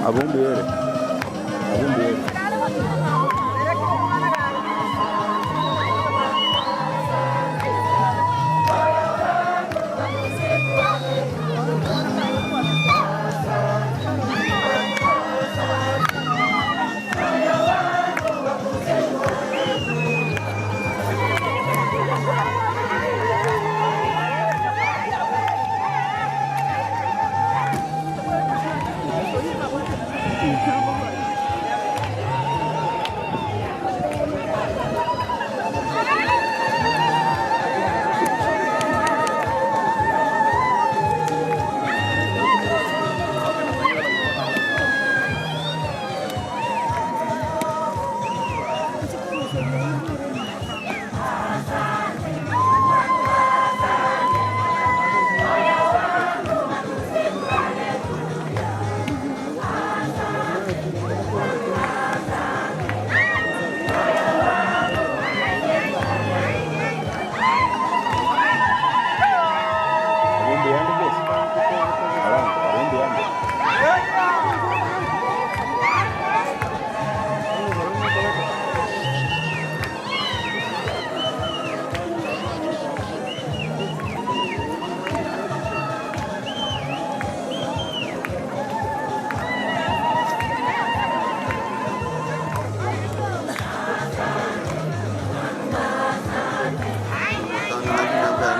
Speaker 1: Abwo mbuyere. Abwo mbuyere. Abwo mbuyande boss. Abanto, abwo mbuyande.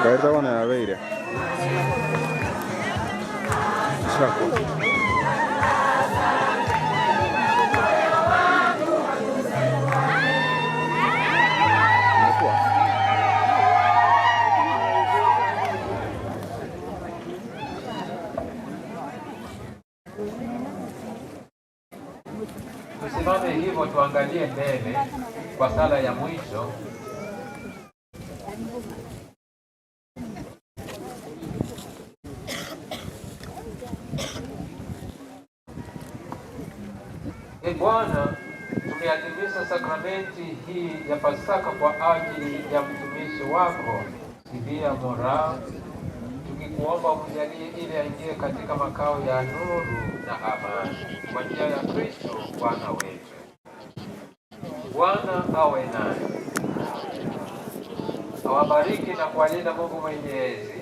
Speaker 1: Kaerita bono yabeire. Chakwa. Imekuwa.
Speaker 17: Tusimame hivyo tuangalie mbele kwa sala ya mwisho. E Bwana, tumeadhimisha sakramenti hii ya Pasaka kwa ajili ya mtumishi wako Sibia Moraa, tukikuomba umjalie ili aingie katika makao ya nuru na amani kwa njia ya Kristo Bwana wetu. Bwana awe naye, awabariki na kuwalinda Mungu Mwenyezi,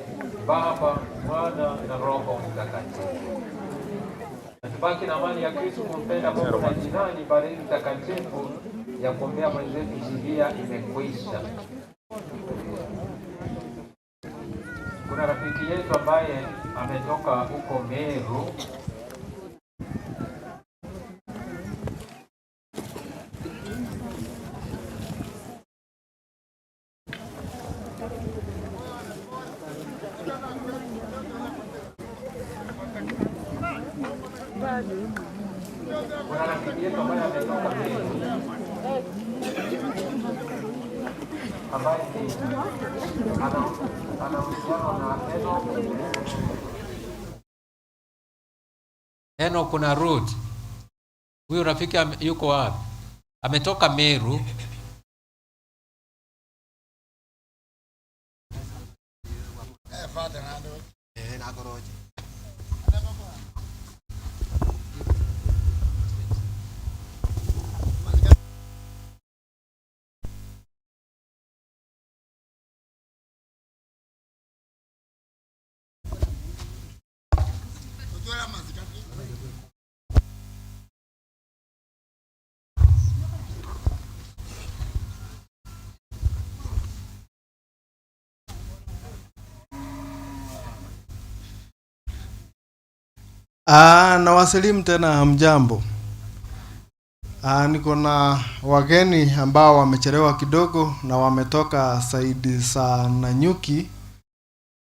Speaker 17: Baba, Mwana na Roho Mtakatifu. Na tubaki na amani ya Kristo, kumpenda Mungu na jirani. Baridi takatifu ya kuombea mwenzetu Sibia imekwisha. Kuna rafiki yetu ambaye ametoka huko Meru Kuna rafiki yetu ambaye ametoka Meru ambaye ni ana ana uhusiano na Enoch. Enoch na Ruth. Huyu rafiki yuko wapi? Ametoka Meru.
Speaker 10: Ah, nawasalimu tena hamjambo. Ah, niko na wageni ambao wamechelewa kidogo na wametoka saidi za Nanyuki.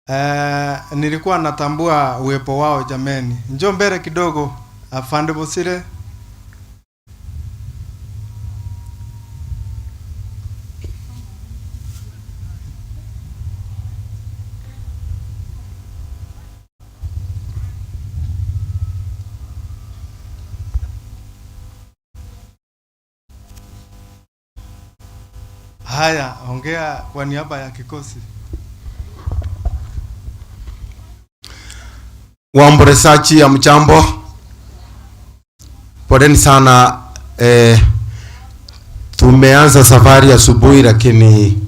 Speaker 10: Eh, nilikuwa natambua uwepo wao jameni. Njoo mbele kidogo, Afande Bosire. Haya, ongea kwa niaba ya kikosi.
Speaker 6: Wamboresachi ya mchambo. Poleni sana eh, tumeanza safari asubuhi, lakini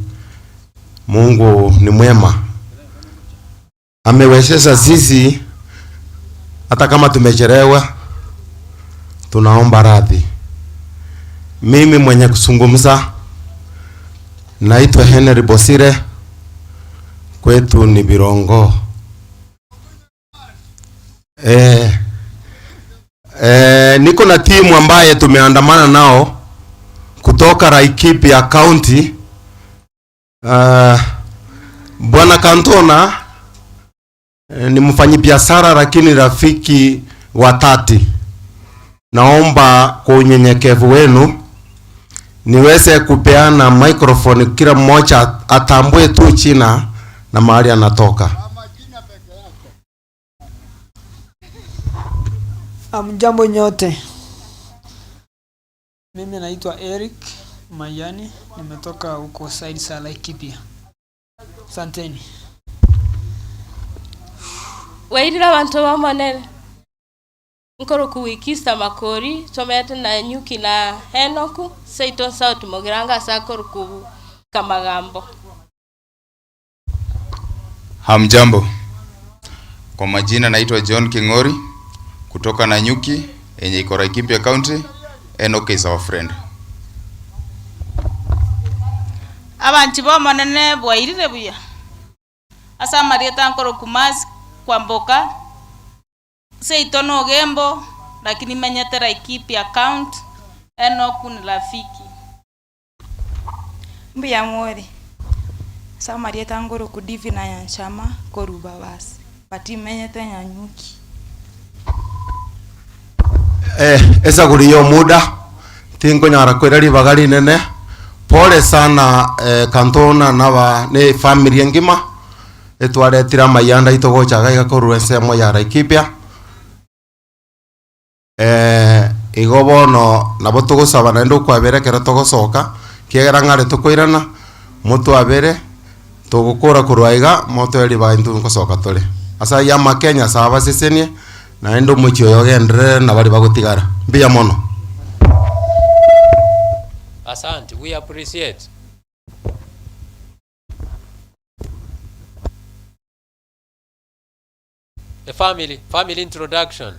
Speaker 6: Mungu ni mwema, amewezesha sisi hata kama tumechelewa, tunaomba radhi. Mimi mwenye kuzungumza naitwa Henry Bosire, kwetu ni Birongo. Eh, eh, niko na timu ambaye tumeandamana nao kutoka Laikipia County. Bwana Kantona ni mfanyibiashara lakini rafiki wa dhati. Naomba kwa unyenyekevu wenu niweze kupeana microphone, kila mmoja atambue tu jina na mahali anatoka.
Speaker 8: Amjambo nyote. Mimi naitwa Eric Mayani, nimetoka huko side za Laikipia. Asanteni.
Speaker 11: Wairire abanto bamonene nkoroku wikisa makori tomete na nyuki na henoku seito sauti mogiranga ase akoroku kamagambo.
Speaker 22: Hamjambo, kwa majina naitwa John King'ori kutoka Nanyuki yenye iko Laikipia County. Enoch is our friend.
Speaker 16: Abanchi bomonene bwairire buya ase amarieta nkoroku Masi Kwamboka seito na Ogembo lakini menyete Laikipia County. Enoch ni rafiki.
Speaker 24: Mbuya more ase amarieta nkoroku Divina Nyanchama koruba basi but imenyete Nanyuki.
Speaker 6: Eh, esaguri yo muda tinkonyara kwira ribaga rinene pole sana eh, kantona naba ne family engima etwaretire amayanda itogochaga igakorwa ensemo ya Laikipia eh, igo bono nabo togosaba naende okwabera ekero togosoka kiagera ng'are tokoirana motwabere togokora korwa iga motoe ribaga intwe nkosoka tore ase aywo amakenya ase abasesenie naende omochie oyo ogenderere na baria bagotigara mbuya mono.
Speaker 17: Asante, we appreciate. The family, family introduction.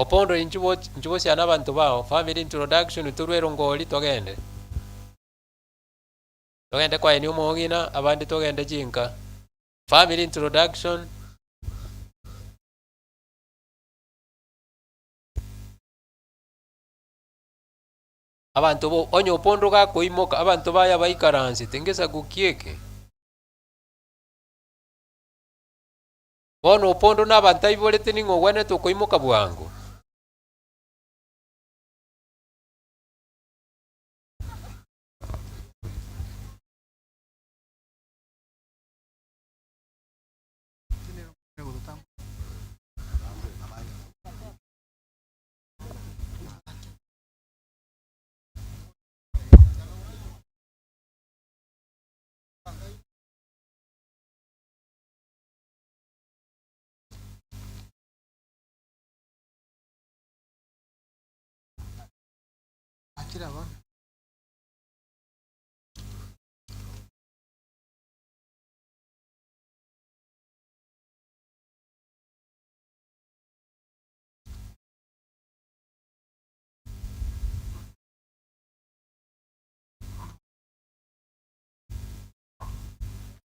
Speaker 17: Opondo inchuo inchuo ciana bantu bao, family introduction turwero ngori togende. Togende kwa eni omong'ina abande togende chinka. Family introduction. Abanto bo onye opondo gakoimoka abanto baya baikaransete ngesaku ki eke? Bono opondo na abanto aiborete ning'o ogwenerete okoimoka bwango?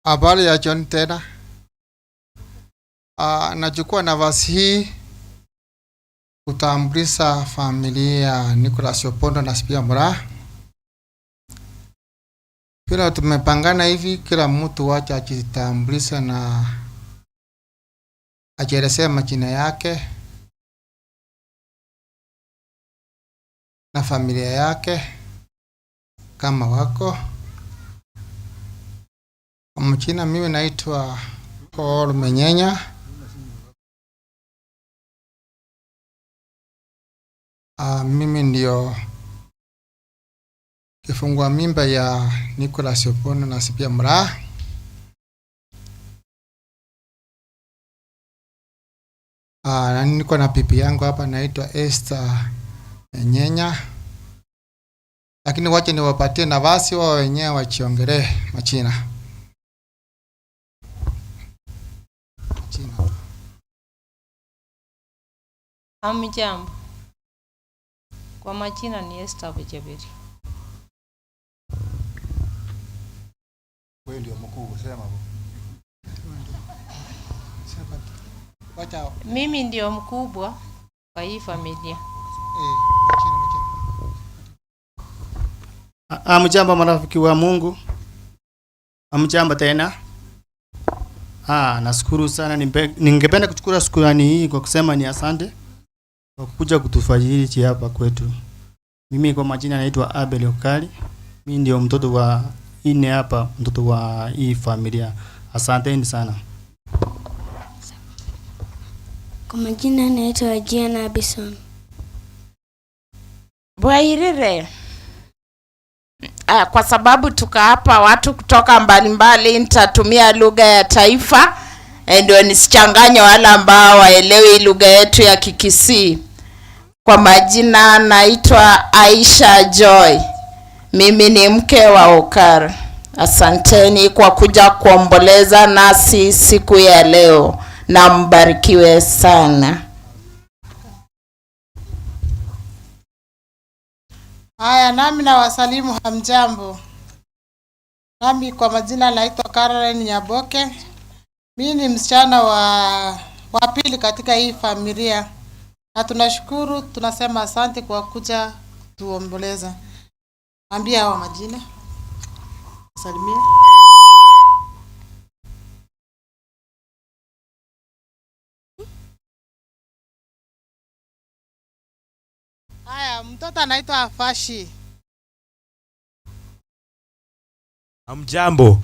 Speaker 2: Habari ya jioni tena. Nachukua nafasi hii kutambulisha familia ya Nicholas Opondo na Sipia Moraa. Kila tumepangana hivi, kila mtu wacha ajitambulishe na ajielezee majina yake na familia yake kama wako. Kwa majina mimi naitwa Paul Menyenya. Mimi ndio kifungua mimba ya Nicholas Opondo na Sipia Moraa.
Speaker 12: Ah, na niko na pipi yangu hapa naitwa Esther Nyenya, lakini wache niwapatie nafasi wao wenyewe wachiongelee majina. Majina.
Speaker 13: Hamjambo. Kwa majina ni Esther Bujabiri.
Speaker 14: Wewe ndio mkuu sema hapo.
Speaker 12: Wacha
Speaker 13: Mimi ndio mkubwa kwa hii familia.
Speaker 15: Amjambo marafiki wa Mungu, amjambo tena. Ah, nashukuru sana. Ningependa kuchukua shukrani hii kwa kusema ni asante kwa kuja kutufariji hapa kwetu. Mimi kwa majina naitwa Abel Okali. Mimi ndio mtoto wa nne hapa, mtoto wa hii familia. Asanteni sana.
Speaker 25: Kwa majina naitwa Jiana Abison.
Speaker 7: Bwairire. Ah, kwa sababu tuka hapa watu kutoka mbalimbali, nitatumia lugha ya taifa eh, ndio nisichanganye wale ambao waelewi lugha yetu ya Kikisii. Kwa majina naitwa Aisha Joy, mimi ni mke wa Okar. Asanteni kwa kuja kuomboleza nasi siku ya leo na mbarikiwe sana.
Speaker 26: Haya, nami nawasalimu hamjambo. Nami kwa majina naitwa Caroline Nyaboke. Mimi ni msichana wa pili katika hii familia, na tunashukuru, tunasema asante kwa kuja kutuomboleza. Ambia hawa majina, salimia. Haya, mtoto anaitwa Afashi.
Speaker 27: Hamjambo.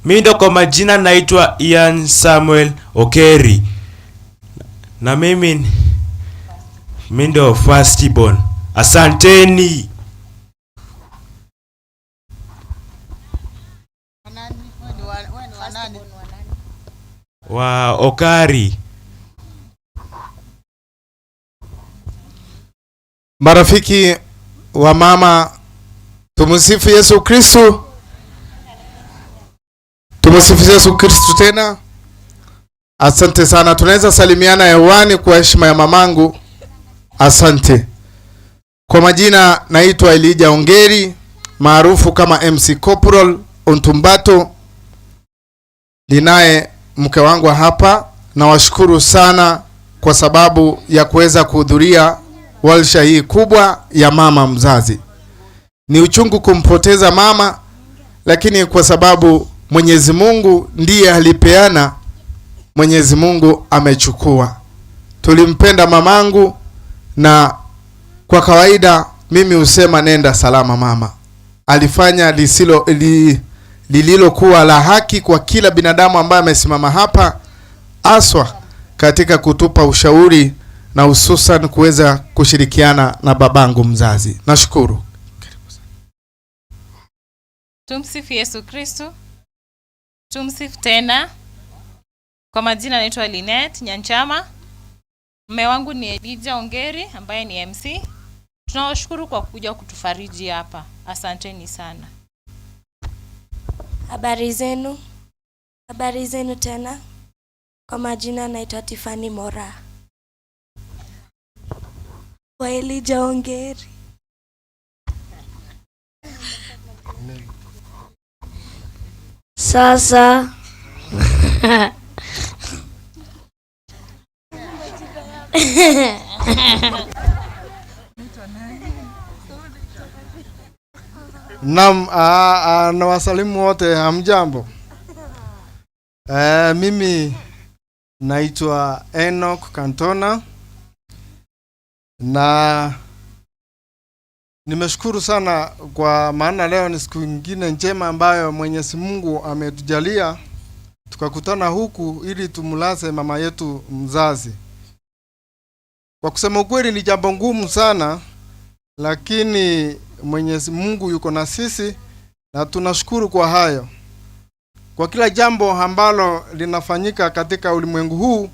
Speaker 27: Mi ndo kwa majina naitwa Ian Samuel Okeri. Na mimi mi ndo first born. Asanteni.
Speaker 26: Wewe ni wa nani?
Speaker 27: Wa Okari.
Speaker 10: Marafiki wa mama, tumsifu Yesu Kristu. Tumsifu Yesu Kristu tena. Asante sana, tunaweza salimiana hewani kwa heshima ya mamangu. Asante. Kwa majina naitwa Elijah Ongeri maarufu kama MC Corporal Ontumbato. Ninaye mke wangu hapa. Nawashukuru sana kwa sababu ya kuweza kuhudhuria warsha hii kubwa ya mama mzazi. Ni uchungu kumpoteza mama, lakini kwa sababu Mwenyezi Mungu ndiye alipeana, Mwenyezi Mungu amechukua. Tulimpenda mamangu, na kwa kawaida mimi husema nenda salama mama. Alifanya lililokuwa la haki kwa kila binadamu ambaye amesimama hapa, haswa katika kutupa ushauri na hususan kuweza kushirikiana na babangu mzazi. Nashukuru.
Speaker 28: Tumsifu Yesu Kristu. Tumsifu tena. Kwa majina naitwa Linet Nyanchama. Mume wangu ni Elijah Ongeri ambaye ni MC. Tunawashukuru kwa kuja kutufariji hapa. Asanteni sana.
Speaker 25: Habari zenu, habari zenu tena. Kwa majina naitwa Tiffany Mora wa Elijah Ongeri.
Speaker 29: Sasa
Speaker 10: Naam, na wasalimu wote, hamjambo. Mimi naitwa Enoch Kantona na nimeshukuru sana kwa maana leo ni siku nyingine njema ambayo Mwenyezi Mungu ametujalia tukakutana huku ili tumlaze mama yetu mzazi. Kwa kusema ukweli ni jambo ngumu sana, lakini Mwenyezi Mungu yuko na sisi na tunashukuru kwa hayo. Kwa kila jambo ambalo linafanyika katika ulimwengu huu,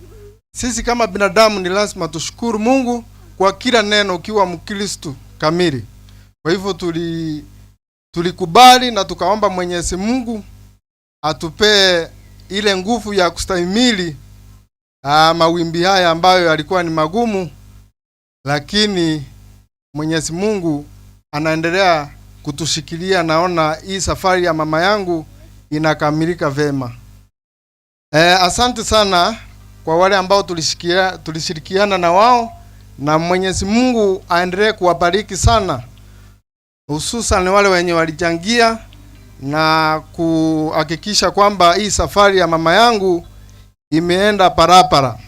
Speaker 10: sisi kama binadamu ni lazima tushukuru Mungu kwa kila neno, ukiwa Mkristo kamili. Kwa hivyo tuli tulikubali na tukaomba Mwenyezi Mungu atupee ile nguvu ya kustahimili mawimbi haya ambayo yalikuwa ni magumu, lakini Mwenyezi Mungu anaendelea kutushikilia. Naona hii safari ya mama yangu inakamilika vema. Asante sana kwa wale ambao tulishirikiana na wao, na Mwenyezi Mungu aendelee kuwabariki sana, hususan wale wenye walichangia na kuhakikisha kwamba hii safari ya mama yangu imeenda parapara.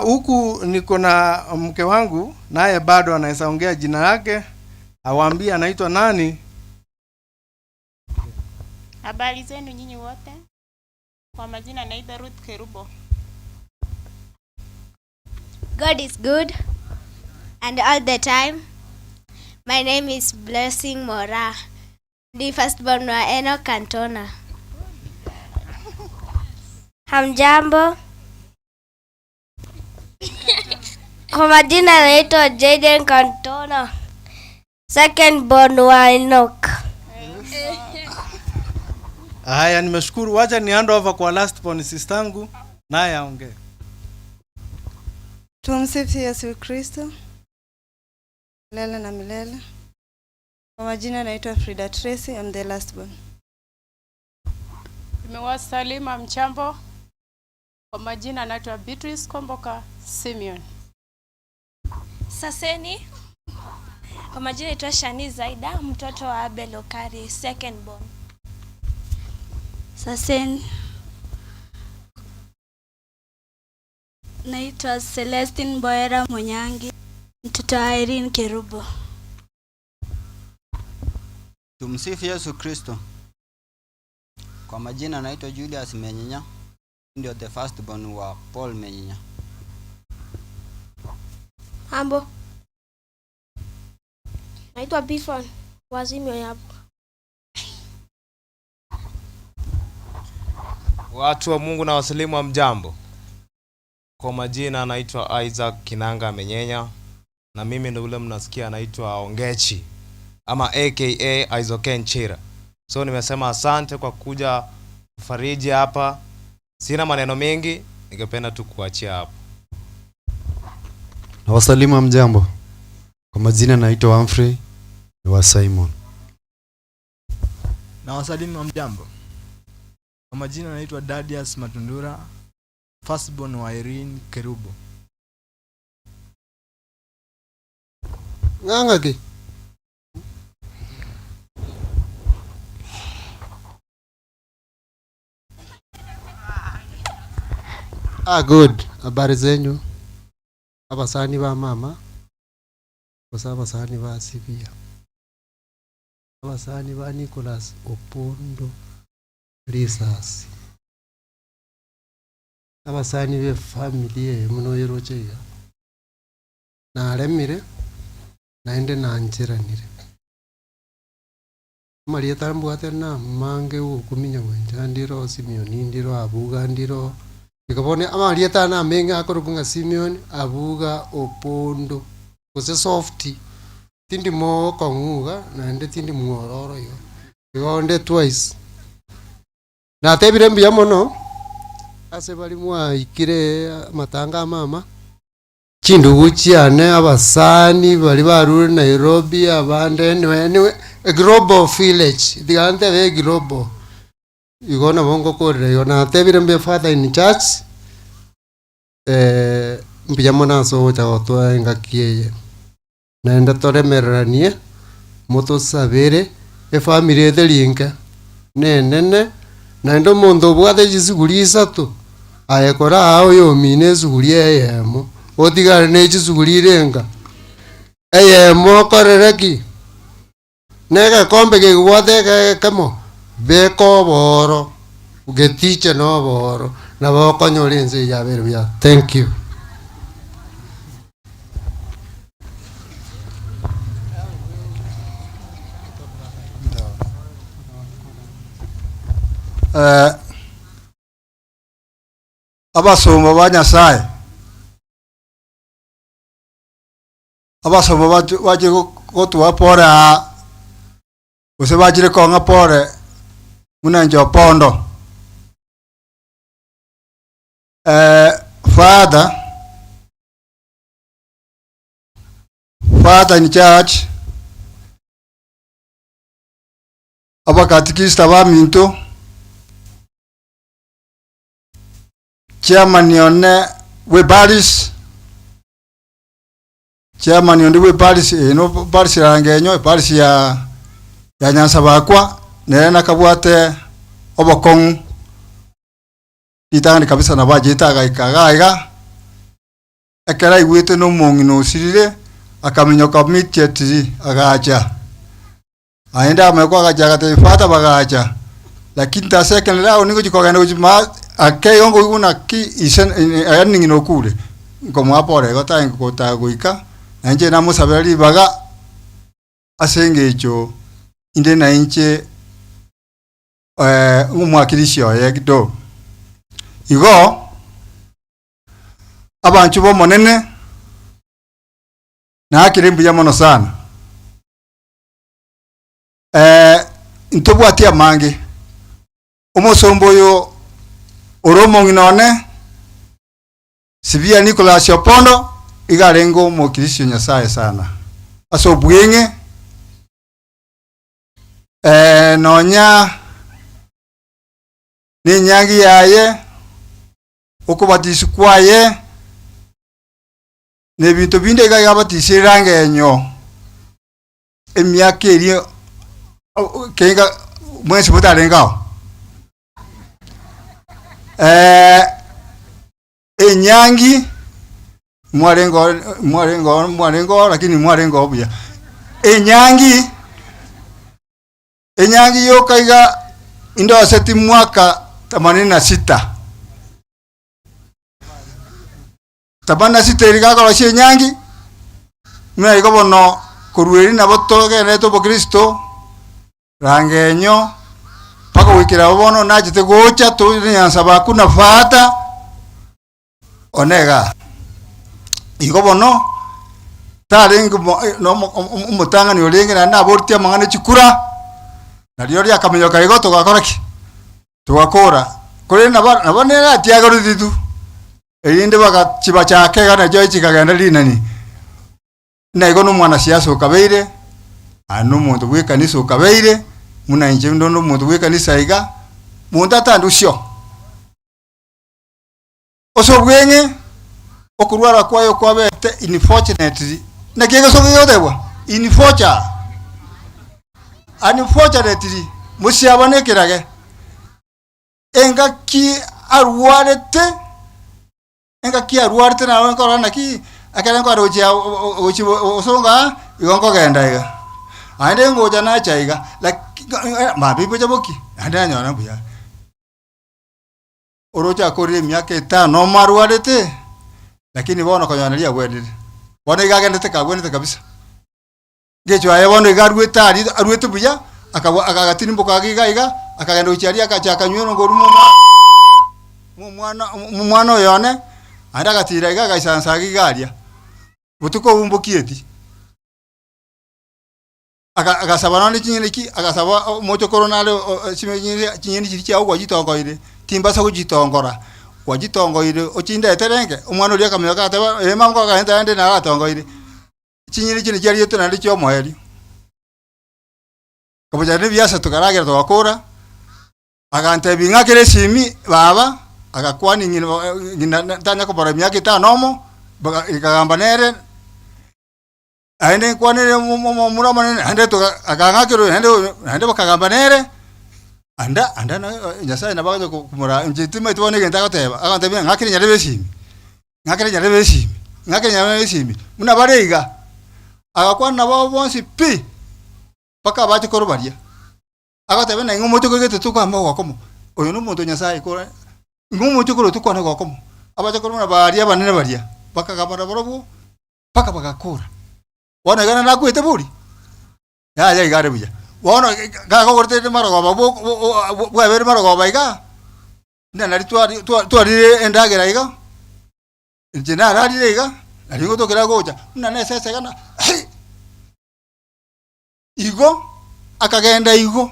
Speaker 10: Huku niko na mke wangu, naye bado anaweza ongea jina lake, awaambie anaitwa nani.
Speaker 16: Habari zenu nyinyi wote. Kwa majina naitwa Ruth Kerubo.
Speaker 25: God is good and all the time. My name is Blessing Mora, the firstborn wa Enoch Cantona.
Speaker 3: Hamjambo. Kwa majina naitwa Jaden Cantona, second born wa Enoch.
Speaker 10: Haya, nimeshukuru. Wacha ni hand over kwa last born sistangu, naye aongee.
Speaker 5: Tumsifu Yesu Kristo milele na milele. Kwa majina naitwa Frida Tracy, I'm the last born.
Speaker 9: Nimewasalimu mchambo. Kwa majina naitwa Beatrice Komboka Simeon.
Speaker 25: Saseni. Kwa majina naitwa Shani Zaida, mtoto wa Abel Okari, second born.
Speaker 3: Saseni. Naitwa Celestine Boera Munyangi, mtoto wa Irene Kerubo.
Speaker 14: Tumsifu Yesu Kristo. Kwa majina naitwa Julius Menyenya, ndio the first born wa Paul Menyenya.
Speaker 3: Mambo. Naitwa Bifon Wazimio hapo.
Speaker 19: Watu wa Mungu na wasalimu wa mjambo. Kwa majina anaitwa Isaac Kinanga Menyenya na mimi ndo ule mnasikia anaitwa Ongechi ama aka Isaac Nchira. So nimesema asante kwa kuja kufariji hapa. Sina maneno mengi, ningependa tu kuachia hapo.
Speaker 6: Na wasalimu mjambo. Kwa majina naitwa Humphrey ni wa Simon.
Speaker 20: Na wasalimu mjambo. Kwa majina naitwa Dadius Matundura, firstborn wa Irene Kerubo.
Speaker 6: Ng'ang'aki. Ah, good. Habari zenyu abasani ba mama gose abasani ba Sibia abasani ba Nicholas Opondo Lisasi abasani be family eye muno eroche iga naremire naende nancheranire amarieta mbwate na mange gokuminya gwencha ndiro Simeon ndiro Abuga ndiro igo bono amarieta ane amenge akorokwa ng'a Simeon Abuga Opondo gose soft tindi mokong'u iga naende tindi mwororo igo igo onde twice. Natebire mbuya mono ase bari mwaikire amatanga a mama chindugu chiane abasani bari barure Nairobi abande anyway, anyway, a global village tiga ntebe e global igo nabo ngokorera igo natebire mbuya father in church mbuya mono ase ogocha gotoa engaki eye naende toremereranie motosabere efamiri eteri enke na enene naende omonto obwate chisuguri isato aye kora aa oyomina esuguri eyemo otigare na echisuguri ire enka eyemo okorere ki na egekombe kegobwate ekemo beka oboro getiche na oboro nabo okonyora ense eye yabere buya thank you.
Speaker 1: Eh, abasomba ba Nyasaye, abasomba batu bache gotuba pore aa, gose bachire kong'a pore buna inche Opondo. Eh, father, father in church, abakatikista baminto, chairman one bwe parish, chairman onde bwe parish eye no parish ya Rangenyo, eparish ya ya Nyansabakwa, nere nakabwate obokong'u ritang'ani kabisa nabo achete agaika iga iga, Ekero aigwete nomong'ina osirire, akaminyoka immediately agacha. Naende amanye agacha agatebia father bagacha, lakini the second round ngochi kogenda gochi ma ake igo nkoigwa naki ise yaani ng'ina okure, nkomoa pore igo tarenge gotaka goika, na inche namosabera ribaga ase eng'encho inde nainche omwakilishi oye kidogo. Igo. Abanchwa b'Omonene, naakire mbuya mono sana. Eh, ntobwati amange, omosomba oyo ore omong'ina one, Sibia Nicholas Opondo, iga arenge omokristo Nyasaye sana, ase obweng'e, eh, nonya nenyangi yaye, okobatiswa kwaye, na ebinto binde iga iga abatisire rangenyo emiaka eria kenga mwensi motarenge ao. Enyangi mwarenge oo mwarenge oo mwarenge oo lakini mwarenge oo buya. Enyangi, enyangi yoka iga indoseti mwaka themanini na sita. Themanini na sita eria gakorosia enyangi, buna igo bono korwa erio nabo togenderete obokristo, rangenyo, mpaka goikera abwo bono nachete gocha tonyansa bakuna fata, one igaa. Igo bono, tarenge mo na omo omotang'ani orenge naende naboretie amang'ana e chikura, nario riakaminyoka igo togakora ki? Togakora. Korende nabo nabo nere atiagereti tu, erinde bagachi bachake iga nachio chikagenda rinani. Buna igo na omwanasiasa okabeire, naende na omonto bw'ekanisa okabeire, buna inche onde omonto bw'ekanisa iga, monto atandusio. Ase obweng'e, okorwara kwaye kwabete unfortunately, naki egesogo gegotebwa? Unforture, unfortunately, mosiaba na ekerage, engaki arwarete, engaki arwarete nabo nkorora naki, ekere nkorora gochia gochia gosonga aa, igo nkogenda iga. Naende ngocha nacha iga, laki mambia mbocha boki, naende nanyora mbuya. Oroche akorire emiaka etano omo arwarete, lakini bono konyora naria agwenire. Bono iga agendete kagwenete kabisa. Ngecho aye bono iga aruete aria aruete buya, akagwa agatirimboka iga iga iga, akagenda gochia aria agacha akanywa erongori mwa omwa mwa omwana omwana oyo one, naende agatira iga agaisaransa iga iga aria. Botuko obwo mbokieti. Aka agasaba nonye chinyeni ki, agasaba omochokoro nare chinyeni chinyeni chiria chiago gwachitongoire, timbasa gochitongora, gwachitongoire ochindetere enke, omwana oria akaminyoka agateba eh mama kwagaete naende naratongoire, chinyeni echio nachiarietwe naende chia omoerio. Kobochia na ebiasara tokaragera togakora, agantebia ng'akere esimi baba, agakwania ng'ina ng'ina tanya kobora emiaka etano omo, baga ekagamba nere. Naende nkwanere omomura omonene, naende toga akang'akera oyo, naende oyo, naende bakagamba nere, anda anda na Nyasaye nabo agocha komora inche timanyeti bono egento agoteba, agontebia ng'a ng'akere nyarebe esimi, ng'akere nyarebe esimi, ng'akere nyarebe esimi, buna bare iga, agakwana nabo bonsi pi, mpaka abache korwa baria. Agoteba ng'a ing'o omochie korigete tokwana ogokomo, oyo nomonto o Nyasaye kore, ing'o omochie korwa tokwane ogokomo. Abache korwa buna baria abanene baria, bakagamba nabarobwo. mpaka bagakora. Bono iga nakwete bori? Yaya iga are buya. Bono gakogorete marogoba bwabeire marogoba iga, buna nari twari twarire endagera iga, inche nararire iga, nari ngotokera gocha, buna na esese iga na igo, akagenda igo,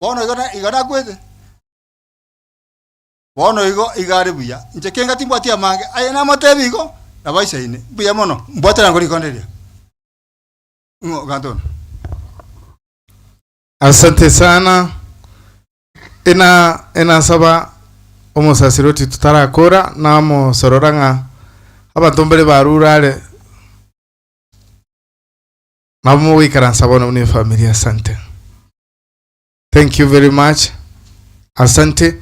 Speaker 1: bono igo na igo nakwete. Bono igo iga are buya, inche kenga timbwati amange, aye namotebi igo, nabo aisaine, mbuya mono, mbwatera nkore rikondo riria. Ng'o Gantoni?
Speaker 10: Asante sana. Ena enasaba omosasiroti tutarakora namosorora ng'a abanto mbare barure are nabo mogoikaransa bono buna efamiri asante. Thank you very much. Asante.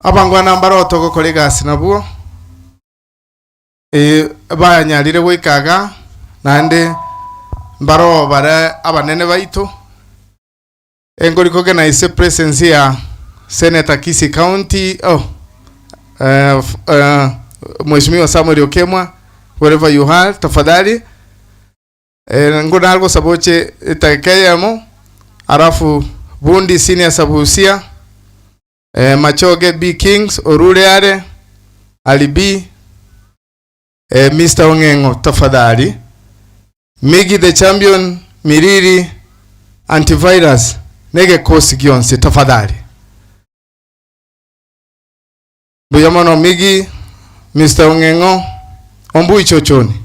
Speaker 10: Abangwana mbare otogokora egasi nabwo eh, banyarire goika iga naende mbaro bare abanene baito engori kogenise presence ya Senator Kisii County oh, eh, eh, Mheshimiwa Samuel Okemwa wherever you are tafadhali eh, ngo nagosaba oche etageka eyemo alafu Bundi Senior Sabusia eh, Machoge B Kings orure are Ali B eh, Mr. Ong'eng'o tafadhali Miggy the champion Miriri antivirus negekosi gionsi tafadhali mbuya mono Miggy Mr. Ong'eng'o Ombui Chochoni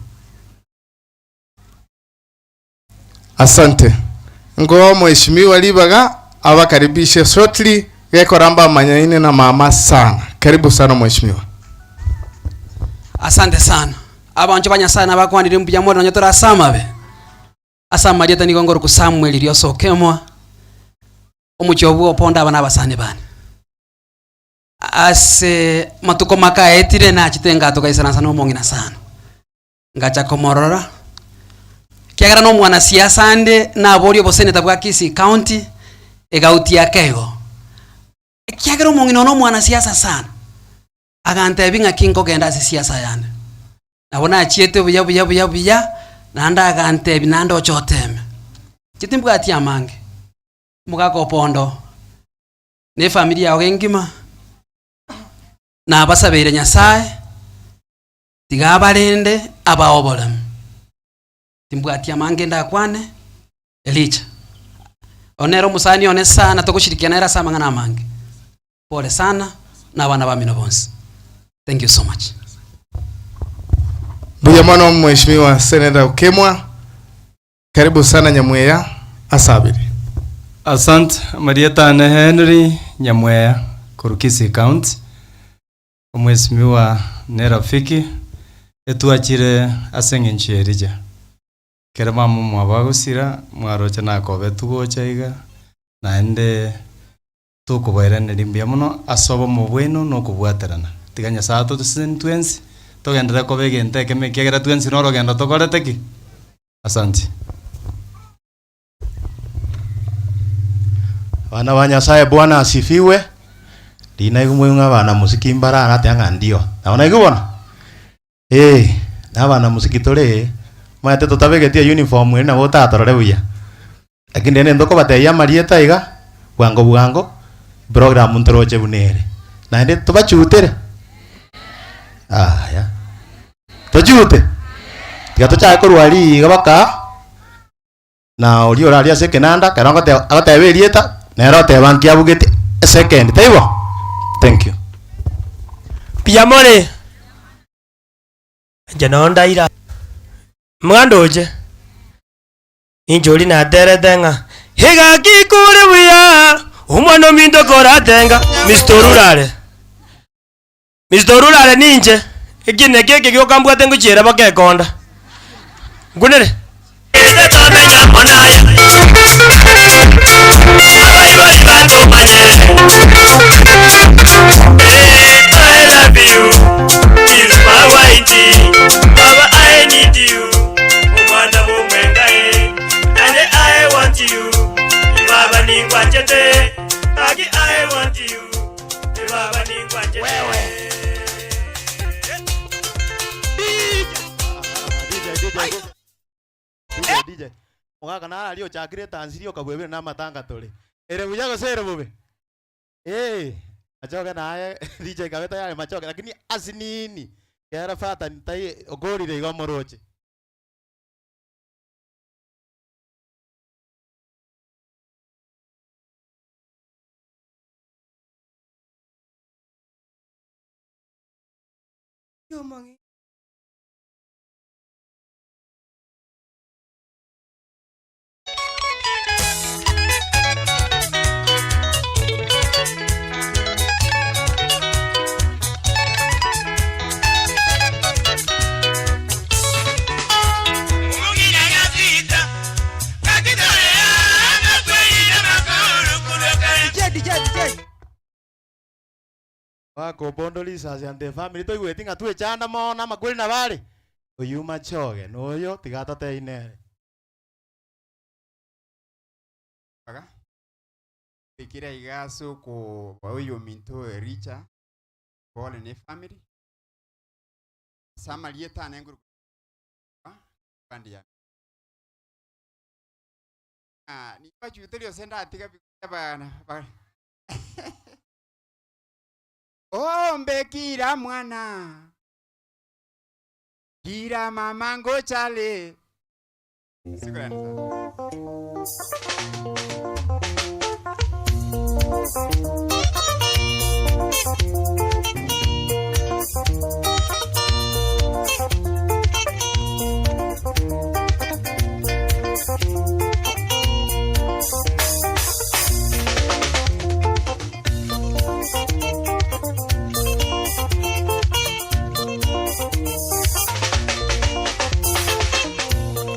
Speaker 10: Asante. Nkoa mheshimiwa ribaga abakaribishe shortly gekora mbamanyaine na mama sana. Karibu sana mheshimiwa.
Speaker 4: Asante sana. Abanto ba Nyasaye nabakwanire mbuya more nonye tore ase amabe. Ase amarieta nigo ngoroku Samuel Rioso Okemwa, omochie obwo oponde aba nabasani bane. Ase matuko make aetire nachete ngatoka-isanasa na omong'ina sana. Ngacha komorora, ekiagera na omwanasiasa ande naborie oboseneta bwa Kisii County, egauti ake igo. Ekiagera omong'ina one omwanasiasa sana, agantebia ng'aki nkogenda ase esiasa yane. Nabo nachiete buya buya buya buya, naende agantebia naende oche oteme. Inche timbwati amange, omogaka opondo, na efamiri yago engima, nabasabeire Nyasaye. Tiga abarende abae oboremu. Timbwati amange ndakwane, Elija. Oyo nere omosani one sana togoshirikiana nere ase amang'ana amange. Pole sana na abana bamino bonsi. Thank you so much.
Speaker 10: Mbuya mono Mheshimiwa Senator Okemwa. Karibu sana Nyamweya asabire.
Speaker 8: Asante, amarieta ane Henry Nyamweya korwa Kisii County. Omwesimigwa ne rafiki, etwachire ase eng'encho ya Elija. Ekero mama omwabo agosira, mwaroche nakobetwe gocha iga, naende tokobairaneria mbuya mono ase obomo bwaino na okobwaterana. Tiga Nyasae atotosesenie twensi, togenderere koba egento ekemo ekiagera twensi norogendo tokorete ki? Asanti.
Speaker 11: Abana ba Nyasaye Bwana asifiwe. Riina igo mwaigwa ng'a abana mosiki mbare ara ateba ng'a ndio. Nabo naigwe bono? Eh, na abana mosiki tore eh, omanyete totabegeti euniform eri nabo otatorore buya. Lakini rende ntokobatebia amarieta iga, bwango bwango, program ntoroche buna ere. Naende tobachutere? Aya, tochute? Tiga tochake korwa aria iga baka. Na oria ore aria ase ekenanda, ekero agoteba agoteba erieta, nere oteba nki abugete esekendi, taibo? Thank you.
Speaker 18: Mbuya more? Inche noo ndaira mwandoche, ninche oria naterete ng'a egaki kore buya, omwana ominto koratenga, Mister Orurare, Mister Orurare ninche, eki neke eke gioka mbwate ngochiera baka ekonda. Nkunere.
Speaker 11: Mogaka naro aria ochakire etansiri okabwebire na amatanga tore. Ere buya gose ere bobe? Ee, machoge naye DJ kabe tayari machoge lakini asinini kera fatani tai okorire igo omoroche. Goaka obondo risasi and the family toigweti ng'a twechanda mono amakweri nabo are oyio machoge noyo tiga atotebi nere.
Speaker 2: Aga, Ekere iga ase okoba oyominto Elija, pole ne efamiri, ase amarieta ane nkorokwa bandi ya Ah, nimbachuterie gose ndatiga abana ba Ombe kira mwana kira mama ngochale Shukrani sana.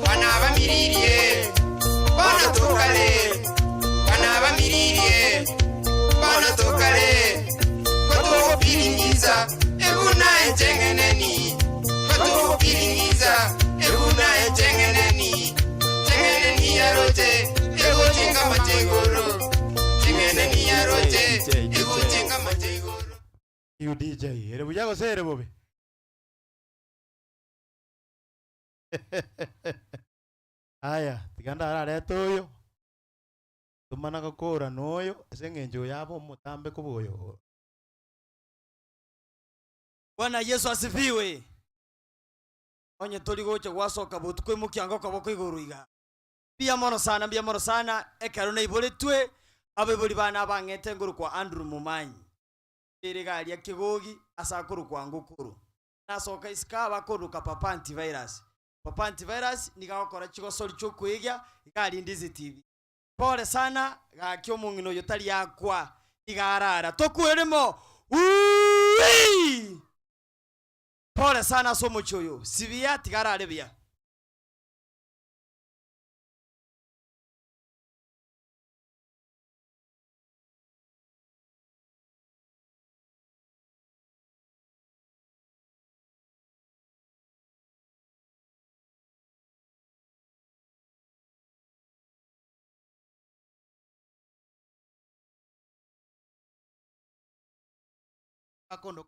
Speaker 12: Bana bamiririe bono tokare bana bamiririe bono tokare kotogopiringiza ebuna echengeneni kotogopiringiza ebuna echengeneni chengeneni yaroche egotinga macheigoro chengeneni yaroche egotinga macheigoro
Speaker 11: You DJ, ere buya gose ere bobe? Aya, tiga ndararete oyo, tomana gokora na oyo, ase eng'encho oyo abe omotambe kobua oyo.
Speaker 13: Bwana Yesu asifiwe. Onye tori gocha gwasoka botuko imokia ango okoboko igoro iga. Mbuya mono sana, mbuya mono sana, ekero naiboretwe, abaibori bane abang'ete nkorokwa Andrew Momanyi. Ere iga aria Kegogi ase akorokwa Ngokoro. Nasoka isiko aba akoruka Papa Antivirus. Papa Antivirus nigo agokora chigosori chiokoegia iga aria Ndizi TV. Pole sana gaki omong'ina oyo tari akwa iga arara tokueremo uuii! Pole sana ase omochie oyo sibiya tiga arare buya.
Speaker 11: Akondo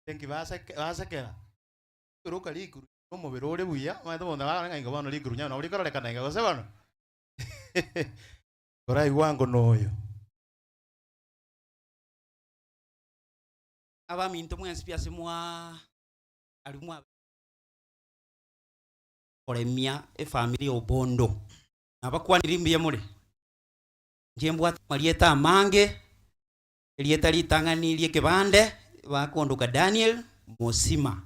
Speaker 11: Thank you baseke basekera roka rikuru omobere ore buya omanyete omonto agakora ng'a inga bono rikuru nyaro nabo rikororekana iga gose bono koraigwa ango noyo.
Speaker 4: Abaminto mwensi pi ase mwa aria mwa koremia efamiri ya Obondo. Nabakwaniri mbuya more? Inche mbwate amarieta amange, erieta ritang'ani ria ekebande bakondoka Daniel Mosima.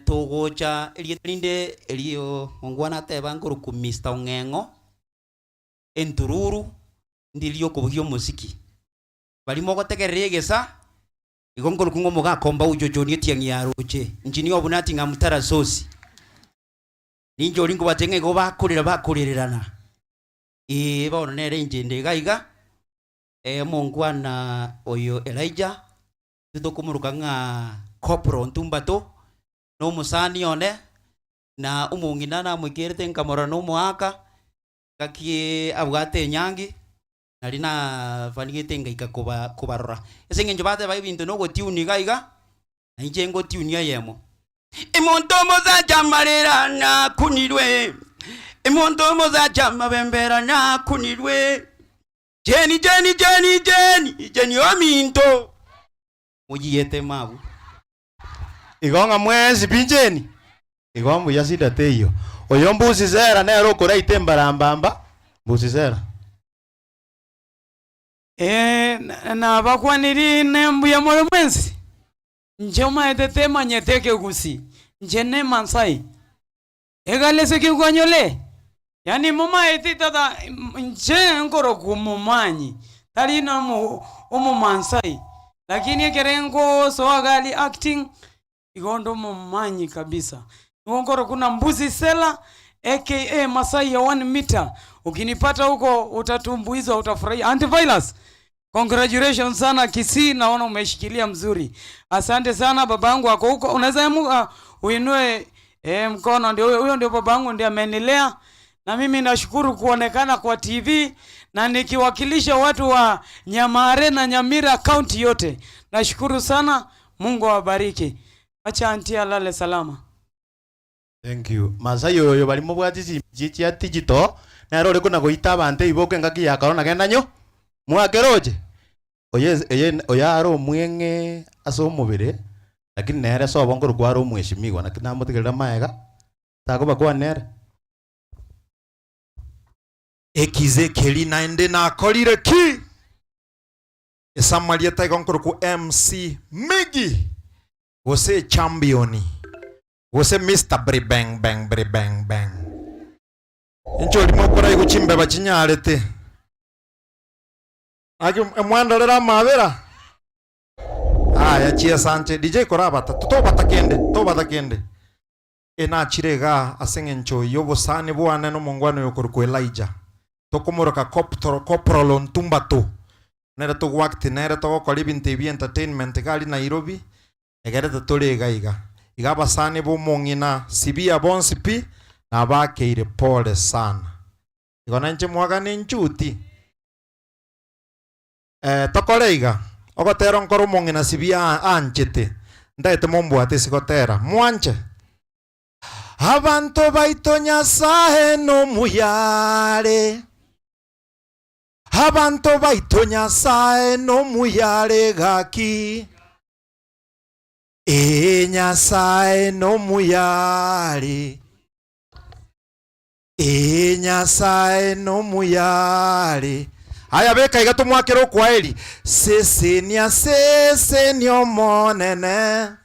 Speaker 4: Togocha erieta rinde erio ongwana ateba nkorokwa Mister Ong'eng'o, entururu, ndiri okobugia omosiki. Baria mogotegerera egesa, igo nkorokwa ng'a omogaka omba ochochonia etiang'i ya roche, inche obuna ati ng'a mutara sosi. Ninche oria nkobatebia ng'a igo bakorera bakorererana. Ee, bono nere inche inde iga iga, omongwana oyo Elijah, intwe tokomoroka ng'a Corporal Ntumbato, na omosani one, na omong'ina namoikerete nkamorora na omoaka, ngaki abwate enyangi, nari nafanigete ngaika koba kobarora. Ase eng'encho bateba ebinto na ogotiuni iga iga, na inche ngotiunia eyemo.
Speaker 7: Omonto omosacha amarera nakunirwe, omonto omosacha amabembera nakunirwe. Jeni, Jeni, Jeni, Jeni, Jeni ominto. Moyiete mabu.
Speaker 11: Igo ng'a mwensi pi Jeni? Igo mbuya shida teiyo. Oyo mbusi sera nere okoraita embarambamba, mbusi sera.
Speaker 15: Ee, nabakwanirie ne mbuya more mwensi. Inche omanyete temanyete ekegusii, inche ne Masai. Egalese ki kwanyore? Yaani momaete tata inche nkorokwa omomanyi, tari na omo omomaasai, lakini ekere ngosoa iga aria acting, igo nde omomanyi kabisa. Nigo nkorokwa buna Mbuzi Sela aka Masai ya one meter, ukinipata huko utatumbuizwa utafurahia. Antivirus, Congratulations sana Kisii, naona umeshikilia mzuri. Asante sana babangu ako huko. Unaweza uh, uinue eh, mkono ndio huyo huyo ndio babangu ndiye amenilea na mimi nashukuru kuonekana kwa TV na nikiwakilisha watu wa Nyamare na Nyamira county yote. Nashukuru sana, Mungu awabariki. Acha auntie alale salama.
Speaker 11: Thank you. Masai oyo bari mobwati chimchi chia digital nere ore kona goita abanto ebiboka engaki ya corona genda nyo mwakeroche oye oye oyo are omweng'e ase omobere lakini nere sobo nkorokwa are omweshimiwa naki namotigerera maega takobakwana nere.
Speaker 17: Ekiza ekeri naende nakorire ki? Ase amarieta igo nkorokwa MC Miggy gose echampioni gose Mister bri bang bang bri bang bang. Inche oria mokoraigwa chimbeba chinyarete. Naki mwandorere amabera? Aya chiesanche DJ korabata totobata kende tobata kende. Enachire igaa ase eng'encho y'obosani bwane nomongwana oyo okorokwa Elijah. Tokomoroka Coptro Corporal Ontumbato. Nere togoact nere togokora ebinto ebi entertainment iga aria Nairobi, egerete tore iga iga. Iga abasani b'omong'ina Sibia bonsi pi, nabakeire pole sana. Igo nainche mwagane enchuti. Eh, tokore iga, ogotera nkore omong'ina Sibia aanchete, ntagete mombwate ase gotera. Mwanche? Abanto baito Nyasae nomuya are. Abanto baito Nyasae nomuya are gaki. Ee, Nyasae nomuya are. Ee, Nyasae nomuya are. Aya beka iga tomwakere okwaeri. Sesenia, sesenia Omonene.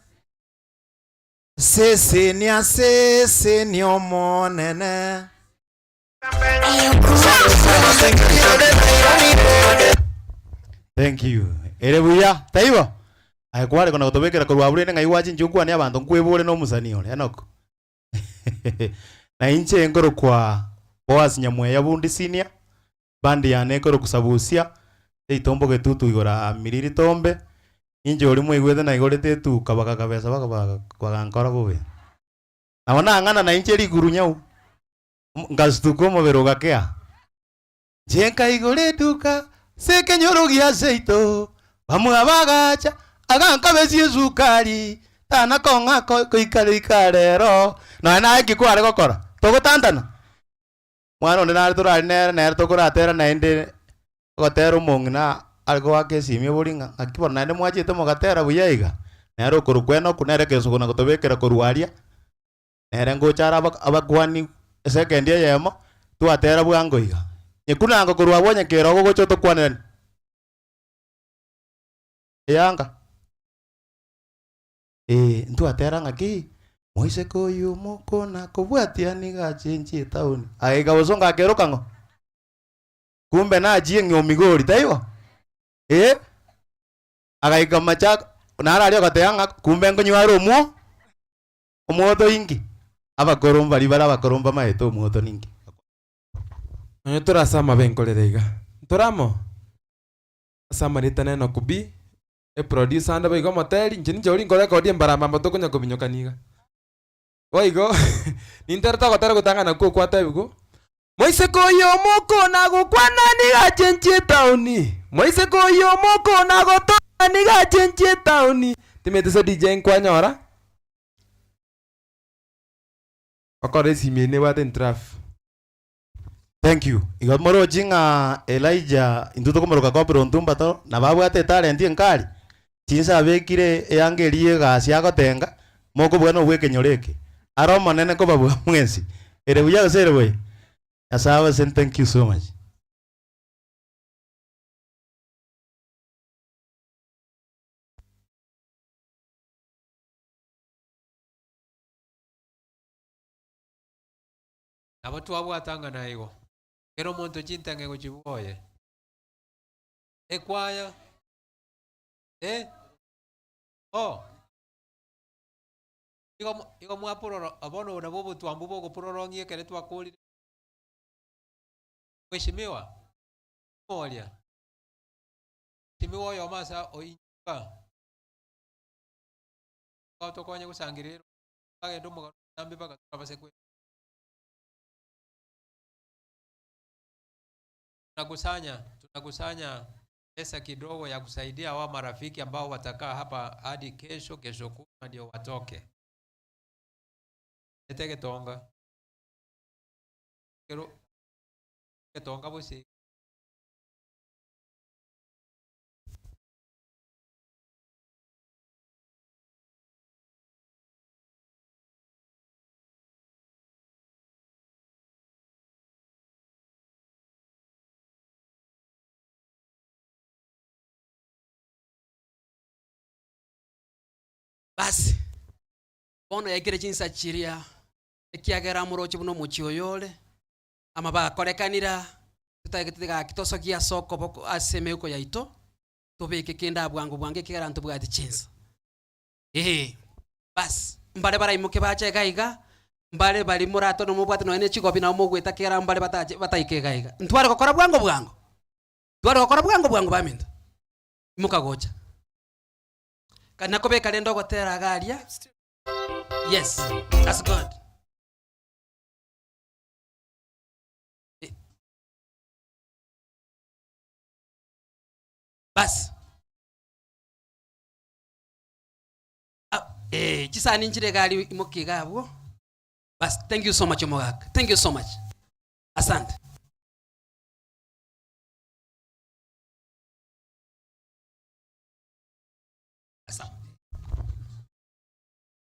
Speaker 17: Sesenia, sesenia Omonene.
Speaker 11: Thank you. Ere buya, taibo? Aye kware kona gotobekera korwa abwo rende ng'ai gwachinchia okwane abanto nkwebore na omosani ore Enock. Na inche nkorokwa Boaz Nyamweya Bundi Senior, band yane ekorokwa Sabusia, eitombo getutu igoro aa Miriri Tombe, inche oria mwaigwete naigorete etuka bagakabesa baka bagankora bobe. Nabo nang'ana nainche riguru nyau, ngastuka omobere ogakea. Inche nkaigora eduka ase ekenyoro gia seito, bamwe bagacha, agankabesia esukari, tana kong'a goika goika rero. Nonya naye ki kware gokora? Togotantana? Mwana onde nare torare nere, nere tokoratera naende ogotera omong'ina are goaka esimi obori ng'a ng'aki bono naende mwachete mogatera buya iga? Nere okorokwa Enock nere ekesugo na gotobekera korwa aria, Nere ngocha are abakuani esekendi eyemo, twatera bwango iga. Nyekunango korwa abwo onye kere ogogocha otokwaneranie. Eyanga. Ee, ntwatera ng'aki, moiseke oyio omokona kobwatia nigo achenchie etaoni. Aye iga bosongo akeroka ng'o? Kumbe nachie ng'e omigori, taibo? Ee, agaika machako, naro aria ogateba ng'a kumbe nkonywa are omwo. Omwoto inki? Abakoro mbaria bare abakoro mbamaete omwoto ninki?
Speaker 19: Nonya tore ase amabe nkorera iga. Ntore amo? Ase amarieta na Enock B, eproducer ande boigo omoteri, inche ninche oria nkorekodia embarambamba tokonya kobinyokania iga. Boigo, ninterete ogotera gotang'ana nakwo okwatebiwa, Moiseke oyo omokona gokwana nigo achenchie etaoni, moiseke oyo omokona gotoka nigo achenchie etaoni. Timanyeti ase DJ nkwanyora.
Speaker 12: Okora esimi eye nebwate entrafu.
Speaker 11: Thank you. Igo morochi ng'a Elijah intwe tokomoroka Corporal Ntumba to nabo abwate etalent enkari? Chinsa abekire eyanga eria ya egasi agotenga, mokobua na obwa ekenyoro eke. Are omonene kobabua mwensi. Ere buya gose ere bobe? Nyasaye abasesenie thank you so much.
Speaker 16: Nabo twabwata ng'a naigo, kera omonto chintang'e gochia bwoye. Ekwaya, eh, oh. Igo igo mwapororo bono obo nabwo obotwambu bogopororong'ia ekere twakorire. Mheshimiwa, ng'o oria? Mheshimiwa oyomo ase oinyuka, otokonye gosangereria agende omogano omotambe mpaka torabase kwe. Tunakusanya, tunakusanya pesa kidogo ya kusaidia hawa marafiki ambao watakaa hapa hadi kesho, kesho kutwa ndio watoke. Leta egetonga. Kero egetonga bose.
Speaker 4: Basi, bono yaikire chinsa chiria, ekiagera amoroche buna omochie oyo ore, amabakorekanire aa, totagete gaki tosokie ase okoboko ase emeuko yaito, tobeke kende aa bwango bwango ekiagera ntobwati chinsa. Ee, basi, mbare baraimoke bache iga iga, mbare baria moratone mobwate nonya ne chigobi nabo mogweta kera mbare batache bataike iga iga. Ntware gokora bwango bwango, ntware gokora bwango bwango baminto, imoka gocha. Kari nakobeka rende ogotera iga aria, yes, that's good. Eh. Basi. Ah, eh, chisani nchire iga aria imokia iga abwo. Basi, thank you so much omogaka, thank you so much. Asante.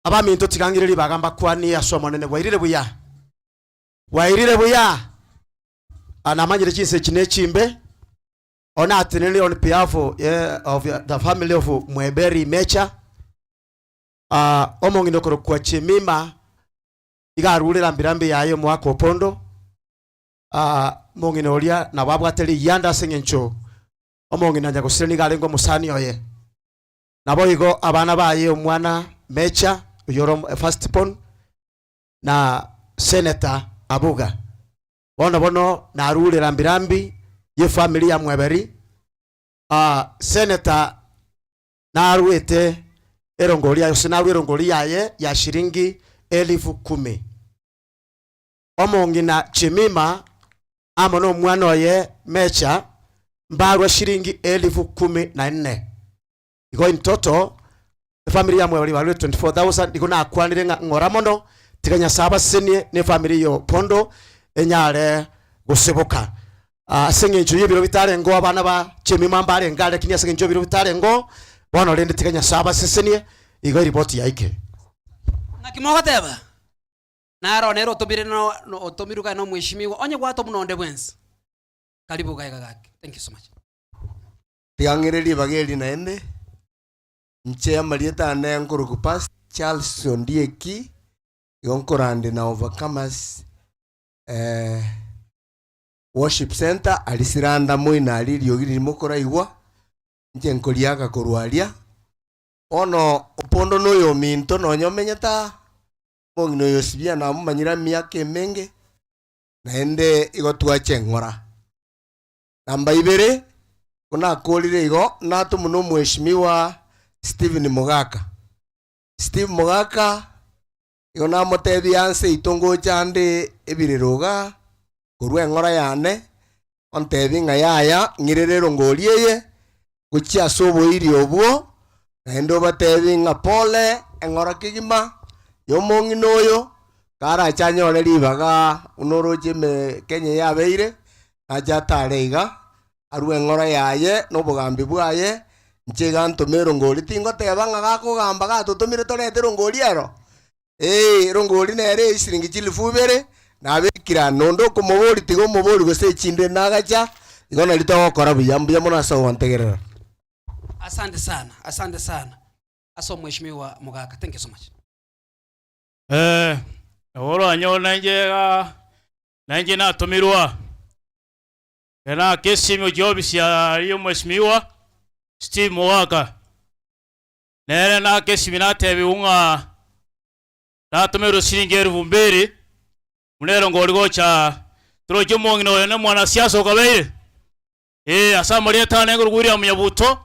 Speaker 21: Abaminto tigangire ribaga mbakwanie ase Omonene bwairire buya bwairire buya Ah, namanyire chinsa echi nechimbe one atenenire on behalf eh, of the family of Mweberi Mecha Ah, omong'ina okorokwa Chemima iga arure rambirambi yaye omwaka opondo Ah, omong'ina oria nabo abwate riyianda ase eng'encho omong'ina nyagosira nigo arenge omosani oye Naboigo abana baye omwana Mecha, oyore first born, na Senator Abuga. Bono bono narure rambi rambi ye family ya Mweberi. Ah, Senator naruete erongori yaye gose narue erongori yaye ya shilingi elifu kumi. Omong'ina Jemima amo nomwana oye Mecha mbarwa shilingi elifu kumi na nne. Igo in total efamiri ya Mwebari barure 24000 igo nakwanire ng'a ng'ora mono tiga Nyasae abasesenie na efamiri ya Opondo enyare goseboka. Ah, ase eng'encho y'ebiro bitarengeo abana ba Jemima mbarenge are lakini ase eng'encho y'ebiro bitarengeo bono rende tiga Nyasae abasesenie igo eripoti yaikire.
Speaker 4: Naki mogoteba? Naro nere otomire no no otomirwe kare na omweshimiwa, onye gwatomwa nonde bwensi, karibu iga iga gaki. Thank you so much.
Speaker 6: Tiga ng'ire ribaga eri naende, inche amarieta ane nkorokwa Pastor Charles Ondieki, igo nkorande na Overcomers eh, Worship Center aria Siranda moino aria eriogi riria mokoraigwa, inche nkoriaka korwa aria. Bono opondo na oyominto nonya omenyete aa, omong'ina oyo Sibia namomanyire emiaka emenge, naende igo twacha eng'ora. Namba ibere, buna akorire igo, natomwe na omweshimiwa Stephen Mogaka. Steve Mogaka, igo namotebia anse ito ngocha ande ebirero igaa, korwa eng'ora yane, ontebie ng'a yaya ng'irere erongori eye, gochia ase oboiri obwo, naende obatebie ng'a pole, eng'ora kegima, ya omong'ina oyo.
Speaker 5: Karache anyore ribaga buna oroche ime Kenya eye yabeire, nache atare iga, arue eng'ora yaye na obogambi bwaye, inche iga ntome erongori tingoteba ng'a gakogamba gatotomire torete erongori ero, ee erongori nere eye siringi chilifu ibere, nabekire aa, nonde okomoboria tiga omoborie gose echinde nagacha, igo nari togokora buya, mbuya mono ase ogontegerera.
Speaker 4: Asante sana, asante sana ase omweshimiwa Mogaka, thank you so much.
Speaker 9: Eh, nabo oranyore nainche igaa, nainche natomirwa, ekero naaka esimi gochia ofisi ya omweshimiwa Steve Mogaka, nere naaka esimi natebiwa ng'a natomerwe siringi elfu mbili, buna erongo oria gocha toroche omong'ina oyo na omwanasiasa okabeire, eh, ase amarieta ane nkorokwa William Nyabuto,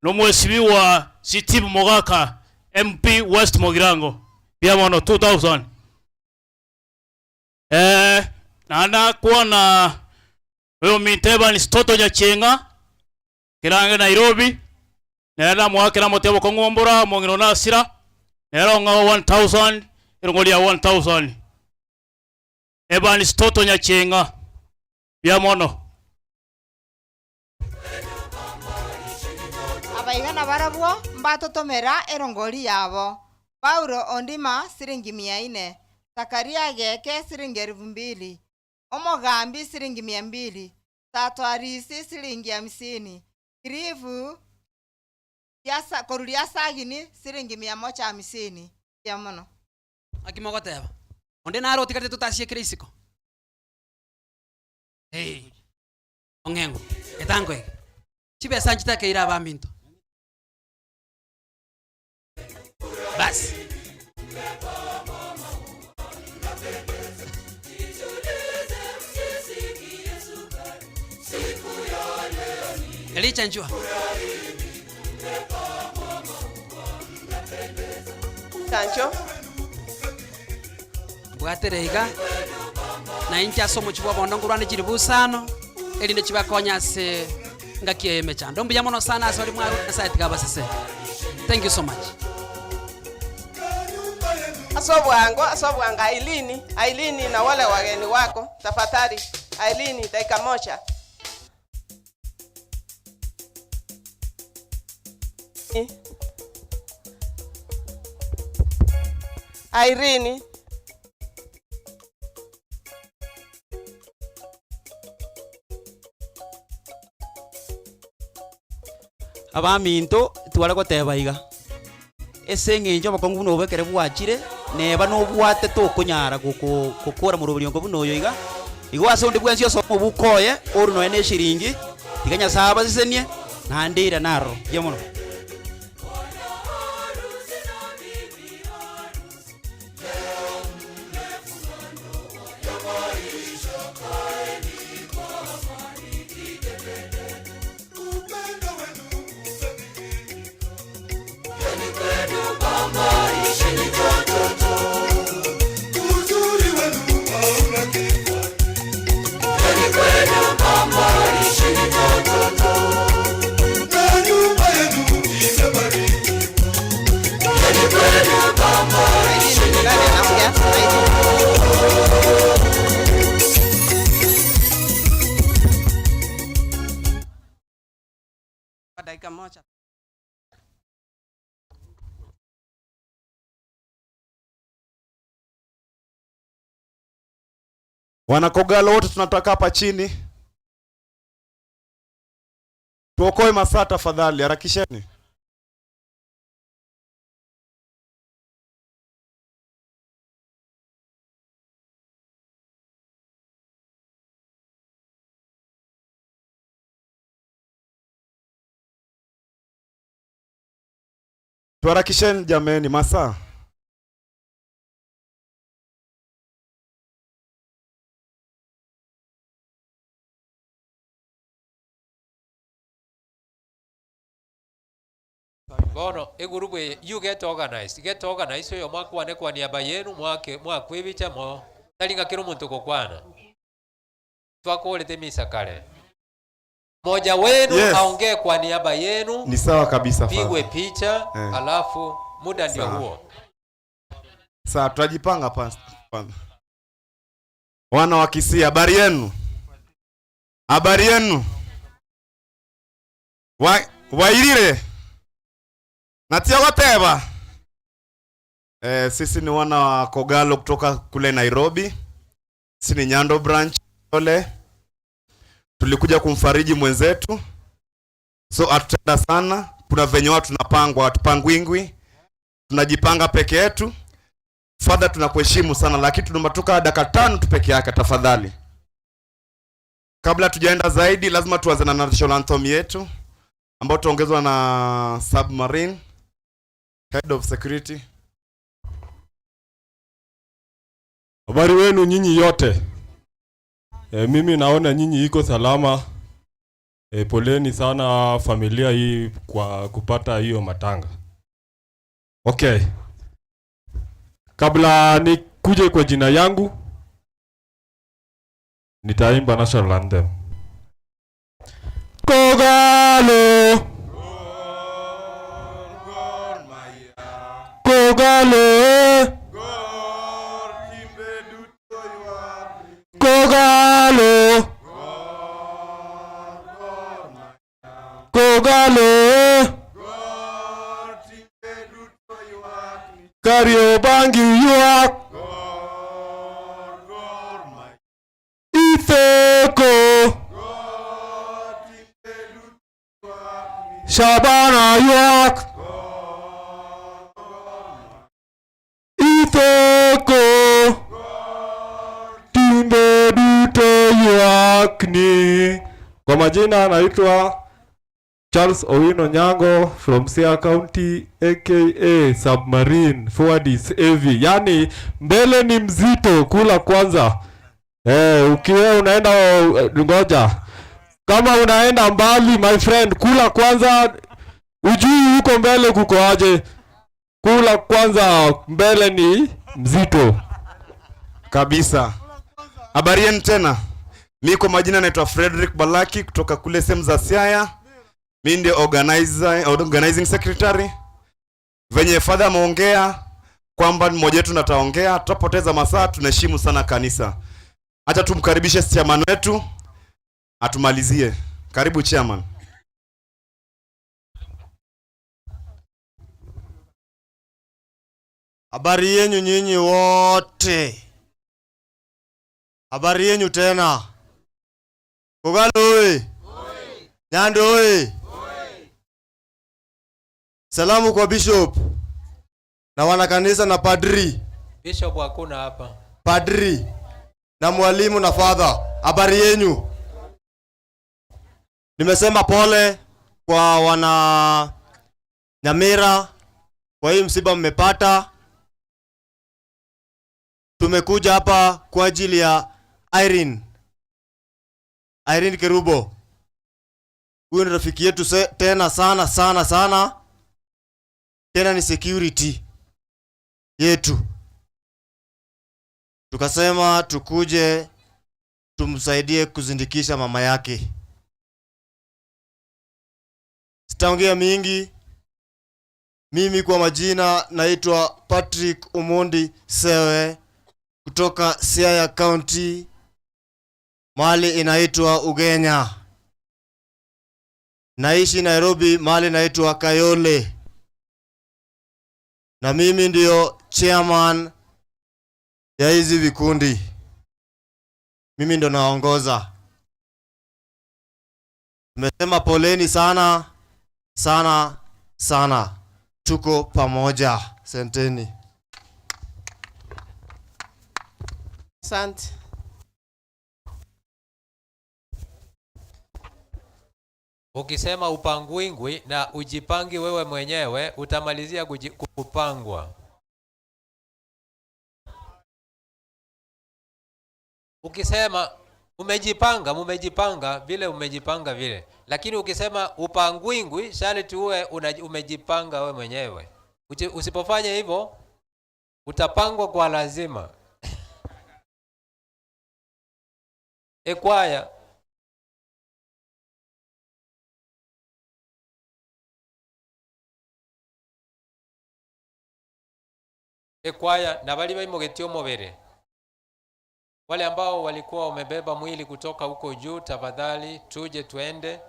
Speaker 9: na omweshimiwa Steve Mogaka, MP West Mugirango, mbuya mono 2000. Eh, naende nakwana oyominto Evans Toto Nyacheng'a, kerange Nairobi, nere namoakera amotebia obokong'u ombora, omong'ina one asira, nere ong'a 1000, erongo ria 1000. Evans Toto Nyacheng'a, mbuya mono.
Speaker 22: Abaiga nabarabwo mbatotomera erongori yabo, Paulo Ondima siringi mia ine, Zakaria Geke siringi elifu mbili, Omogambi siringi mia mbili, Sato Arisi siringi hamsini, Kirifu korwa Riasagini siringi mia moja hamsini. Mbuya mono.
Speaker 4: Naki mogoteba? Onde nare otigarete totasiekire isiko? Ee. Ong'eng'o, etango ege. Chibesa nchitakeire abaminto. Basi. Elicha njua.
Speaker 23: Sancho.
Speaker 4: Mbwatere iga, na inche ase omochie bw'obondo nkorwane chiribu isano, erinde chibakonye ase engaki eye y'emechando. Mbuya mono sana ase baria mwarure Nyasaye tiga abasesenie. Thank you so much.
Speaker 23: Ase obwango, ase obwango Aileen, Aileen na wale wageni wako, tafadhali. Aileen, dakika moja. Irene.
Speaker 7: Abaminto, tware goteba iga, ase eng'encho obokong'u buna obo ekere bwachire, neba nobwate tokonyara goko gokora morobori ongo buna oyo iga, igo ase onde bwensi osome obuko oye, orwe nonya na eshiringi, tiga Nyasaye abasesenie, naende ira naroro. Mbuya mono.
Speaker 23: Kwa dakika moja.
Speaker 24: Wanakogalo wote tunataka hapa chini. Tuokoe masaa tafadhali, harakisheni. Tuharakisheni jameni, masaa.
Speaker 16: Bono egurubu eye you get organized, get organized oyo mwakwane kwa niaba yenu mwake mwakwebicha mo tari ng'a kera omonto ogokwana. Twakorete emisa kare. Moja wenu
Speaker 24: Yes.
Speaker 16: aongee kwa niaba yenu.
Speaker 24: Ni sawa kabisa, Father.
Speaker 16: Pigwe picha
Speaker 24: Eh.
Speaker 16: alafu muda ndio
Speaker 24: Sawa.
Speaker 16: huo.
Speaker 24: Sawa, tutajipanga pastor. Wana wa Kisii, habari yenu? Habari yenu? Wa, wairire natia goteba. Eh, sisi ni wana wa Kogalo kutoka kule Nairobi. Sisi ni Nyando branch ole. Tulikuja kumfariji mwenzetu, so hatutaenda sana. Kuna venye watu tunapangwa, hatupangwingwi, tunajipanga peke yetu. Father, tunakuheshimu sana, lakini tunamatuka dakika tano tu peke yake, tafadhali. Kabla tujaenda zaidi, lazima tuanze na national anthem yetu ambayo tutaongezwa na Submarine Head of Security.
Speaker 1: Habari wenu nyinyi yote. E, mimi naona nyinyi iko salama. E, poleni sana familia hii kwa kupata hiyo matanga. Okay. Kabla nikuje kwa jina yangu nitaimba national anthem. Kogalo. Kogalo. Kogalo. Kogalo. Kariobangi ywak. Itheko. Shabana ywak. Itheko. Timbe duto ywakni. Kwa majina anaitwa Charles Owino Nyango from Siaya County aka Submarine Forward is heavy. Yani mbele ni mzito, kula kwanza. Eh, ukiwa unaenda ngoja. Kama unaenda mbali my friend, kula kwanza, ujui huko mbele kuko aje. Kula kwanza, mbele ni mzito.
Speaker 24: Kabisa. Habari yenu tena. Mi kwa majina naitwa Frederick Balaki kutoka kule sehemu za Siaya. Mi ndio organizer, organizing secretary. Venye father ameongea kwamba mmoja wetu nataongea, tutapoteza masaa, tunaheshimu sana kanisa. Acha tumkaribishe chairman wetu atumalizie. Karibu chairman.
Speaker 3: Habari yenyu nyinyi wote. Habari yenyu tena. Kogalo oye. Nyando oye. Salamu kwa bishop na wanakanisa na padri.
Speaker 16: Bishop hakuna hapa.
Speaker 3: Padri na mwalimu na father. Habari yenyu. Nimesema pole kwa wana Nyamira kwa hii msiba mmepata. Tumekuja hapa kwa ajili ya Irene. Irene Kerubo. Huyu ni rafiki yetu tena sana sana sana. Tena ni security yetu. Tukasema tukuje tumsaidie kuzindikisha mama yake. Sitaongea mingi. Mimi kwa majina naitwa Patrick Omondi Sewe kutoka Siaya County, mahali inaitwa Ugenya. Naishi Nairobi, mahali inaitwa Kayole. Na mimi ndio chairman ya hizi vikundi. Mimi ndo naongoza. Tumesema poleni sana sana sana. Tuko pamoja. Senteni.
Speaker 23: Asante.
Speaker 16: Ukisema upangwingwi na ujipangi wewe mwenyewe utamalizia kupangwa. Ukisema umejipanga, mumejipanga vile umejipanga vile. Lakini ukisema upangwingwi sharti uwe umejipanga wewe mwenyewe. Usipofanya hivyo utapangwa kwa lazima. Ekwaya. Ekwaya nabali baimogetie omobere. Wale ambao walikuwa wamebeba mwili kutoka huko juu, tafadhali tuje tuende.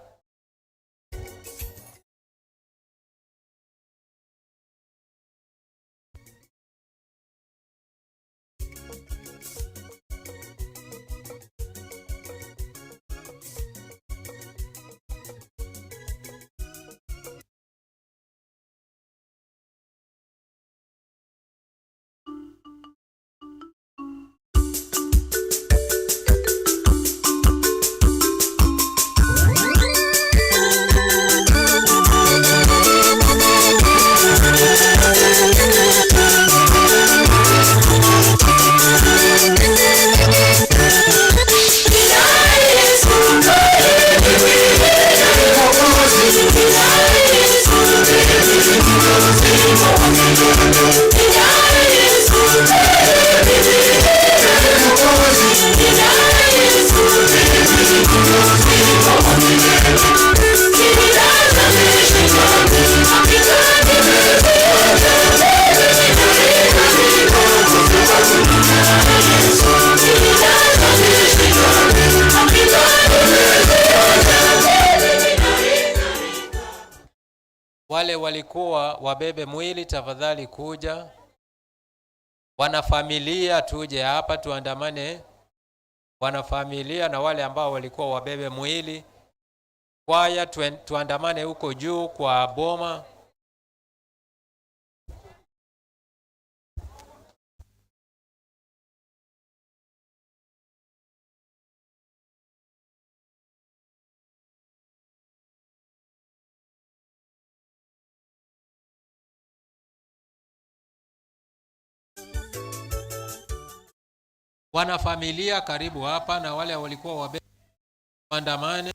Speaker 16: Wale walikuwa wabebe mwili, tafadhali kuja. Wanafamilia tuje hapa tuandamane, wanafamilia na wale ambao walikuwa wabebe mwili. Kwaya tuandamane huko juu kwa boma. Wanafamilia karibu hapa na wale walikuwa wabebe tuandamane.